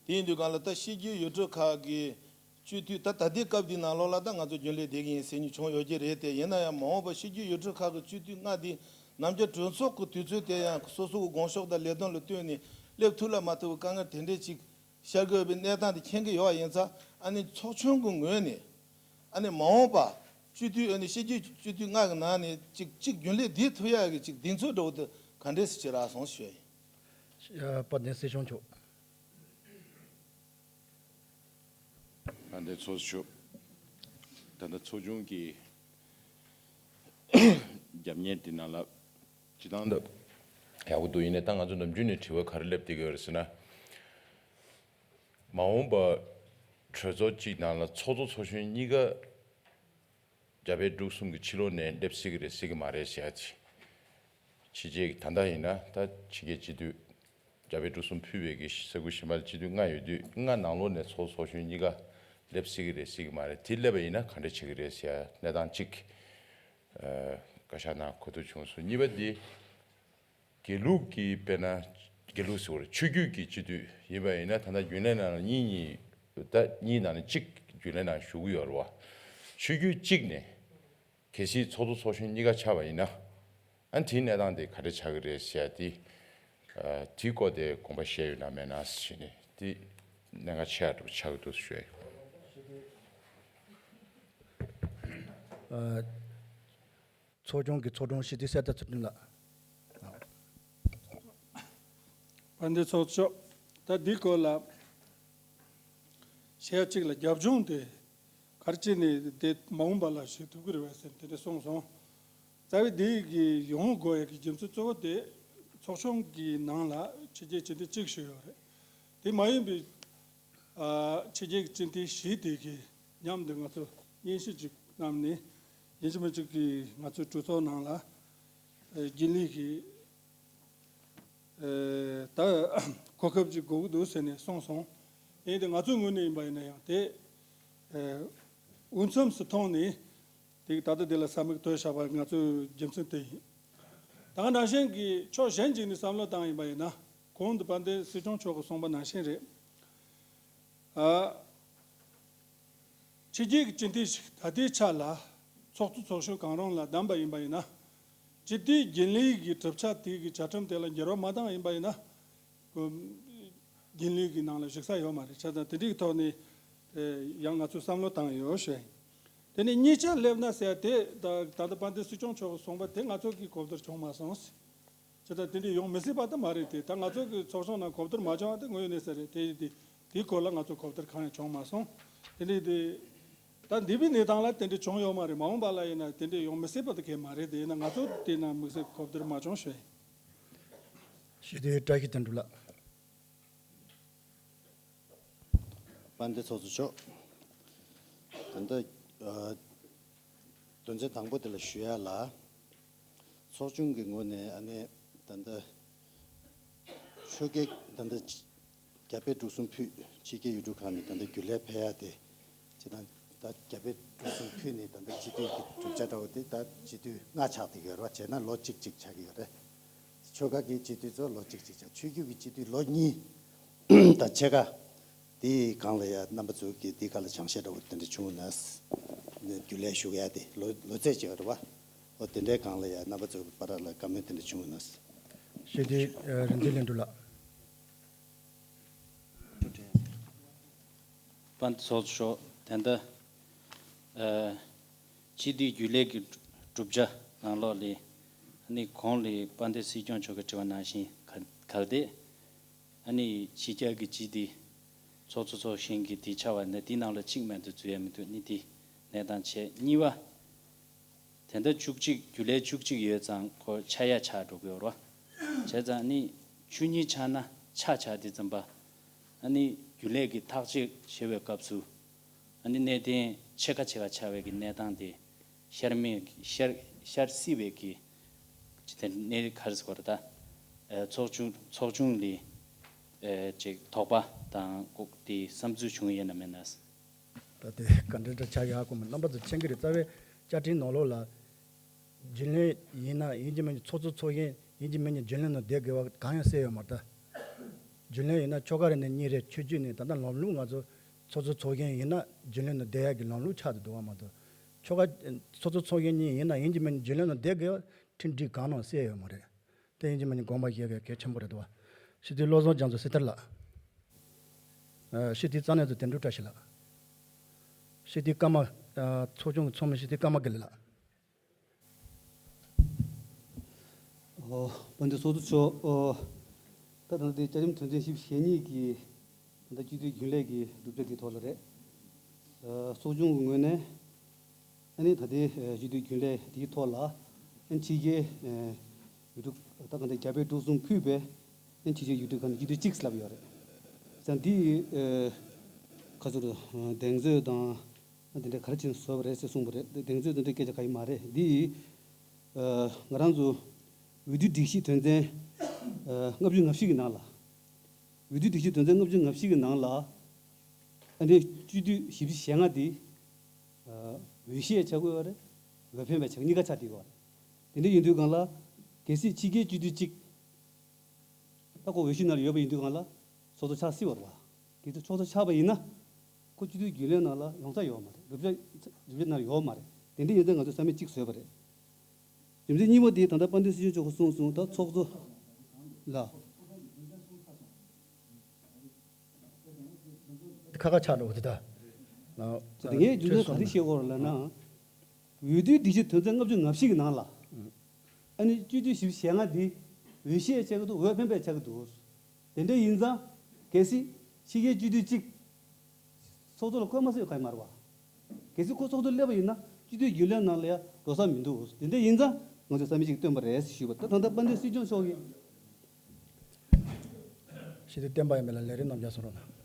དེ་ཡིན་དུས་གང་ལ་ད་སྤྱི་འཐུས་ཡུལ་གྲུ་ཁག་གི་སྤྱི་འཐུས་ད་ད་ལྟའི་སྐབས་འདི་ནང་ལོགས་ལ་ད་ང་ཚོ་རྒྱུན་ལས་བསྡད་ཀྱི་ཡིན་ཟེར་མཁན་བྱུང་ཡོད་ཀྱི་རེད་དེ། ཡིན་ན་ཡང་མ་འོངས་པ་སྤྱི་འཐུས་ཡུལ་གྲུ་ཁག་གི་སྤྱི་འཐུས་ལྔ་འདི་ནམ་རྒྱུན་གྲོས་ཚོགས་ཀྱི་དུས་ཚོད་དེ་ཡང་སོ་སོ་གི་དགོངས་ཕྱོགས་དང་ལས་དོན་ལ་ལྟོས་ནས་སླེབས་ཐུབ་ལ་མ་ཐུབ་པའི་དཀའ་ངལ་དེ་འདྲས་ཅིག་ཤར་གྱི་ཡོད་པའི་གནས་སྟངས་དེ་མཁྱེན་གྱི་ཡོད་པ་ཡིན་ཙང་། ཨ་ནི་ཚོགས་ཆུང་གི་ངོས་ནས་ཨ་ནི་མ་འོངས་པ་སྤྱི་འཐུས་ཨ་ནི་སྤྱི་འཐུས་སྤྱི་འཐུས་ལྔ་གི་ནང་ནས་ཅིག་ཅིག་རྒྱུན་ལས་བསྡད་ཐུབ་ཡག་གི་ཅིག་གདེང་ཚོད་འདྲ་བོ་དེ་ག་འདྲས་སེ་བྱེད་རག་སོང་ཞུ་ཡ་ཡིན། ཨ། དཔལ་ལྡན་སྲིད་སྐྱོང་མཆོག་དཔལ་ལྡན་ཚོགས་གཙོ་མཆོག་ད་ལྟ་ཚོགས་ཆུང་གི་རྒྱབ་གཉེར་འདི་ནང་ལ་སྤྱི་བཏང་ད་ཡག་པོ་འདུག་ཡིན་ནའི་ད་ང་ཚོ་ནམ་རྒྱུན་ནས་དྲི་བ་ག་རེ་སླེབས་བསྡད་ཀྱི་ཡོད་རེད་ཟེར་ན། མ་འོངས་པ་གྲོས་ཚོགས་གཅིག་ནང་ལ་ཚོགས་གཙོ་ཚོགས་གཞོན་གཉིས་ཀ་རྒྱ་བལ་འབྲུག་གསུམ་གྱི་ཕྱི་ལོགས་ནས་སླེབས་སྲིད་ཀྱི་རེད་སྲིད་ཀྱི་མ་རེད་ཟེར་ཡ་ཅིག་ཕྱི་རྒྱལ་གྱི་ད་ལྟ་ཡིན་ན་ད་ཕྱི་རྒྱལ་སྤྱི་འཐུས་རྒྱ་བལ་འབྲུག་གསུམ་ཕུད་པའི་གི་ས་ཁུལ་གཞན་པ་ལ་སྤྱི་འཐུས་ལྔ་ཡོད་དུས། ལྔ་ནང་ལོགས་ནས་ཚོགས་གཙོ་ཚོགས་གཞོན་གཉིས་ཀ་སླེབས་སྲིད་ཀྱི་རེད་སྲིད་ཀྱི་མ་རེད། དེ་སླེབས་པ་ཡིན་ན་ག་འདྲ་བྱེད་ཀྱི་རེད་ཟེར་ཡ་གནས་སྟངས་གཅིག་ཨ། བཀའ་ཤག་ནང་གོ་ཐོས་བྱུང་སོང་། གཉིས་པ་འདི་དགེ་ལུགས་ཀྱི་དཔེར་ན་དགེ་ལུགས་ཟེར་བ་རེད། ཆོས་བརྒྱུད་ཀྱི་སྤྱི་འཐུས་ཡིན་པ་ཡིན་ན་ད་ལྟ་རྒྱུན་ལས་ནང་ལ་གཉིས་གཉིས་ད་གཉིས་ནང་ནས་གཅིག་རྒྱུན་ལས་ནང་ཞུགས་ཀྱི་ཡོད་རེད་བ། ཆོས་བརྒྱུད་གཅིག་ནས་གལ་སྲིད་ཚོགས་གཙོ་ཚོགས་གཞོན་གཉིས་ཀ་ཆགས་པ་ཡིན་ན། ཨ་ནི་དེའི་གནས་སྟངས་དེ་ག་འདྲ་ཆགས་ཀྱི་རེད་ཟེར་ཡ་དེ། ཨ། དེའི་སྐོར་དེ་དགོངས་པ་བཞེས་ཡོད་ན་མེད་ན་ཞུས་ནས་དེ་གནད་འགག་ཆེ་བ་འདྲ་པོ་ཆགས་ཀྱི་འདུག་ཞུ་ཡ་ཡིན། ཨ། ཚོགས་ཆུང་གི་ཚོགས་དྲུང་སྤྱི་འཐུས་གསེར་རྟ་ཚུལ་ཁྲིམས་ལགས། དཔལ་ལྡན་ཚོགས་གཙོ། ད་འདི་སྐོར་ལ་བཤད་གཅིག་ལ་རྒྱབ་ལྗོངས་དེ་ག་རེ་བྱས་ནས་དེ་མ་འོངས་པ་ལ་ཞིག་ཐུབ་ཀྱི་རེད་བས་ཟེར་དེ་འདྲ་གསུངས་སོང་། རྩ་བའི་འདི་གི་ཡོང་དགོས་ཡ་གི་རྒྱུ་མཚན་གཙོ་བོ་དེ་ཚོགས་ཆུང་གི་ནང་ལ་ཕྱི་རྒྱལ་སྤྱི་འཐུས་གཅིག་ཞིག་ཡོད་རེད། དེ་མ་ཡིན་པའི་ཨ། ཕྱི་རྒྱལ་གྱི་སྤྱི་འཐུས་བཞི་དེ་གི་མཉམ་དུ་ང་ཚོ་སྙན་ཞུ་ཅིག་བསྣམས་ནས་ཡིན་གཅིག་མིན་གཅིག་གི་ང་ཚོའི་གྲོས་ཚོགས་ནང་ལ་ཨ། རྒྱུན་ལས་ཀྱི་ཨ། ད་གོ་སྐབས་ཅིག་དགོས་ཀྱི་འདུག་ཟེར་ནས་གསུངས་སོང་། ཡིན་དེ་ང་ཚོའི་ངོས་ནས་ཡིན་པ་ཡིན་ན་ཡང་དེ་ཨ། འོས་འཚམས་སུ་མཐོང་ནས། དེ་ད་ལྟ་འདི་ལ་ས་མིག་བཏོད་བཞག་པ་ང་ཚོའི་རྒྱུ་མཚན་དེ་ཡིན། ད་ག་ནང་བཞིན་གྱི་ཕྱོགས་གཞན་ཅིག་ནས་བསམ་བློ་བཏང་ཡིན་པ་ཡིན་ན། གོང་དུ་དཔལ་ལྡན་སྲིད་སྐྱོང་མཆོག་གིས་གསུངས་པ་ནང་བཞིན་རེད། ཨ། ཕྱི་རྒྱལ་གྱི་སྤྱི་འཐུས་ཤིག་ད་ལྟའི་ཆ་ལ་ཚོགས་གཙོ་ཚོགས་གཞོན་གང་རུང་ལ་བདམས་པ་ཡིན་པ་ཡིན་ན། སྤྱི་འཐུས་རྒྱུན་ལས་ཀྱི་གྲུབ་ཆ་དེ་གི་བཅའ་ཁྲིམས་དེ་ལ་འགྱུར་བ་མ་བཏང་ཡིན་པ་ཡིན་ན། རྒྱུན་ལས་ཀྱི་ནང་ལ་ཞུགས་ས་ཡོད་མ་རེད། བྱས་ཙང་དེ་འདྲའི་ཐོག་ནས་ཡང་ང་ཚོས་བསམ་བློ་བཏང་ཡོད་ཞུ་ཡ་ཡིན། དེ་ནས་གཉིས་ཆར་སླེབས་ན་ཟེར་ཡ་དེ་ད་ད་ལྟ་དཔལ་ལྡན་སྲིད་སྐྱོང་མཆོག་གིས་གསུངས་པ་དེ་ང་ཚོ་གིས་གོ་བསྡུར་བྱུང་མ་སོང་། བྱས་ཙང་དེ་འདྲའི་ཡོང་མི་སྲིད་པ་ད་མ་རེད་དེ། ད་ང་ཚོ་གི་ཚོགས་ཆུང་ནང་གོ་བསྡུར་མ་བྱུང་བ་དེ་དངོས་ཡོད་གནས་ཚུལ་རེད། དེ་ཡིན་དེ་དེའི་སྐོར་ལ་ང་ཚོ་གོ་བསྡུར་གང་ཡང་བྱུང་མ་སོང་། དེ་འདྲའི་དེ། ད་འདས་པའི་གནས་སྟངས་ལ་དེ་འདྲ་བྱུང་ཡོད་མ་རེད། མ་འོངས་པ་ལ་ཡིན་ན་དེ་འདྲ་ཡོང་མི་སྲིད་པ་དེ་གས་མ་རེད་དེ། ཡིན་ན་ང་ཚོ་དེ་ན་དམིགས་བསལ་གོ་བསྡུར་མ་བྱུང་ཞུ་ཡིན། སྤྱི་འཐུས་བཀྲ་ཤིས་དོན་གྲུབ་ལགས། དཔལ་ལྡན་ཚོགས་གཙོ་མཆོག་ད་ལྟ་ཨ། དོན་ཚན་དང་པོ་དེ་ལ་ཞུ་ཡ་ལ། ཚོགས་ཆུང་གི་ངོས་ནས་ཨ་ནི་ད་ལྟ་ཆོས་རྒྱལ་ད་ལྟ་རྒྱ་བལ་འབྲུག་གསུམ་ཕུད་ཕྱི་རྒྱལ་ཡུལ་གྲུ་ཁག་ནས་ད་ལྟ་རྒྱུན་ལས་ཕེབས་ཡ་དེ། སྤྱི་བཏང་ད་རྒྱ་བལ་འབྲུག་གསུམ་ཕུད་ནས་ད་ལྟ་སྤྱི་འཐུས་ཀྱི་གྲུབ་ཆ་འདྲ་བོ་དེ་ད་སྤྱི་འཐུས་ལྔ་ཆགས་བསྡད་ཡོད་རེད་བ། བྱས་ན་ལོ་གཅིག་གཅིག་ཆགས་ཀྱི་ཡོད་རེད། ཆོལ་ཁ་གི་སྤྱི་འཐུས་ཚོ་ལོ་གཅིག་གཅིག་ཆགས། ཆོས་བརྒྱུད་ཀྱི་སྤྱི་འཐུས་ལོ་གཉིས་དང་ཕྱེད་ཀ། དེའི་སྒང་ལ་ཡ་རྣམ་པ་ཚོ་གིས་དེའི་སྒང་ལ་སྦྱང་བཤད་འདྲ་བོ་དེ་འདྲ་བྱུང་ན། རྒྱུན་ལས་ཞུགས་ཡ་དེ་ལོ་ལོ་ཚད་ཅིག་ཡོད་རེད་བ། འོ་དེ་འདྲའི་སྒང་ལ་ཡ་རྣམ་པ་ཚོ་གི་བར་ལ་བཀའ་མོལ་དེ་འདྲ་བྱུང་ན། སྤྱི་འཐུས་རིག་འཛིན་ལྷུན་གྲུབ་ལགས། དཔལ་ལྡན་ཚོགས་གཙོ་མཆོག་ད་ལྟ་ཨ། སྤྱི་འཐུས་རྒྱུན་ལས་ཀྱི་གྲུབ་ཆ་ནང་ལོགས་ལས་ཨ་ནི་གོང་ལ་དཔལ་ལྡན་སྲིད་སྐྱོང་མཆོག་གིས་དྲིས་པ་ནང་བཞིན་ག་གལ་ཏེ་ཨ་ནི་ཕྱི་རྒྱལ་གྱི་སྤྱི་འཐུས་ཚོགས་གཙོ་ཚོགས་གཞོན་གྱི་དེ་ཆགས་པ་ན་དེའི་ནང་ལ་གཅིག་མ་གཏོགས་འཛུལ་ཡ་མི་འདུག་ནི་དེ་གནས་སྟངས་བྱས། གཉིས་པ། དེ་འདྲ་བཅུ་གཅིག་རྒྱུན་ལས་བཅུ་གཅིག་ཡོད་ཙང་ཁོ་ཆགས་ཡ་ཆགས་འགྲོ་གི་ཡོད་རེད་བ། བྱས་ཙང་ནི་བཅུ་གཉིས་ཆགས་ན་ཆགས་ཆགས་དེ་ཙམ་པ། ཨ་ནི་རྒྱུན་ལས་ཀྱི་ཐག་གཅོད་བྱེད་པའི་སྐབས་སུ་ཨ་ནི་གནད་དོན་ཕྱེད་ཀ་ཕྱེད་ཀ་ཆགས་པའི་གི་གནས་སྟངས་དེ་ཤར་མེད་ཤར་ཤར་སྲིད་པའི་གི་ ཅི་དེ་གནས་རིགས་ག་རེ་ཟེར་དགོས་རེད་ད། ཨ་ཚོགས་ཆུང་ཚོགས་ཆུང་ལ་ཨ་ཅིག་དོགས་པ་དང་ལྐུགས་དེ་བསམ་ཚུལ་བྱུང་ཡོད་ན་མེད་ན། ད་དེ་ག་འདྲ་འདྲ་ཆགས་ཡོད་ཧ་གོ་མི། རྣམ་པ་ཚོ་མཁྱེན་གྱི་རེད། རྩ་བའི་བཅའ་ཁྲིམས་ནང་ལོགས་ལ་རྒྱུན་ལས་ཡིན་ན་ཡིན་གཅིག་མིན་གཅིག་ཚོགས་གཙོ་ཚོགས་གཞོན་ཡིན་གཅིག་མིན་གཅིག་རྒྱུན་ལས་ནང་བསྡད་དགོས་པ་གང་ཡང་གསལ་ཡོད་མ་རེད་ད། རྒྱུན་ལས་ཡིན་ན་ཆོལ་ཁ་རེ་ནས་གཉིས་རེ་ཆོས་བརྒྱུད་ནས། ད་ལྟ་ལམ་ལུགས་ང་ཚོ་ཚོགས་གཙོ་ཚོགས་གཞོན་ཡིན་ན་རྒྱུན་ལས་ནང་བསྡད་ཡག་གི་ལམ་ལུགས་ཆགས་བསྡད་འདུག་བ་མ་གཏོགས། ཆོལ་ཁ་ཚོགས་གཙོ་ཚོགས་གཞོན་གཉིས་ཡིན་ན་ཡིན་གཅིག་མིན་གཅིག་རྒྱུན་ལས་ནང་བསྡད་དགོས་པ་ཁྲིམས་སྒྲིག་གང་ནང་གསལ་ཡོད་མ་རེད། དེ་ཡིན་གཅིག་མིན་གཅིག་དགོངས་པ་བཞེས་དགོས་གལ་ཆེན་པོ་རེད་འདུག་བ། སྤྱི་འཐུས་བློ་བཟང་རྒྱ་མཚོ་སེ་ཐར་ལགས། ཨ་སྤྱི་འཐུས་རྩ་གནས་ཚོ་དོན་གྲུབ་བཀྲ་ཤིས་ལགས། སྤྱི་འཐུས་ཀརྨ་ཨ་ཚོགས་ཆུང་གི་ཚོགས་མི་སྤྱི་འཐུས་ཀརྨ་དགེ་ལེགས་ལགས། ཨོ། དཔལ་ལྡན་ཚོགས་གཙོ་མཆོག་ཨོ། ད་ད་ལྟ་དེ་བཅའ་ཁྲིམས་དོན་ཚན་བཞི་བཅུ་ཞེ་གཉིས་ཀྱི་ད་ལྟ་སྤྱི་འཐུས་རྒྱུན་ལས་ཀྱི་གྲུབ་ཆ་དེའི་ཐོག་ལ་རེད། ཨ་ཚོགས་ཆུང་གི་ངོས་ནས་ཨ་ནི་ད་ལྟའི་ཨ་སྤྱི་འཐུས་རྒྱུན་ལས་དེའི་ཐོག་ལ་ཨ་ནི་ཕྱི་རྒྱལ་ཨ་ཡུལ་གྲུ་ད་ག་འདྲ་རྒྱ་བལ་འབྲུག་གསུམ་ཕུད་པའི་ཨ་ནི་ཕྱི་རྒྱལ་ཡུལ་གྲུ་ཁག་ནས་སྤྱི་འཐུས་གཅིག་ལབ་ཡོད་རེད། ཙང་འདི་ཨ་ཁ་ཚུར་གདེང་ཚོད་དང་། ཨ་དེ་འདྲ་ག་རེ་བྱས་ནས་བཟོས་པ་རེད་ཟེར་གསུངས་པ་རེད། དེ་གདེང་ཚོད་དེ་འདྲ་སྐད་ཆ་ག་ཡི་མ་རེད། འདི་ཨ་ང་རང་ཚོ་འོས་བསྡུ་སྒྲིག་གཞི་དོན་ཚན་ཨ་ལྔ་བཅུ་ང་བཞི་གི་ནང་ལ། འོས་བསྡུ་སྒྲིག་གཞི་དོན་ཚན་ལྔ་བཅུ་ང་བཞི་གི་ནང་ལ་ཨ་ནི་སྤྱི་འཐུས་བཞི་བཅུ་ཞེ་ལྔ་དེ་ཨ་འོས་གཞི་ཡང་ཆགས་ཀྱི་ཡོད་རེད། འོས་འཕེན་པའི་ཆགས་གཉིས་ཀ་ཆགས་བསྡད་ཀྱི་ཡོད་རེད། དེ་འདྲ་ཡིན་དུས་སྒང་ལ་གལ་སྲིད་ཕྱི་རྒྱལ་སྤྱི་འཐུས་གཅིག་ད་ཁོ་འོས་གཞི་ནང་ལ་ཡོད་པ་ཡིན་དུས་སྒང་ལ་ཚོགས་གཙོ་ཆགས་སྲིད་པ་རེད་བ། གལ་སྲིད་ཚོགས་གཙོ་ཆགས་པ་ཡིན་ན་ཁོ་སྤྱི་འཐུས་རྒྱུན་ལས་ནང་ལ་ཡོང་ས་ཡོད་མ་རེད། རྒྱུ་ཆ་རྒྱུ་ཆ་ནང་ཡོད་མ་རེད། དེ་འདྲ་ཡིན་ཙང་ང་ཚོས་ས་མིག་གཅིག་བཟོས་པ་རེད། རྒྱུ་མཚན་གཉིས་པ་དེ་ད་ལྟ་དཔལ་ལྡན་སྲིད་སྐྱོང་མཆོག་གིས་གསུངས་སོང་། ད་ཚོགས་གཙོ་ལ་ཁ་ཁ་ཆགས་འགྲོ་གི་འདུག་ད། དེ་ངས་རྒྱུ་མཚན་ག་རེ་བཤད་དགོས་རེད་ལབ་ན། འོས་བསྡུའི་སྒྲིག་གཞི་དོན་ཚན་ལྔ་བཅུ་ང་བཞི་གི་ནང་ལ། ཨ་ནི་སྤྱི་འཐུས་བཞི་བཅུ་ཞེ་ལྔ་འདི་འོས་གཞི་ཡང་ཆགས་ཀྱི་འདུག་འོས་འཕེན་པ་ཡང་ཆགས་ཀྱི་འདུག་དེ་འདྲ་ཡིན་ཙང་གལ་སྲིད་ཕྱི་རྒྱལ་སྤྱི་འཐུས་གཅིག་ཚོགས་གཙོ་ལ་བསྐོས་མ་སྲིད་པ་ག་ཡི་མ་རེད་བ། གལ་སྲིད་ཁོ་ཚོགས་གཙོ་སླེབས་པ་ཡིན་ན་སྤྱི་འཐུས་རྒྱུན་ལས་ནང་ལ་ཡང་འགྲོ་ས་མི་འདུག་དེ་འདྲ་ཡིན་ཙང་ང་ཚོས་ས་མིག་གཅིག་བཏོན་པ་རེད་ཞུས་པ། ད་ད་ལྟ་དཔལ་ལྡན་སྲིད་སྐྱོང་མཆོག་གིས། སྤྱི་འཐུས་བསྟན་པ་ཡར་མེ་ལགས་ལས་རིམ་རྣམས་ཀྱང་གསུང་རོགས་གནང་།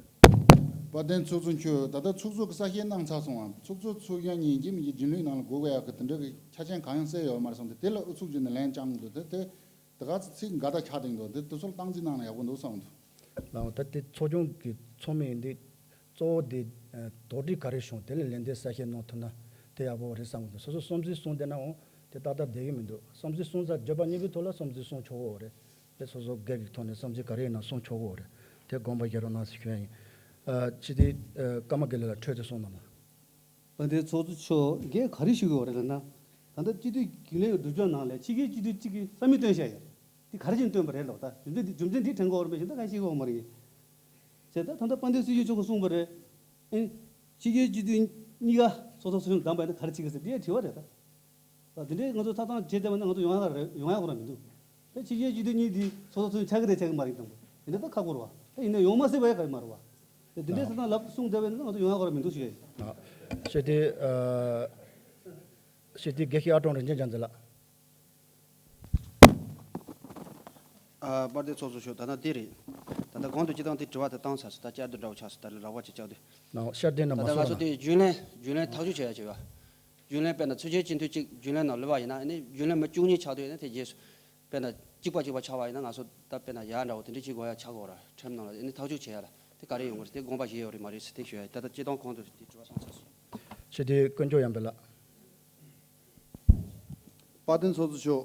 དཔལ་ལྡན་ཚོགས་གཙོ་མཆོག་ད་ལྟ་ཚོགས་གཙོ་གི་གསལ་བཤད་གནང་ཚར་སོང་ང་། ཚོགས་གཙོ་ཚོགས་གཞོན་གཉིས་ཡིན་གཅིག་མིན་གཅིག་རྒྱུན་ལས་ནང་ལ་དགོས་དགོས་ཡག་གི་དེ་འདྲ་གི་ཆ་རྐྱེན་གང་ཡང་གསལ་ཡོད་མ་རེད་བསམ་སྟེ། དེ་ལ་ཨུ་ཚུགས་བྱས་ནས་ལན་བཅང་གི་འདུག་དེ་དེ་དེ་ག་ཚོད་ཚིག་འགའ་ད་ཆགས་བསྡད་འདུག་དེ་དེ་ཚོ་ལ་སྟངས་འཛིན་གནང་ན་ཡག་པོ་འདུག་བསམ་འདུག་ལགས། ད་དེ་ཚོགས་ཆུང་གི་ཚོགས་མི་ཡིན་དུས་གཙོ་བོ་དེ་ཨ་དོགས་འདྲི་ག་རེ་བྱུང་། དེ་ལ་ལན་འདེབས་གསལ་བཤད་གནང་ཐུབ་ན་དེ་ཡག་པོ་རེད་བསམ་གི་འདུག་སོ་སོ་བསམ་ཚུལ་གསུངས་བསྡད་ནའང་དེ་ཏག་ཏག་བསྡད་ཀྱི་མི་འདུག་བསམ་ཚུལ་གསུངས་ཚར་བརྗོད་པ་གཉིས་པའི་ཐོག་ལ་བསམ་ཚུལ་གསུངས་ཆོག་གི་ཡོད་རེད། དེ་སོ་སོ་སྒེར་གྱི་ཐོག་ནས་བསམ་ཚུལ་ག་རེ་ཡིན་ན་གསུང་ཆོག་གི་ཡོད་རེད། དེ་དགོངས་པ་བཞེས་རོགས་གནང་ཞེས་ཞུ་ཡ་ཡིན། ཨ་སྤྱི་འཐུས་ཨ་ཀརྨ་དགེ་ལེགས་ལགས་འཕྲོས་དེ་གསུང་གནང་ལ། ད་ལྟའི་ཚོགས་གཙོ་མཆོག་གིས་ག་རེ་ཞུ་གི་ཡོད་རེད་ལབ་ན། ད་ལྟ་སྤྱི་འཐུས་རྒྱུན་ལས་ཀྱི་སྒྲུབ་སྦྱོང་ནང་ལ་ཕྱི་རྒྱལ་སྤྱི་འཐུས་གཅིག་གིས་ས་མིག་བཏོན་བཞག་ཡོད། དེ་ག་རེ་བྱས་ནས་བཏོན་པ་རེད་ལབ། ད་རྒྱུ་མཚན་དེ་རྒྱུ་མཚན་དེ་དྲན་གྱི་ཡོད་རེད་མེད་གཞན་དག་ག་ཤེས་ཀྱི་ཡོད་མ་རེད། བྱས་ཙང་ད་ལྟ་དཔལ་ལྡན་སྲིད་སྐྱོང་མཆོག་གིས་གསུངས་པ་རེད། ཨེ། ཕྱི་རྒྱལ་སྤྱི་འཐུས་གཉིས་ཀ་ཚོགས་གཙོ་ཚོགས་གཞོན་བདམས་པ་ཡིན་ན་ག་རེ་བྱེད་ཀྱི་ཟེར་དེ་ཡང་དྲི་བ་རེད་ད། ད་དེ་འདྲའི་ང་ཚོ་ཐོབ་ཐང་བྱེད་བསྡད་པ་ན་ང་ཚོ་ཡོང་ཡག་རེད། ཡོང་ཡག་ཁོ་རང་མི་འདུག་ད་ཕྱི་རྒྱལ་སྤྱི་འཐུས་གཉིས་དེ་ཚོགས་གཙོ་ཚོགས་གཞོན་ཆགས་ཀྱི་རེད་ཆགས་ཀྱི་མ་རེད་དང་པོ། དེ་འདྲ་ད་ཁག་པོ་རེད་བ། ད་ཡིན་ན་ཡོང་མ་སྲིད་པ་ཡང་ག་ཡི་མ་རེད་བ། ད་དེ་འདྲའི་ཐོབ་ཐང་ལབ་གསུངས་བསྡད་པ་ཡིན་ན་ང་ཚོ་ཡོང་ཡག་ཁོ་རང་མི་འདུག་ཞུ་ཡ་ཡིན། ཨ། སྤྱི་འཐུས་ཨ། སྤྱི་འཐུས་དགེ་བཤེས་ཨ་ཀྲོང་རིན་ཆེན་རྒྱ་མཚོ་ལགས། ཨ་དཔལ་ལྡན་ཚོགས་གཙོ་མཆོག་ད་ལྟ་འདི་རེད། ད་ལྟ་གོང་དུ་སྤྱིར་བཏང་དེ་དྲི་བ་དེ་བཏང་ཚར་སོང་། ད་བསྐྱར་དུ་འདྲ་བོ་ཆགས་སོང་། ད་ལྟ་རགས་པ་ཅིག་བཅར་དུས། ནའོ་ཤར་ལྡན་ན་ད་མ་ལྟ་ང་སོང་ཚོ་ན། དེ་རྒྱུན་ལས་རྒྱུན་ལས་ཐག་གཅོད་བྱེད་ཡ་བྱེད་ཡ། རྒྱུན་ལས་དཔེར་ན་ཚོགས་ཆེན་སྤྱི་འཐུས་གཅིག་རྒྱུན་ལས་ནང་ལུས་པ་ཡིན་ན་ཨ་ནི་རྒྱུན་ལས་མི་བཅུ་གཉིས་ཆགས་དུས་ཨ་ནི་དེ་རྗེས་སུ་དཔེར་ན་གཅིག་པ་གཅིག་པ་ཆགས་པ་ཡིན་ན་ང་ཚོ་ད་དཔེར་ན་ཡར་འདྲ་བོ་དེ་འདྲ་བྱེད་དགོས་ཡ་ཆགས་ཀྱི་ཡོད་ར། ཁྲིམས་ནང་ལ་ཨ་ནི་ཐག་གཅོད་བྱེད་ཡ་ལ་དེ་ག་རེ་ཡོང་གི་རེད། དེ་དགོངས་པ་བཞེས་ཡོད་རེད་མ་རེད་ཟེར་དེ་ཞུ་ཡ། ད་ལྟ་སྤྱིར་བཏང་གོང་དུ་དེ་དྲི་བ་བཏང་ཚར་སོང་། ཞུ་དེ་ཀུན་སྐྱོང་ཡང་འབེལ་ལགས། དཔལ་ལྡན་ཚོགས་གཙོ་མཆོག་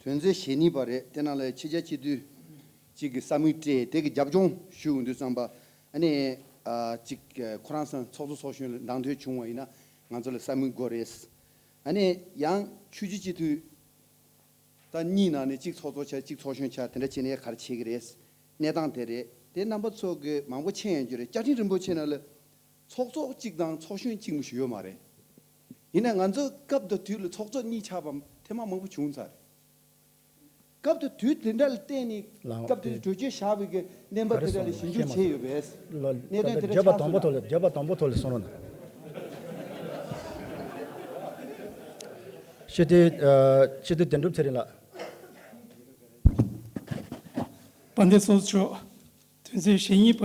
དོན་ཚན་ཞེ་གཉིས་པ་རེད། དེ་ནང་ལ་ཕྱི་རྒྱལ་སྤྱི་འཐུས་གཅིག་གིས་ས་མིག་སྤྲད་དེ་གི་རྒྱབ་ལྗོངས་ཞུ་དགོས་འདུག་བསམ་པ། ཨ་ནི་ཨ་གཅིག་ཁོ་རང་ཚོ་ཚོགས་གཙོ་ཚོགས་གཞོན་ལ་འདང་དོད་བྱུང་བ་ཡིན་ན་ང་ཚོ་ལ་ས་མིག་དགོས་རེད། ཨ་ནི་ཡང་ཆོས་བརྒྱུད་སྤྱི་འཐུས་ད་གཉིས་ནང་ནས་གཅིག་ཚོགས་གཙོ་ཆགས་གཅིག་ཚོགས་གཞོན་ཆགས་དེ་འདྲ་བྱས་ནས་ག་རེ་བྱེད་ཀྱི་རེད། གནས་སྟངས་དེ་རེད། དེ་རྣམ་པ་ཚོ་གི་མང་པོ་མཁྱེན་ཡོད་རྒྱུ་རེད། བཅའ་ཁྲིམས་རིན་པོ་ཆེ་ནང་ལ། ཚོགས་གཙོ་གཅིག་དང་ཚོགས་གཞོན་གཅིག་མ་གཏོགས་ཡོད་མ་རེད། ཡིན་ནའི་ང་ཚོ་སྐབས་དང་དུས་ལ་ཚོགས་གཙོ་གཉིས་ཆགས་པ་ཐེངས་མ་མང་པོ་བྱུང་ཚར་རེད། སྐབས་དང་དུས་དེ་འདྲ་ལ་བརྟེན་ནས་ལའང་སྐབས་དེ་དེ་གྲོས་ཆོད་བཞག་པའི་གི་གནས་བབ་ག་རེ་དེ་འདྲ་ལ་གསུངས་ཞིབ་འཇུག་ཤེས་མ་བྱས་ཡོད་པས། ལ་གནད་དོན་དེ་འདྲ་བརྗོད་པ་ཆགས་དང་པོ་སོང་ཐོག་ལ། ལ་བརྗོད་པ་དང་པོ་ཐོག་ལ་གསུང་རོགས་གནང་། སྤྱི་འཐུས་ཨ་སྤྱི་འཐུས་དོན་གྲུབ་ཚེ་རིང་ལགས། དཔལ་ལྡན་ཚོགས་གཙོ་མཆོག་དོན་ཚན་ཞེ་གཉིས་པ་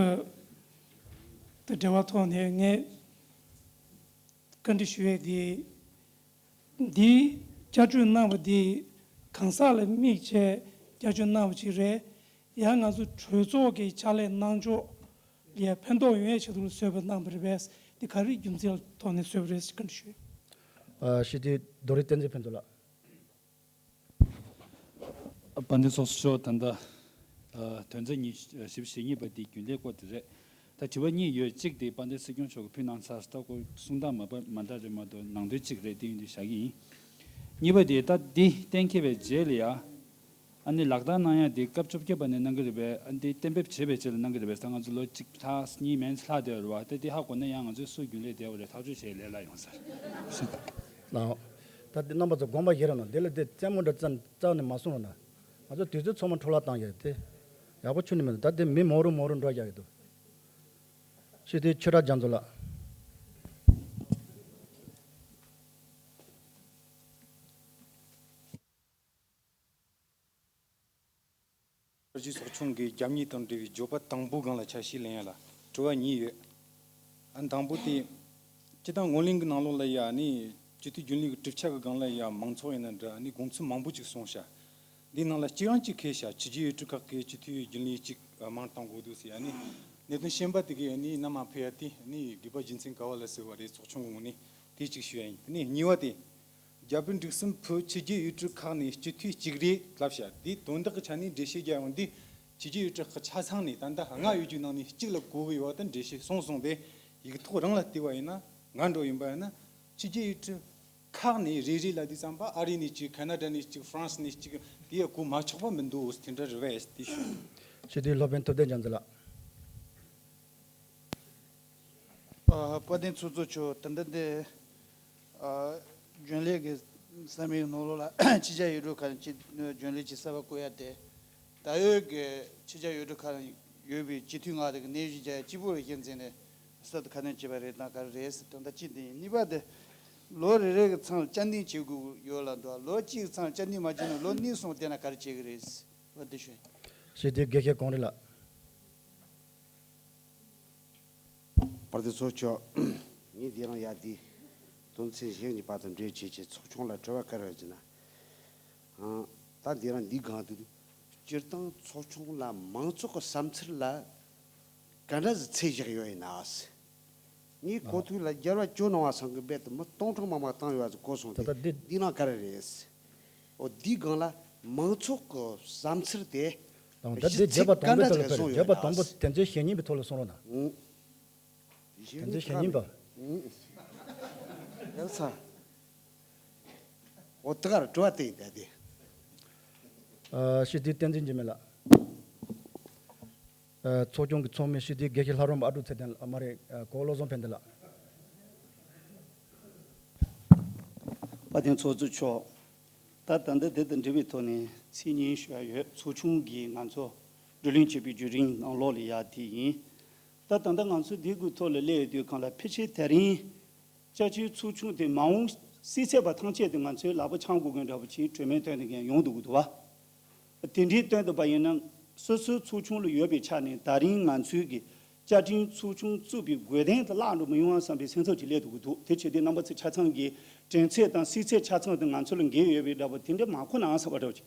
དང་འབྲེལ་བ་ཐོག་ནས་ངས་བཀའ་འདྲི་ཞུ་ཡས་དེ། འདིའི་བསྐྱར་བཅོས་གནང་བ་འདི་ གང་ཟག་ལ་དམིགས་བྱས་བསྐྱར་བཅོས་གནང་བ་ཅིག་རེད། ཡང་ང་ཚོ་གྲོས་ཚོགས་ཀྱི་ཕྱག་ལས་གནང་ཕྱོགས་ལ་ཕན་ཐོགས་ཡོང་ཡའི་ཆེད་དུ་བཟོས་པ་གནང་བ་རེད་པས། འདི་ག་རེའི་རྒྱུ་མཚན་ཐོག་ནས་བཟོས་པ་རེད་ཟེར་བཀའ་འདྲི་ཞུ། ཨ། ཞི་བདེའི་རྡོ་རིང་བསྟན་འཛིན་ཕན་ཚུན་ལགས། དཔལ་ལྡན་ཚོགས་གཙོ་མཆོག་ད་ལྟ་ཨ་དོན་ཚན་ཉི་ཤུ་བཞི་བཅུ་ཞེ་གཉིས་པ་འདི་རྒྱུན་ལས་སྐོར་དེ་རེད། ད་དྲི་བ་གཉིས་ཡོད། གཅིག་དེ་དཔལ་ལྡན་སྲིད་སྐྱོང་མཆོག་གིས་ཕུལ་གནང་ཚར། ད་ཁོ་གསུང་སྟངས་མ་པ་མ་འདྲ་རེད་མ་གཏོགས་ནང་དོན་གཅིག་རེད། དེ་ཡིན་དུས་བཞག་གི་ཡིན། གཉིས་པ་དེ་ད་འདི་གཏན་འཁེལ་བའི་རྗེས་ལ་ཡ། ཨ་ནི་ལག་བསྟར་གནང་ཡ་དེ་སྐབས་བཅོ་བརྒྱད་པ་ནས་གནང་གི་རེད་པས། ཨ་འདི་གཏན་འབེབས་བྱས་པའི་རྗེས་ལ་གནང་གི་རེད་པས། ད་ང་ཚོ་ལོ་གཅིག་ལྷག་གཉིས་མན་ལྷག་བསྡད་ཡོད་རེད་བ། ད་འདི་ཧ་གོ་ན་ཡང་ང་ཚོས་སུ་རྒྱུན་ལས་བསྡད་པ་རེད། ཐག་གཅོད་བྱས་ལས་སླ་ཡོང་ས་རེད། ལགས། ད་འདི་རྣམ་པ་ཚོ་དགོངས་པ་བཞེས་རོགས་གནང་། འདི་ལ་འདི་རྩེད་མོ་འདྲ་རྩ་རྩ་ནས་མ་གསུང་རོགས་གནང་། ང་ཚོ་དུས་ཚོད་ཚང་མ་འཕྲོ་བརླག་བཏང་ཡོད་དེ། ཡག་པོ་ཁྱོན་ནས་མི་འདུག་ད་དེ་མི་མང་རུ་མང་རུ་འགྲོ་བཞག་ཡོད་འདུག་ཞི་བདེའི་ཆོས་གྲགས་རྒྱ་མཚོ་ལགས། རྒྱལ་སྤྱིའི་ཚོགས་ཆུང་གི་རྒྱབ་གཉེར་དང་འབྲེལ་བའི་བརྗོད་པ་དང་པོའི་སྒང་ལ་ཆ་ཤས་ལེན་ཡ་ལ་དྲི་བ་གཉིས་ཡོད། ཨ་དང་པོ་དེ། སྤྱི་བཏང་སྔོན་གླེང་གི་ནང་ལོགས་ལ་ཡ་ནི་སྤྱི་འཐུས་རྒྱུན་ལས་ཀྱི་གྲུབ་ཆ་གི་སྒང་ལ་ཡ་མང་ཚོགས་ཡིན་ན་འདྲ་ནི་དགོངས་ཚུལ་མང་པོ་ཅིག་གསུངས་ཤག་འདིའི་ནང་ལ་གཅིག་རང་གཅིག་ཁེལ་ཤག་ཕྱི་རྒྱལ་ཡུལ་གྲུ་ཁག་གི་སྤྱི་འཐུས་རྒྱུན་ལས་གཅིག་དམངས་གཏོང་དགོས་འདུག་ཟེར་ཡ་ནི། གནད་དོན་གཞན་པ་དེ་གའི་ནི་མནའ་མ་ཕུལ་ཡ་དེ་ནི་དགོས་པ་རྒྱུ་མཚན་ག་བ་ལ་ཟེར་བ་རེད། ཚོགས་ཆུང་གི་ངོས་ནས་དེ་གཅིག་ཞུ་ཡ་ཡིན། ནི་གཉིས་པ་དེ། རྒྱ་བོད་འབྲུག་གསུམ་བོད་ཕྱི་རྒྱལ་ཡུལ་གྲུ་ཁག་ནས་སྤྱི་འཐུས་གཅིག་རེད་ལབ་ཤག་འདི་དོན་དག་གི་ཆ་ནས་འགྲེལ་བཤད་རྒྱག་ཡོང་དུས། ཕྱི་རྒྱལ་ཡུལ་གྲུ་ཁག་ཆ་ཚང་ནས་ད་ལྟ་ལྔ་ཡོད་རྒྱུ་ནང་ནས་གཅིག་ལ་གོ་གི་ཡོད་པ་དེ་འགྲེལ་བཤད་གསུངས་སོང་སྟེ། ཡིག་ཐོག་རང་ལ་བལྟས་པ་ཡིན་ན་ང་འདྲ་ཡིན་པ་ཡིན་ན་ཕྱི་རྒྱལ་ཡུལ་གྲུ་ཁག་ནས་རེ་རེ་ལབ་དུས་ཙམ་པ་ཨ་རི་ནས་གཅིག་ཁ་ན་ཌ་ནས་གཅིག་ཧྥ་རན་སི་ནས་གཅིག་དེ་ཡ་གོ་མ་ཆོག་པ་མི་འདུག་དེ་འདྲ་རེད་པས་དེ་ཞུ། ཞི་བདེའི་སློབ་དཔོན་ཐུབ་བསྟན་རྒྱ་མཚོ་ལགས། ཨ། དཔལ་ལྡན་ཚོགས་གཙོ་མཆོག་ད་ལྟ་འདི། ཨ། རྒྱུན་ལས་ཀྱི་བསམ་ཡས་ནང་ལོགས་ལ་ཕྱི་རྒྱལ་ཡུལ་གྲུ་ཁག་ནས་སྤྱི་རྒྱུན་ལས་ཀྱི་གསར་པ་བསྐོ་ཡ་དེ། ད་ཡོད་ཀྱི་ཕྱི་རྒྱལ་ཡུལ་གྲུ་ཁག་ཡོད་པའི་སྤྱི་འཐུས་ལྔ་དེ་གི་གནས་གཞི་རྒྱ་ཡ་གཅིག་པུ་རེད་ཤེས་ཚེ་ནས་གསར་དུ་ཁ་སྣོན་བྱས་པ་རེད་དང་ག་རེ་རེད་ཟེར་དོན་དག་གཅིག་དེ་ཡིན། གཉིས་པ་དེ། ལོ་རེ་རེ་གི་ཚང་ལ་བསྐྱར་འདེམས་བྱེད་དགོས་ཡོད་ལབ་འདུག་ལོ་གཅིག་གི་ཚང་ལ་བསྐྱར་འདེམས་མ་བྱས་ན་ལོ་གཉིས་གསུམ་བསྡད་ན་ག་རེ་བྱེད་ཀྱི་རེད་ཟེར་བ་དེ་ཞུ། ཞི་བདེའི་དགེ་བཤེས་གངས་རི་ལགས། དཔལ་ལྡན་ཚོགས་གཙོ། ངས་འདི་རང་ཡ་འདི་དོན་ཚན་གཞན་གཉིས་པ་དང་འབྲེལ་བྱེད་ཀྱི་ཚོགས་ཆུང་ལ་དྲི་བ་བཀར་བ་ཡིན་ན། ཨང་། ད་འདི་རང་འདི་སྒང་དུ་སྤྱིར་བཏང་ཚོགས་ཆུང་ལ་མང་ཚོགས་ཀྱི་བསམ་ཚུལ་ལ་ག་འདྲ་ཟིག་ཚད་བཞག་ཡོད་ཡིན་ན། ངས་གོ་ཐོས་ལ་རྒྱལ་བ་ཇོ་ནང་བ་ཚང་གི་རྦད་དེ་མི་སྟོང་ཕྲག་མང་མང་བཏང་ཡོད་པ་ཟིག་གོ་སོང་། ད་ད་འདི་འདི་ནང་ག་རེ་རེད། འོ་འདི་སྒང་ལ་མང་ཚོགས་ཀྱི་བསམ་ཚུལ་དེ། དང་ད་འདི་བརྒྱད་པ་དང་པོའི་ཐོག་ལ་ཕེབས་རེད། བརྒྱད་པ་དང་པོ་དོན་ཚན་ཞེ་གཉིས་པའི་ཐོག་ལ་གསུང་རོགས་གནང་། ཨུང་། དོན་ཚན་ཞེ་གཉིས་པ། ཨུང་། ཡག་ཚ། འོ་དེ་གར་དྲི་བ་དེ་ཡིན་ད་དེ། ཨ། ཞི་བདེའི་བསྟན་འཛིན་འཇིགས་མེད་ལགས། ཨ། ཚོགས་ཆུང་གི་ཚོགས་མི་ཞི་བདེའི་དགེ་བཤེས་ལྷ་རམས་པ་ཨ་ཀྲུག་ཚེ་བརྟན་ལགས། མ་རེད། ཨ། གོ་བློ་བཟང་ཕན་བདེ་ལགས། དཔལ་ལྡན་ཚོགས་གཙོ་མཆོག་ད་ད་ལྟ་འདི་དང་འབྲེལ་བའི་ཐོག་ནས་ཚིག་གཉིས་ཞུ་ཡ་ཡོད། ཚོགས་ཆུང་གིས་ང་ཚོ་བགྲོ་གླེང་བྱེད་པའི་བརྒྱུད་རིམ་ནང་ལོགས་ལ་ཡ་དེ་ཡིན། ད་ད་ལྟ་ང་ཚོ་འདི་གི་ཐོག་ལ་སླེབས་ཡོད་དུས་སྒང་ལ་ཕལ་ཆེར་དེ་རིང་བསྐྱར་བཅོས་ཚོགས་ཆུང་དེ་མ་འོངས་སྲིད་ཚད་པ་ཐམས་ཅད་དེ་ང་ཚོའི་ལག་པ་འཆང་དགོས་མཁན་འདྲ་པོ་ཅིག་གྲོས་མོལ་དོན་དེ་གན་ཡོང་འདུག་གི་འདུག་བ། དེ་འདྲའི་དོན་དུ་བ་ཡིན་ན་སོ་སོའི་ཚོགས་ཆུང་ལ་ཡོད་པའི་ཆ་ནས་ད་རིང་ང་ཚོའི་གི་བསྐྱར་སྐྲུན་ཚོགས་ཆུང་བཙུགས་པའི་དགོས་དོན་དེ་བརླག་འགྲོ་མི་ཡོང་བསམ་པའི་སེམས་འཚབ་ཅིག་སླེབས་འདུག་གི་འདུག་དེ་བྱེད་དུས་རྣམ་པ་ཚོ་ཆ་ཚང་གི་དྲན་ཚད་དང་སྲིད་ཚད་ཆ་ཚང་དེ་ང་ཚོ་ལ་འགལ་ཡོད་པའི་འདྲ་པོ་དེ་འདྲ་མ་གོ་ནའང་བསམ་པ་འདྲ་པོ་ཅིག་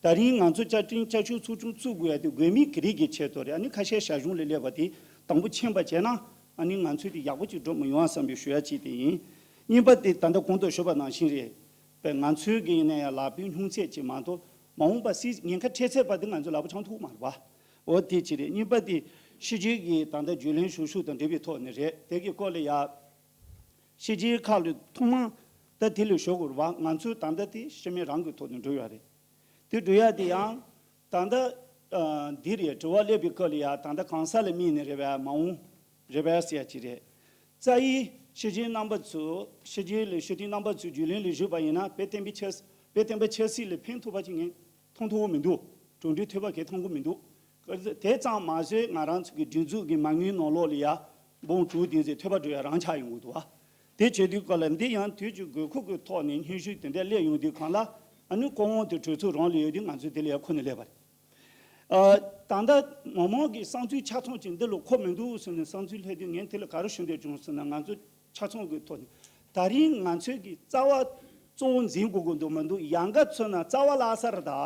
ད་རིང་ང་ཚོ་བསྐྱར་སྐྲུན་བསྐྱར་བཅོས་ཚོགས་ཆུང་བཙུགས་དགོས་ཡ་དེ་དགོས་དམིགས་ག་རེ་གི་ཆེད་དུ་རེད། ཨ་ནི་ཁ་ཤས་ཞར་བྱུང་ལ་སླེབས་པ་དེ་དང་པོ་མཁྱེན་པ་བྱས་ན་ཨ་ནི་ང་ཚོས་དེ་ཡག་པོ་ཅིག་འགྲོ་མི་ཡོང་བསམ་པའི་ཞུ་ཡ་གཅིག་དེ་ཡིན། གཉིས་པ་དེ་ད་ལྟ་གོང་དུ་ཞུས་པ་ནང་བཞིན་རེད། པས་ང་ཚོའི་གི་ཡིན་ན་ཡང་ལག་པའི་སྙུང་ཚད་ཅིག་མ་གཏོགས་མ་འོངས་པ་སྲིད་ཉེན་ཁ་འཕྲད་ཚད་པ་དེ་ང་ཚོ་ལག་པ་འཆང་ཐུབ་མ་རེད་པ། འོ་དེ་གཅིག་རེད། གཉིས་པ་དེ་ཕྱི་རྒྱལ་གྱི་ད་ལྟ་བརྒྱུད་ལམ་ཞུ་ཕྱོགས་དང་འབྲེལ་བའི་ཐོག་ནས་རེད། དེ་གི་སྐོར་ལ་ཡ་ཕྱི་རྒྱལ་ཁག་ལ་ཐོག་མར་ད་དེ་ལས་ཞུ་དགོས་རེད་པ། ང་ཚོའི་ད་ལྟ་དེ་སྤྱི་མི་རང་གི་ཐོག་ནས་འགྲོ་ཡ་རེད། དེ་འགྲོ་ཡ་དེ་ཡང་ད་ལྟ་ཨ་འདི་རེད། དྲི་བ་སླེབས་པའི་སྐབས་ལ་ཡ་ད་ལྟ་གང་ཟག་ལ་དམིགས་ནས་རེད་པས། མ་འོངས་རེད་པས་ཟེར་ཡ་ཅིག་རེད། རྩ་བའི་ཤེས་བྱའི་རྣམ་པ་ཚོ་ཤེས་བྱའི་ལས་ཤེས་ལྡན་རྣམ་པ་ཚོས་རྒྱུས་ལོན་ལས་ཞུས་པ་ཡིན་ན་དཔེ་བསྟན་པའི་ཆབ་དཔེ་བསྟན་པ་ཆབ་སྲིད་ལ་ཕན་ཐོགས་པ་ཅིག་ངས་མཐོང་ཐུབ་ཀྱི་མི་འདུག་གྲུབ་འབྲས་ཐོན་པ་གས་མཐོང་གི་མི་འདུག་དེ་ཙམ་མ་ཟད་ང་རང་ཚོ་གི་སྒྲིག་འཛུགས་ཀྱི་མ་དངུལ་ནང་ལོགས་ལ་ཡ་འབུམ་དྲུག་དེ་ཚོ་ཐོལ་པ་འགྲོ་ཡ་རང་ཆགས་ཡོང་གི་འདུག་བ། དེ་བྱེད་དུས་སྐབས་ལ་འདི་ཡང་དུས་ཀྱི་དགོས་མཁོ་གི་ཐོག་ནས་སྙན་ཞུ་དེ་འདྲ་སླེབས་ཡོང་དུས་སྒང་ལ་ཨ་ནི་སྐུ་ངོ་དེ་གྲོས་ཚོགས་རང་ལ་ཡོད་དུས་ང་ཚོས་དེ་ལ་ཡ་ཁོ་ནས་སླེབས་པ་རེད། ཨ། ད་ལྟ་མི་མང་གི་བསམ་ཚུལ་ཆ་ཚང་ཅིག་འདི་ལ་གོ་མི་འདུག་ཟེར་ནས་བསམ་ཚུལ་སླེབས་དུས་ངས་དེ་ལ་ག་རེ་ཞུ་འདོད་བྱུང་ཟེར་ན། ང་ཚོ་ཆ་ཚང་གི་ཐོག་ནས་ད་རིང་ང་ཚོའི་གི་རྩ་བ་ གཙོ་བོ་འཛིན་དགོས་ཀྱི་འདུག་མི་འདུག་ཡང་ག་ཚོད་ན་རྩ་བ་བརླག་ས་རེད་ད།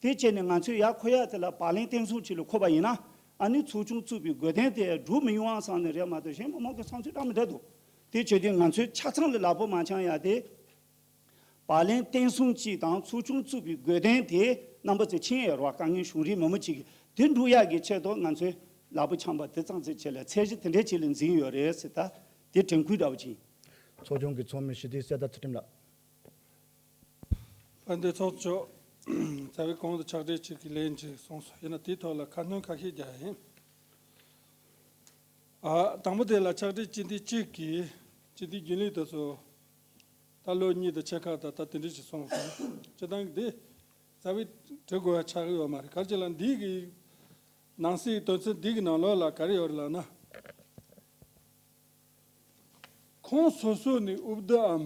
དེ་བྱས་ནས་ང་ཚོས་ཡར་འཁོར་ཡ་དེ་ལ་བག་ལེན་བརྟན་གསུམ་ཅིག་ལ་འཁོར་བ་ཡིན་ན། ཨ་ནི་ཚོགས་ཆུང་བཙུགས་པའི་དགོས་དོན་དེ་འགྲུབ་མི་ཡོང་བ་བསམ་ནས་རེད་མ་གཏོགས་གཞན་མི་མང་གི་བསམ་ཚུལ་འདྲ་མི་འདྲ་འདུག་དེ་བྱས་དུས་ང་ཚོས་ཆ་ཚང་ལ་ལག་པ་མ་འཆང་ཡ་དེ། བག་ལེན་བརྟན་གསུམ་གཅིག་དང་ཚོགས་ཆུང་བཙུགས་པའི་དགོས་དོན་དེ་རྣམ་པ་ཚོས་མཁྱེན་ཡོད་རེད་བ། དཀའ་ངལ་བྱུང་རིགས་མི་མང་ཅིག་གིས་དེ་འགྲུབ་ཡག་གི་ཆེད་དུ་ང་ཚོས་ལག་པ་འཆང་པ་དེ་ཙམ་ཚོད་བྱས་ལ་ཚད་གཞི་དེ་འདྲའི་ཅིག་ལ་འཛིན་ཡོད་རེད་ཟེར། ད་དེ་དྲན་སྐུལ་འདྲ་བོ་ཅིག་ཚོགས་ཆུང་གི་ཚོགས་མི་སྤྱི་འཐུས་གསེར་རྟ་ཚུལ་ཁྲིམས་ལགས། དཔལ་ལྡན་ཚོགས་གཙོ་མཆོག་རྩ་བའི་གོང་དུ་ཕྱག་བྲིས་གཅིག་གི་ལན་ཅིག་གསུངས་སོང་། ཡིན་ན་དེའི་ཐོག་ལ་ཁ་སྣོན་ཁ་ཤས་རྒྱག་ཡིན། ཨ། དང་པོ་དེ་ལ་ཕྱག་བྲིས་སྤྱི་འཐུས་གཅིག་གིས་སྤྱི་འཐུས་རྒྱུན་ལས་དེ་ཚོ་ད་ལོ་གཉིས་དང་ཕྱེད་ཀ་ད་ལྟ་དེ་འདྲ་ཞིག་སོང་སོང་། སྤྱི་བཏང་གི་དེ་རྩ་བའི་འབྲི་དགོས་པ་ཆགས་ཀྱི་ཡོད་མ་རེད། ག་རེ་བྱས་ལ་འདི་གི་ནང་གསེས་དོན་ཚན་འདི་གི་ནང་ལོགས་ལ་ག་རེ་ཡོད་རེད་ལབ་ན། ཁོངས་སོ་སོ་ནས་འོས་བསྡུའམ།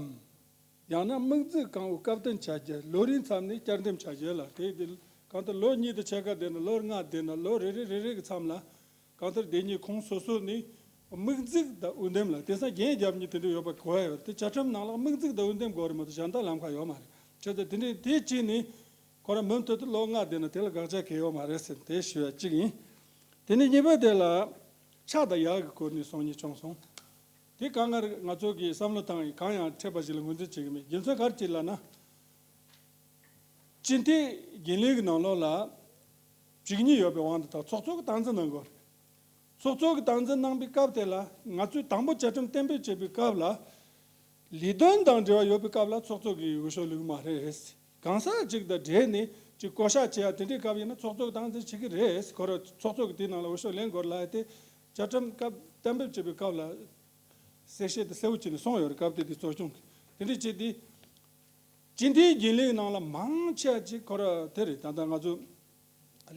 ཡང་ན་དམིགས་འཛུགས་གང་འོས་སྐབས་བསྟུན་བྱ་རྒྱུ། ལོ་རེའི་མཚམས་ནས་བསྐྱར་འདེམས་བྱ་རྒྱུ་ལ། དེ་དེ་གང་ལྟར་ལོ་གཉིས་དང་ཕྱེད་ཀ་བསྡད་ན། ལོ་ལྔ་བསྡད་ན། ལོ་རེ་རེ་རེ་རེ་གི་མཚམས་ལ་གང་ལྟར་སྡེ་གཉིས་ཁོངས་སོ་སོ་ནས་དམིགས་འཛུགས་དང་འོས་འདེམས་ལ། དེང་སང་རྒྱན་རྒྱབ་མཁན་དེ་འདྲ་ཡོད་པ་གོ་ཡ་ཡོད་རེད། དེ་བཅའ་ཁྲིམས་ནང་ལ་དམིགས་འཛུགས་དང་འོས་འདེམས་དགོས་རེད་མ་གཏོགས་གཞན་དག་ལམ་ཁ་ཡོད་མ་རེད། བྱས་ཙང་དེ་འདྲའི་དེ་བྱས་ནས་ཁོ་རང་མུ་མཐུད་དུ་ལོ་ལྔ་བསྡད་ན་དེ་ལ་དགག་བྱ་གང་ཡང་ཡོད་མ་རེད་ཟེར་དེ་ཞུ་ཡ་གཅིག་ཡིན། དེ་ནས་གཉིས་པ་དེ་ལ་ཕྱག་དང་ཡག་གི་སྐོར་ནས་གསུང་མཁན་བྱུང་སོང་། དེ་གང་ལྟར་ང་ཚོ་གིས་བསམ་བློ་བཏང་ཡིན། གང་ཡང་འཕྲད་པ་ཞིག་ལ་ངོས་འཛིན་བྱེད་ཀྱི་མེད། རྒྱུ་མཚན་ག་རེ་བྱས་ལབ་ན། སྤྱི་འཐུས་རྒྱུན་ལས་ཀྱི་ནང་ལོགས་ལ་བཅུ་གཉིས་ཡོད་པའི་དབང་དུ་བཏང་ཚོགས་གཙོ་གི་སྟངས་འཛིན་གནང་དགོས་རེད། ཚོགས་གཙོ་གི་སྟངས་འཛིན་གནང་པའི་སྐབས་དེ་ལ་ང་ཚོས་དང་པོ་བཅའ་ཁྲིམས་གཏན་འབེབས་བྱེད་པའི་སྐབས་ལ། ལས་དོན་དང་འབྲེལ་བ་ཡོད་པའི་སྐབས་ལ་ཚོགས་གཙོ་གི་འོས་ཤོག་བླུགས་མ་རེད། གང་ཟག་ཅིག་དང་འབྲེལ་ནས་ཅིག་བསྐོ་བཞག་བྱེད་ཡ་དེ་འདྲའི་སྐབས་ཡིན་ན་ཚོགས་གཙོ་གི་སྟངས་འཛིན་བྱེད་ཀྱི་རེད། ཁོ་རང་ཚོགས་གཙོ་གི་དེའི་ནང་ལ་འོས་ཤོག་ལེན་དགོས་ལབ་ཡ་དེ་བཅའ་ཁྲིམས་སྐབས་གཏན་འབེབས་བྱེད་པའི་སྐབས་ལ་གསལ་བཤད་དེ་གསལ་བོ་བྱས་ནས་གསུངས་ཡོད་རེད། སྐབས་དེ་དུས་ཚོགས་ཆུང་གིས་དེ་འདྲ་བྱས་ཏེ། སྤྱི་འཐུས་རྒྱུན་ལས་ནང་ལ་མང་ཆེ་བ་ཅིག་ཁོ་ར་དེ་རེད། ད་ལྟ་ང་ཚོ་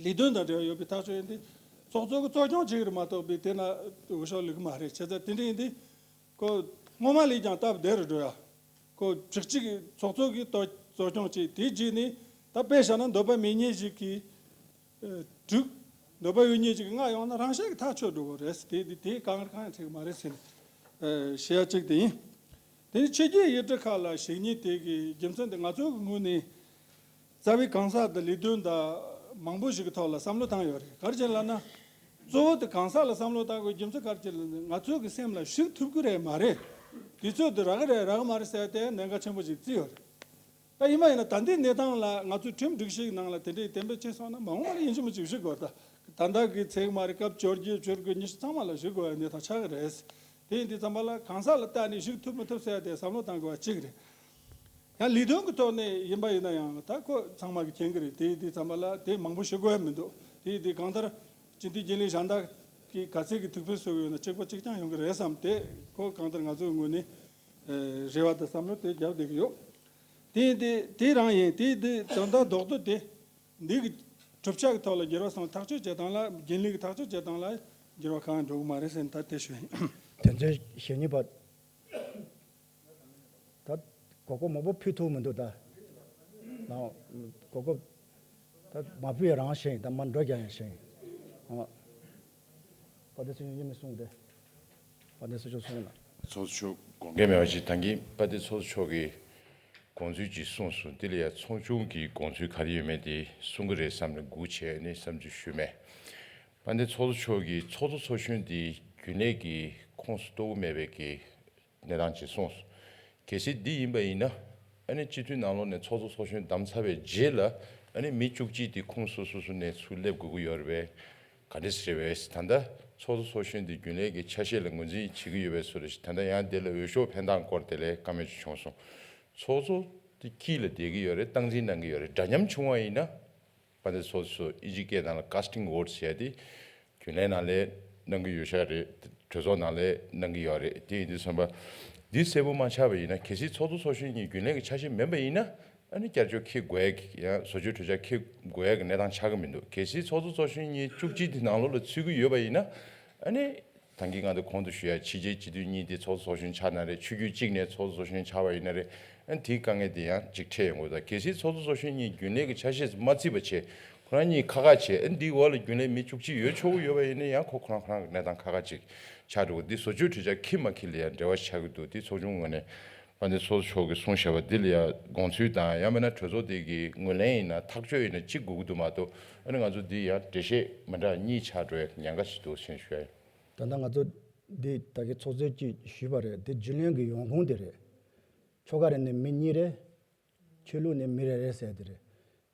ལས་དོན་དང་འབྲེལ་བ་ཡོད་པའི་ཐག་གཅོད་ཡིན་ཏེ། ཚོགས་གཙོ་གི་གཙོ་སྐྱོང་བྱེད་ཀྱི་རེད་མ་གཏོགས་པའི་དེ་ན་འོས་ཤོག་བླུག་གི་མ་རེད། བྱས་ཙང་དེ་འདྲ་ཡིན་ཏེ། ཁོ་སྔོན་མ་ལས་ཀྱང་སྟབས་བདེ་རུ་འགྲོ་ཡ། ཁོ་བྱེད་སྤྱི་གི་ཚོགས་གཙོ་གི་གཙོ་གཙོ་སྐྱོང་བྱས། དེའི་རྗེས་ནས་ད་དཔེ་བཞག་ན་འདོད་པ་མེད་མཁན་ཞིག་གིས། ཨ། དྲུག་འདོད་པ་ཡོད་མཁན་ཞིག་གིས་ལྔ་ཡོང་ན་རང་ཤག་གི་ཐག་ཆོད་འགྲོ་གི་རེད། དེ་དེ་དེ་གང་གང་ཡང་འགྲིག་གི་མ་རེད་ཟེར་ནས། ཨ། བཤད་ཡ་གཅིག་དེ་ཡིན། དེ་ནས་ཕྱི་རྒྱལ་ཡུལ་གྲུ་ཁག་ལ་བཞུགས་མཁན་དེ་གི་རྒྱུ་མཚན་དེ་ང་ཚོ་གི་ངོས་ནས་རྩ་བའི་གང་ཟག་དང་ལས་དོན་དང་མང་པོ་ཞིག་གི་ཐོག་ལ་བསམ་བློ་བཏང་ཡོད་རེད། ག་རེ་བྱས་ལབ་ན། གཙོ་བོ་དེ་གང་ཟག་ལ་བསམ་བློ་བཏང་དགོས་རྒྱུ་མཚན་ག་རེ་བྱས་ལབ་ན། ང་ཚོ་གི་སེམས་ལ་ཞུགས་ཐུབ་ཀྱི་རེད་མ་རེད། དུས་ཚོད་དེ་རག་གི་རེད་རག་གི་མ་རེད་ཟེར་ཏེ་གནད་འགག་ཆེན་པོ་ཞིག་བརྩིས་ཡོད་རེད། ད་ཡིན་པ་ཡིན་ན་ད་ལྟའི་གནས་སྟངས་ལ་ང་ཚོའི་ཁྲིམས་སྒྲིག་གཞི་ནང་ལ་དེ་འདྲའི་གཏན་འབེབས་བྱས་སོང་ན་མ་འོངས་པ་ལ་ཡིན་གཅིག་མིན་གཅིག་ཞུ་དགོས། ད་ད་ལྟ་གི་ཚེག་མ་རེད། སྐབས་བཅོ་བརྒྱད་བཅུ་དགུ་ཉི་ཤུ་ཚང་མ་ལ་ཞུ་དགོས་པའི་གནས་སྟངས་ཆགས་ཀྱི་རེད། དེ་ཡིན་དུས་ཙམ་པ་ལ་གང་ཟག་ལ་བལྟས་ནས་ཞུགས་ཐུབ་མི་ཐུབ་ཟེར་ཡ་དེ་བསམ་བློ་བཏང་དགོས་པ་གཅིག་རེད། ཡང་ལས་དོན་གྱི་ཐོག་ནས་ཡིན་པ་ཡིན་ན་ཡང་ད་ཁོ་ཚང་མ་གིས་མཁྱེན་གྱི་རེད། དེ་ཡིན་དུས་ཙམ་པ་ལ་དེ་མང་པོ་ཞུ་དགོས་ཡ་མི་འདུག་དེ་ཡིན་དུས་གང་ལྟར་སྤྱི་འཐུས་རྒྱུན་ལས་གཞན་དག་གིས་ག་ཚད་ཀྱི་ཐུགས་ཕན་གསོས་ཡོད་ན་གཅིག་པ་གཅིག་རྐྱང་ཡོང་གི་རེད་བསམ་སྟེ། ཁོ་གང་ལྟར་ང་ཚོའི་ངོས་ནས་རེ་བ་དང་བསམ་བློ་དེ་རྒྱབ་བསྡད་ཀྱི་ཡོད། དེ་ཡིན་དེ་དེ་རང་ཡིན། དེ་དེ་དོན་དག་རྡོག་རྡོག་དེ་འདི་གི་གྲུབ་ཆ་གི་ཐོག་ལ་འགྱུར་བ་སོང་། ཐག་གཅོད་བྱེད་སྟངས་ལ། རྒྱུན་ལས་ཀྱི་ཐག་གཅོད་བྱེད་སྟངས་ལ་འགྱུར་བ་གང་ཡང་འགྲོ་གི་མ་རེད་ཟེར་ནས་ད་དེ་ཞུ་ཡིན། དོན་ཚན་ཞེ་གཉིས་པ། ད་གོ་སྐབས་མང་པོ་ཕུལ་ཐུབ་མི་འདུག་ད་ནང་གོ་སྐབས་ད་མ་ཕུལ་ཡ་རང་ཞེ་ཡིན། ད་མར་འགྲོ་རྒྱག་ཡ་ཞེ་ཡིན། ཨ། དཔལ་ལྡན་ཚོགས་གཙོ་མཉམ་མེད་གསུངས་ཏེ། དཔལ་ལྡན་ཚོགས་གཙོ་གསུངས་ན། ཚོགས་གཙོ་མཆོག་དགོངས་འགལ་མེད་པ་ཞིག་ད་གིན་དཔལ་ལྡན་ཚོགས་གཙོ་མཆོག་གིས་དགོངས་ཚུལ་ཅིག་གསུངས་སོང་། དེ་ལ་ཡང་ཚོགས་ཆུང་གི་དགོངས་ཚུལ་ག་རེ་ཡོད་མེད་དེ་གསུང་གི་རེད་བསམ་ནས་སྒུག་བྱས་ནས་བསམ་ཚུལ་ཞུས་མེད། དཔལ་ལྡན་ཚོགས་གཙོ་མཆོག་གིས་ཚོགས་གཙོ་ཚོགས་གཞོན་དེ་རྒྱུན་ལས་ཀྱི་ཁོངས་སུ་གཏོགས་ཀྱི་མེད་པའི་གི་གནས་སྟངས་ཅིག་གསུངས་སོང་། གལ་སྲིད་འདི་ཡིན་པ་ཡིན་ན། ཨ་ནི་སྤྱི་འཐུས་ནང་ལོགས་ནས་ཚོགས་གཙོ་ཚོགས་གཞོན་བདམས་ཚར་བའི་རྗེས་ལ། ཨ་ནི་མི་བཅུ་གཅིག་དེ་ཁོངས་སོ་སོ་སོ་ནས་ཚུར་སླེབས་དགོས་ཀྱི་ཡོད་རེད་པས། ག་འདྲ་ཟེར་བས། ད་ལྟ་ཚོགས་གཙོ་ཚོགས་གཞོན་དེ་རྒྱུན་ལས་ཀྱི་ཆ་ཤས་ལ་ངོས་འཛིན་བྱེད་ཀྱི་ཡོད་པའི་བཟོ་འདྲ་ཞིག་ད་ལྟ་ཡང་དེ་ལ་འོས་ཤོག་འཕེན་སྟངས་སྐོར་དེ་ལ་བཀའ་མོལ་ཅིག་བྱུང་སོང་། ཚོགས་གཙོ་དེ་དཀྱིལ་ལ་བསྡད་ཀྱི་ཡོད་རེད། སྟངས་འཛིན་གནང་གི་ཡོད་རེད། འདྲ་མཉམ་བྱུང་བ་ཡིན་ན། དཔལ་ལྡན་ཚོགས་གཙོ་ཨིན་ཇིའི་སྐད་ནང་ལ་casting vote ཟེར་ཡ་དེ། རྒྱུན་ལས་ནང་ལ་གནང་གི་ཡོད་ཤག་རེད། གྲོས་ཚོགས་ནང་ལ་གནང་གི་ཡོད་རེད། དེ་ཡིན་དུས་ཙམ་པ། འདི་གསལ་པོ་མ་ཆགས་པ་ཡིན་ན། གལ་སྲིད་ཚོགས་གཙོ་ཚོགས་གཞོན་གཉིས་རྒྱུན་ལས་ཀྱི་ཆ་ཤས་མིན་པ་ཡིན་ན། ཨ་ནི་བསྐྱར་བཅོས་འཁྱེར་དགོས་ཡ་གི་ཡང་བཟོ་བཅོས་གྲོས་འཆར་འཁྱེར་དགོས་ཡ་གི་གནས་སྟངས་ཆགས་ཀྱི་མི་འདུག་གལ་སྲིད་ཚོགས་གཙོ་ཚོགས་གཞོན་གཉིས་བཅུ་གཅིག་དེ་ནང་ལོགས་ལ་ཚུད་ཀྱི་ཡོད་པ་ཡིན་ན། ཨ་ནི། ད་གིན་ང་ཚོ་གོང་དུ་ཞུ་ཡ། ཕྱི་རྒྱལ་སྤྱི་འཐུས་གཉིས་དེ་ཚོགས་གཙོ་ཚོགས་གཞོན་ཆགས་ན་རེད། ཆོས་བརྒྱུད་གཅིག་ནས་ཚོགས་གཙོ་ཚོགས་གཞོན་ཆགས་པ་ཡིན་ན་རེད། ཨ་ནི་དེའི་དཀའ་ངལ་དེ་ཡང་ཅིག་འཕྲད་ཡོང་གི་ཡོད། ད་གལ་སྲིད་ཚོགས་གཙོ་ཚོགས་གཞོན་གཉིས་རྒྱུན་ལས་ཀྱི་ཆ་ཤས་སུ་མ་བརྩིས་པ་བྱས། ཁོ་རང་གཉིས་ཁ་ཁ་བྱས། ཨ་ནི་འདིའི་འོག་ལ་རྒྱུན་ལས་མི་བཅུ་གཅིག་ཡོད་ཆོག་གི་ཡོད་པ་ཡིན་ན་ཡང་ཁོ་ཁོ་རང་ཁོ་རང་གི་གནས་སྟངས་ཁ་ཁ་ཅིག་ཆགས་འགྲོ་གི། འདི་བཟོ་བཅོས་གྲོས་འཆར་འཁྱེར་མ་འཁྱེར་ལ་ཡང་འབྲེལ་བ་ཆགས་ཀྱི་འདུག་དེ་ཚོགས་ཆུང་ངོས་ནས། དཔལ་ལྡན་ཚོགས་གཙོ་མཆོག་གིས་གསུངས་བཞག་པ་འདི་ལ་ཡང་དགོངས་ཚུལ་དང་། ཡང་མིན་ན་གྲོས་ཚོགས་དེ་གི་ངོས་ལེན་ཡིན་ན་ཐག་གཅོད་ཡིན་ན་གཅིག་དགོས་ཀྱི་འདུག་མ་གཏོགས། ཨ་ནི་ང་ཚོ་འདི་ཡང་འགྲེལ་བཤད་མི་འདྲ་གཉིས་ཆགས་འགྲོ་ཡ་ཉེན་ཁ་ཞིག་འདུག་ཟེར་ཞུ་ཡ་ཡིན། ད་ལྟ་ང་ཚོ་འདི་ད་གི་ཚོགས་གཙོས་ཅིག་ཞུས་པ་རེད། དེ་རྒྱུན་ལས་ཀྱི་ཡོང་ཁུངས་དེ་རེད། ཆོལ་ཁ་རེ་ནས་མི་གཉིས་རེད། ཆོས་ལུགས་ནས་མི་རེ་རེ་ཟེར་དེ་རེད།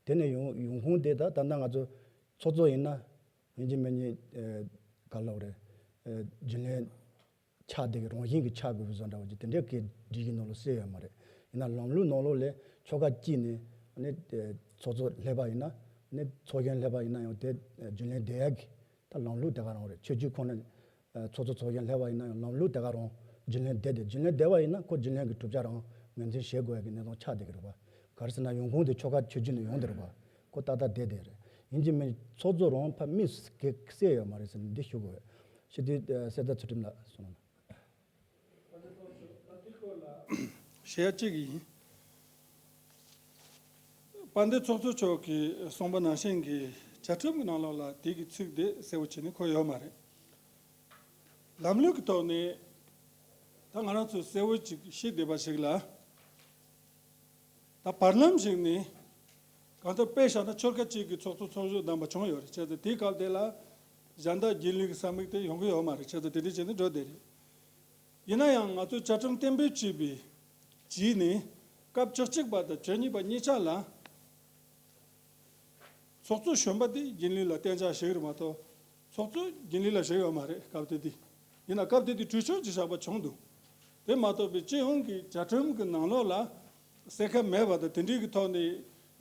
དེ་ནས་ཡོང་ཡོང་ཁུངས་དེ་ད་ད་ལྟ་ང་ཚོ་ཚོགས་གཙོ་ཡིན་ན་ཡིན་གཅིག་མིན་གཉིས་ཨེ་ག་ལབ་རེད། ཨེ་རྒྱུན་ལས་ཆགས་བསྡད་ཀྱི་རང་བཞིན་གྱི་ཆགས་དགོས་པའི་བཟོ་འདྲ་བ་ཅིག་དེ་འདྲའི་གི་སྒྲིག་གཞི་ནང་ལ་གསལ་ཡོད་མ་རེད། ཡིན་ན་ལམ་ལུགས་ནང་ལོགས་ལས་ཆོལ་ཁ་གཅིག་ནས་ནི་ཨེ་ཚོགས་གཙོ་སླེབས་པ་ཡིན་ན་ནི་ཚོགས་གཞོན་སླེབས་པ་ཡིན་ན་ཡང་དེ་ཨེ་རྒྱུན་ལས་བསྡད་ཡག་གི་ད་ལམ་ལུགས་དེ་ག་རང་རེད། ཆོས་བརྒྱུད་ཁོ་ན་ཨ་ཚོགས་གཙོ་ཚོགས་གཞོན་སླེབས་པ་ཡིན་ན་ཡང་ལམ་ལུགས་དེ་ག་རང་རྒྱུན་ལས་བསྡད་དེ། རྒྱུན་ལས་བསྡད་པ་ཡིན་ན་ཁོ་རྒྱུན་ལས་ཀྱི་གྲུབ་ཆ་རང་ངོས་འཛིན་བྱེད་དགོས་ཡ་གི་གནས་སྟངས་ཆགས་བསྡད་ཀྱི་རེད་པ། ག་རེ་ཟེར་ན་ཡོང་ཁུངས་དེ་ཆོལ་ཁ་ཆོས་བརྒྱུད་ནས་ཡོང་བསྡད་རེད་པ། ཁོ་ཏག་ཏག་བསྡད་བསྡད་རེད། ཡིན་གཅིག་མིན་ཚོགས་གཙོ་རང་ཕར་དམིགས་སུ་གསལ་ཡོད་མ་རེད་ཟེར་ནས་འདི་ཞུ་དགོས་རེད། ཞི་བདེ་ཨ་གསེར་རྟ་ཚུལ་ཁྲིམས་ལགས་གསུངས་གནང་། བཤད་ཡ་གཅིག་ཡིན། དཔལ་ལྡན་ཚོགས་གཙོ་མཆོག་གིས་གསུངས་པ་ནང་བཞིན་གྱི་བཅའ་ཁྲིམས་ཀྱི་ནང་ལོགས་ལ་དེ་གི་ཚིག་དེ་གསལ་བོ་བྱས་ནས་འཁོད་ཡོད་མ་རེད། ལམ་ལུགས་ཀྱི་ཐོག་ནས་ད་ང་རང་ཚོས་གསལ་བོ་ཅིག་ཤེས་བསྡད་པ་ཞིག་ལ། ད་བར་ལམ་ཞིག་ནས་གང་ལྟར་དཔེ་བཞག་ན་ཆོལ་ཁ་གཅིག་གི་ཚོགས་གཙོ་ཚོགས་གཞོན་བདམས་པ་བྱུང་ཡོད་རེད། བྱས་ཙང་དེའི་སྐབས་དེ་ལ་གཞན་དག་རྒྱུན་ལས་ཀྱི་ས་མིག་དེ་ཡོང་གི་ཡོད་མ་རེད། བྱས་ཙང་དེ་འདྲ་བྱས་ནས་འགྲོ་བསྡད་རེད། ཡིན་ན་ཡང་ང་ཚོས་བཅའ་ཁྲིམས་གཏན་འབེབས་བྱས་པའི་རྗེས་ནས་སྐབས་བཅུ་གཅིག་པ་དང་བཅུ་གཉིས་པ་གཉིས་ཆ་ལ། ཚོགས་གཙོ་གཞོན་པ་དེ་རྒྱུན་ལས་ལ་གཏན་འཇགས་བཞག་རེད་མ་གཏོགས། ཚོགས་གཙོ་རྒྱུན་ལས་ལ་བཞག་ཡོད་མ་རེད། སྐབས་དེ་དུས། ཡིན་ན་སྐབས་དེ་དུས་གྲོས་ཆོད་ཅིག་བཞག་པ་བྱུང་འདུག་དེ་མ་གཏོགས་པའི་སྤྱི་ཡོངས་ཀྱི་བཅའ་ཁྲིམས་ཀྱི་ནང་ལོགས་ལ་གསལ་ཁ་མེད་པ་དང་། དེ་འདྲའི་གི་ཐོག་ནས་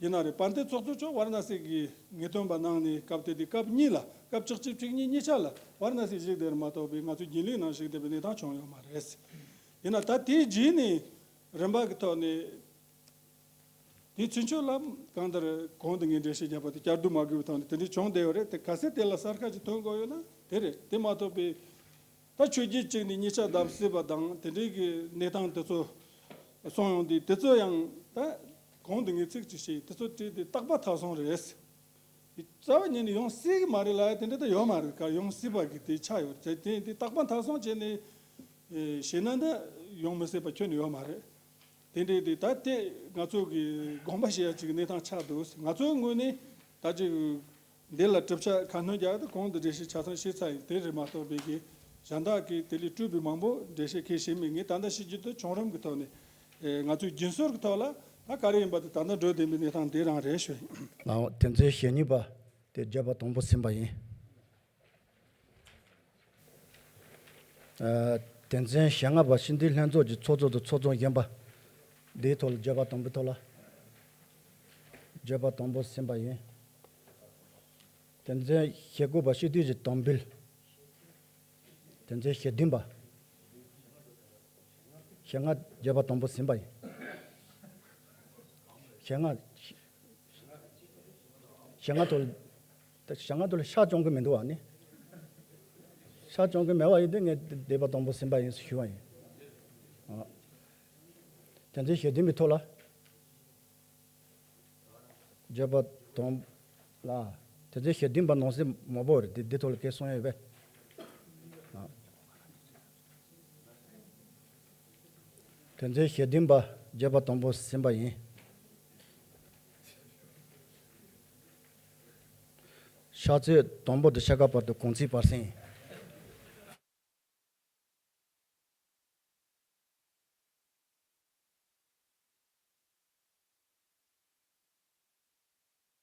ཡིན་ན་རེད། དཔལ་ལྡན་ཚོགས་གཙོ་མཆོག་ཝཱ་ར་ཎ་སི་གི་ངེས་སྟོན་པ་གནང་ནས། སྐབས་དེ་དུས་སྐབས་གཉིས་ལ། སྐབས་བཅུ་གཅིག་བཅུ་གཉིས་གཉིས་ཆ་ལ་ཝཱ་ར་ཎ་སི་བཞུགས་བསྡད་རེད་མ་གཏོགས་པའི་ང་ཚོའི་རྒྱུན་ལས་ནང་བཞུགས་བསྡད་པའི་གནས་སྟངས་བྱུང་ཡོད་མ་རེད། ཡིན་ན་ད་དེའི་རྗེས་ནས་རིམ་པ་གི་ཐོག་ནས། དེའི་ཚུན་ཆོད་ལ་གང་ལྟར་གོང་དུ་ངས་འགྲེལ་བཤད་བརྒྱབ་པ་དེ་བསྐྱར་ཟློས་མ་དགོས་པའི་ཐོག་ནས་དེ་འདྲའི་བྱུང་བསྡད་ཡོད་རེད། དེ་གལ་སྲིད་དེ་ལ་གསར་ཁ་ཅིག་ཐོན་དགོས་ཡོད་ན་དེ་རེད། དེ་མ་གཏོགས་པའི་ད་ཆོས་བརྒྱུད་གཅིག་ནས་གཉིས་ཆ་བདམས་སྲིད་པ་དང་དེ་འདྲའི་གི་གནས་སྟངས་དེ་ཚོ་གསུངས་ཡོང་དུས། དེ་ཚོ་ཡང་ད་གོང་དུ་ངས་ཚིག་ཅིག་བཤད། དེ་ཚོ་བྲིས་ཏེ་རྟག་པ་མཐའ་སོང་རེད། རྩ་བ་ཉིད་ནས་ཡོང་སྲིད་ཀྱི་མ་རེད་ལབ་ཡ་དེ་འདྲ་ད་ཡོད་མ་རེད། ག་ཡོང་སྲིད་པ་གི་དེ་ཆགས་ཡོད་རེད། དེ་དེ་རྟག་པ་མཐའ་སོང་བྱས་ནས་ཨེ་བྱས་ན་ད་ཡོང་མི་སྲིད་པ་ཁྱོན་ནས་ཡོད་མ་རེད། དེ་འདྲའི་དེ་ད་དེ་ང་ཚོ་གི་དགོངས་པ་བཞེས་ཡ་ཅིག་གི་གནས་སྟངས་ཆགས་འདུག་ང་ཚོའི་ངོས་ནས་ད་ཅིག་འདི་ལ་གྲུབ་ཆ་ཁ་སྣོན་རྒྱག་ཡ་ད་གོང་དུ་འགྲེལ་བཤད་ཆ་ཚང་བྱས་ཚར་ཡིན། དེ་རེད་མ་གཏོགས་པའི་གི་གཞན་དག་གིས་དེ་ལས་སྤྲོས་པའི་མང་པོ་འགྲེལ་བཤད་ཁས་བཞེས་མེད། ངས་ད་ལྟ་བཤད་རྒྱུ་དེ་བྱུང་རིམ་གི་ཐོག་ནས། ཨེ་ང་ཚོའི་རྒྱུན་སྲོལ་གྱི་ཐོག་ལ་ད་ག་རེ་ཡིན་པ་དེ་ད་ལྟ་འགྲོ་བསྡད་པའི་གནས་སྟངས་དེ་རང་རེད་ཞུ་ཡིན། ལའོ། དོན་ཚན་ཞེ་གཉིས་པ་དེ་བརྗོད་པ་དང་པོ་ཟིན་པ་ཡིན། ཨ་དོན་ཚན་ཞེ་ལྔ་པ་སྤྱི་འཐུས་ལྷན་ཚོགས་ཀྱི་ཚོགས་གཙོ་དང་ཚོགས་གཙོ་གཞོན་པ་འདིའི་ཐོག་ལ། བརྗོད་པ་དང་པོའི་ཐོག་ལ། བརྗོད་པ་དང་པོ་ཟིན་པ་ཡིན། དོན་ཚན་ཞེ་དགུ་པ་སྤྱི་འཐུས་ཀྱི་དམ་འབུལ། དོན་ཚན་ཞེ་བདུན་པ། ཞེ་ལྔ་བརྗོད་པ་དང་པོ་ཟིན་པ་ཡིན། ཞེ་ལྔ། ཞེ་ལྔ་ཐོག་ལ། ཞེ་ལྔ་ཐོག་ལ་ཤག་རྐྱོང་གི་མི་འདུག་བ་ནི། ཤག་རྐྱོང་གི་མེད་པ་ཡིན་དུས་ངས་བརྗོད་པ་དང་པོ་ཟིན་པ་ཡིན་ཞུ་བ་ཡིན། ཨ། དོན་ཚན་ཞེ་བདུན་པའི་ཐོག་ལ། བརྗོད་པ་དང་། ལ། དོན་ཚན་ཞེ་བདུན་པ་ནང་གསེས་མང་པོ་རེད། འདི་འདི་ཐོག་ལ་སྐད་གསུང་ཡ་ཡོད་པས། ཨ། དོན་ཚན་ཞེ་བདུན་པ་བརྗོད་པ་དང་པོ་ཟིན་པ་ཡིན། ཕྱག་ཚོད་དང་པོ་དང་ཕྱེད་ཀ་བར་དུ་གུང་ཚིགས་བར་གསེང་ཡིན།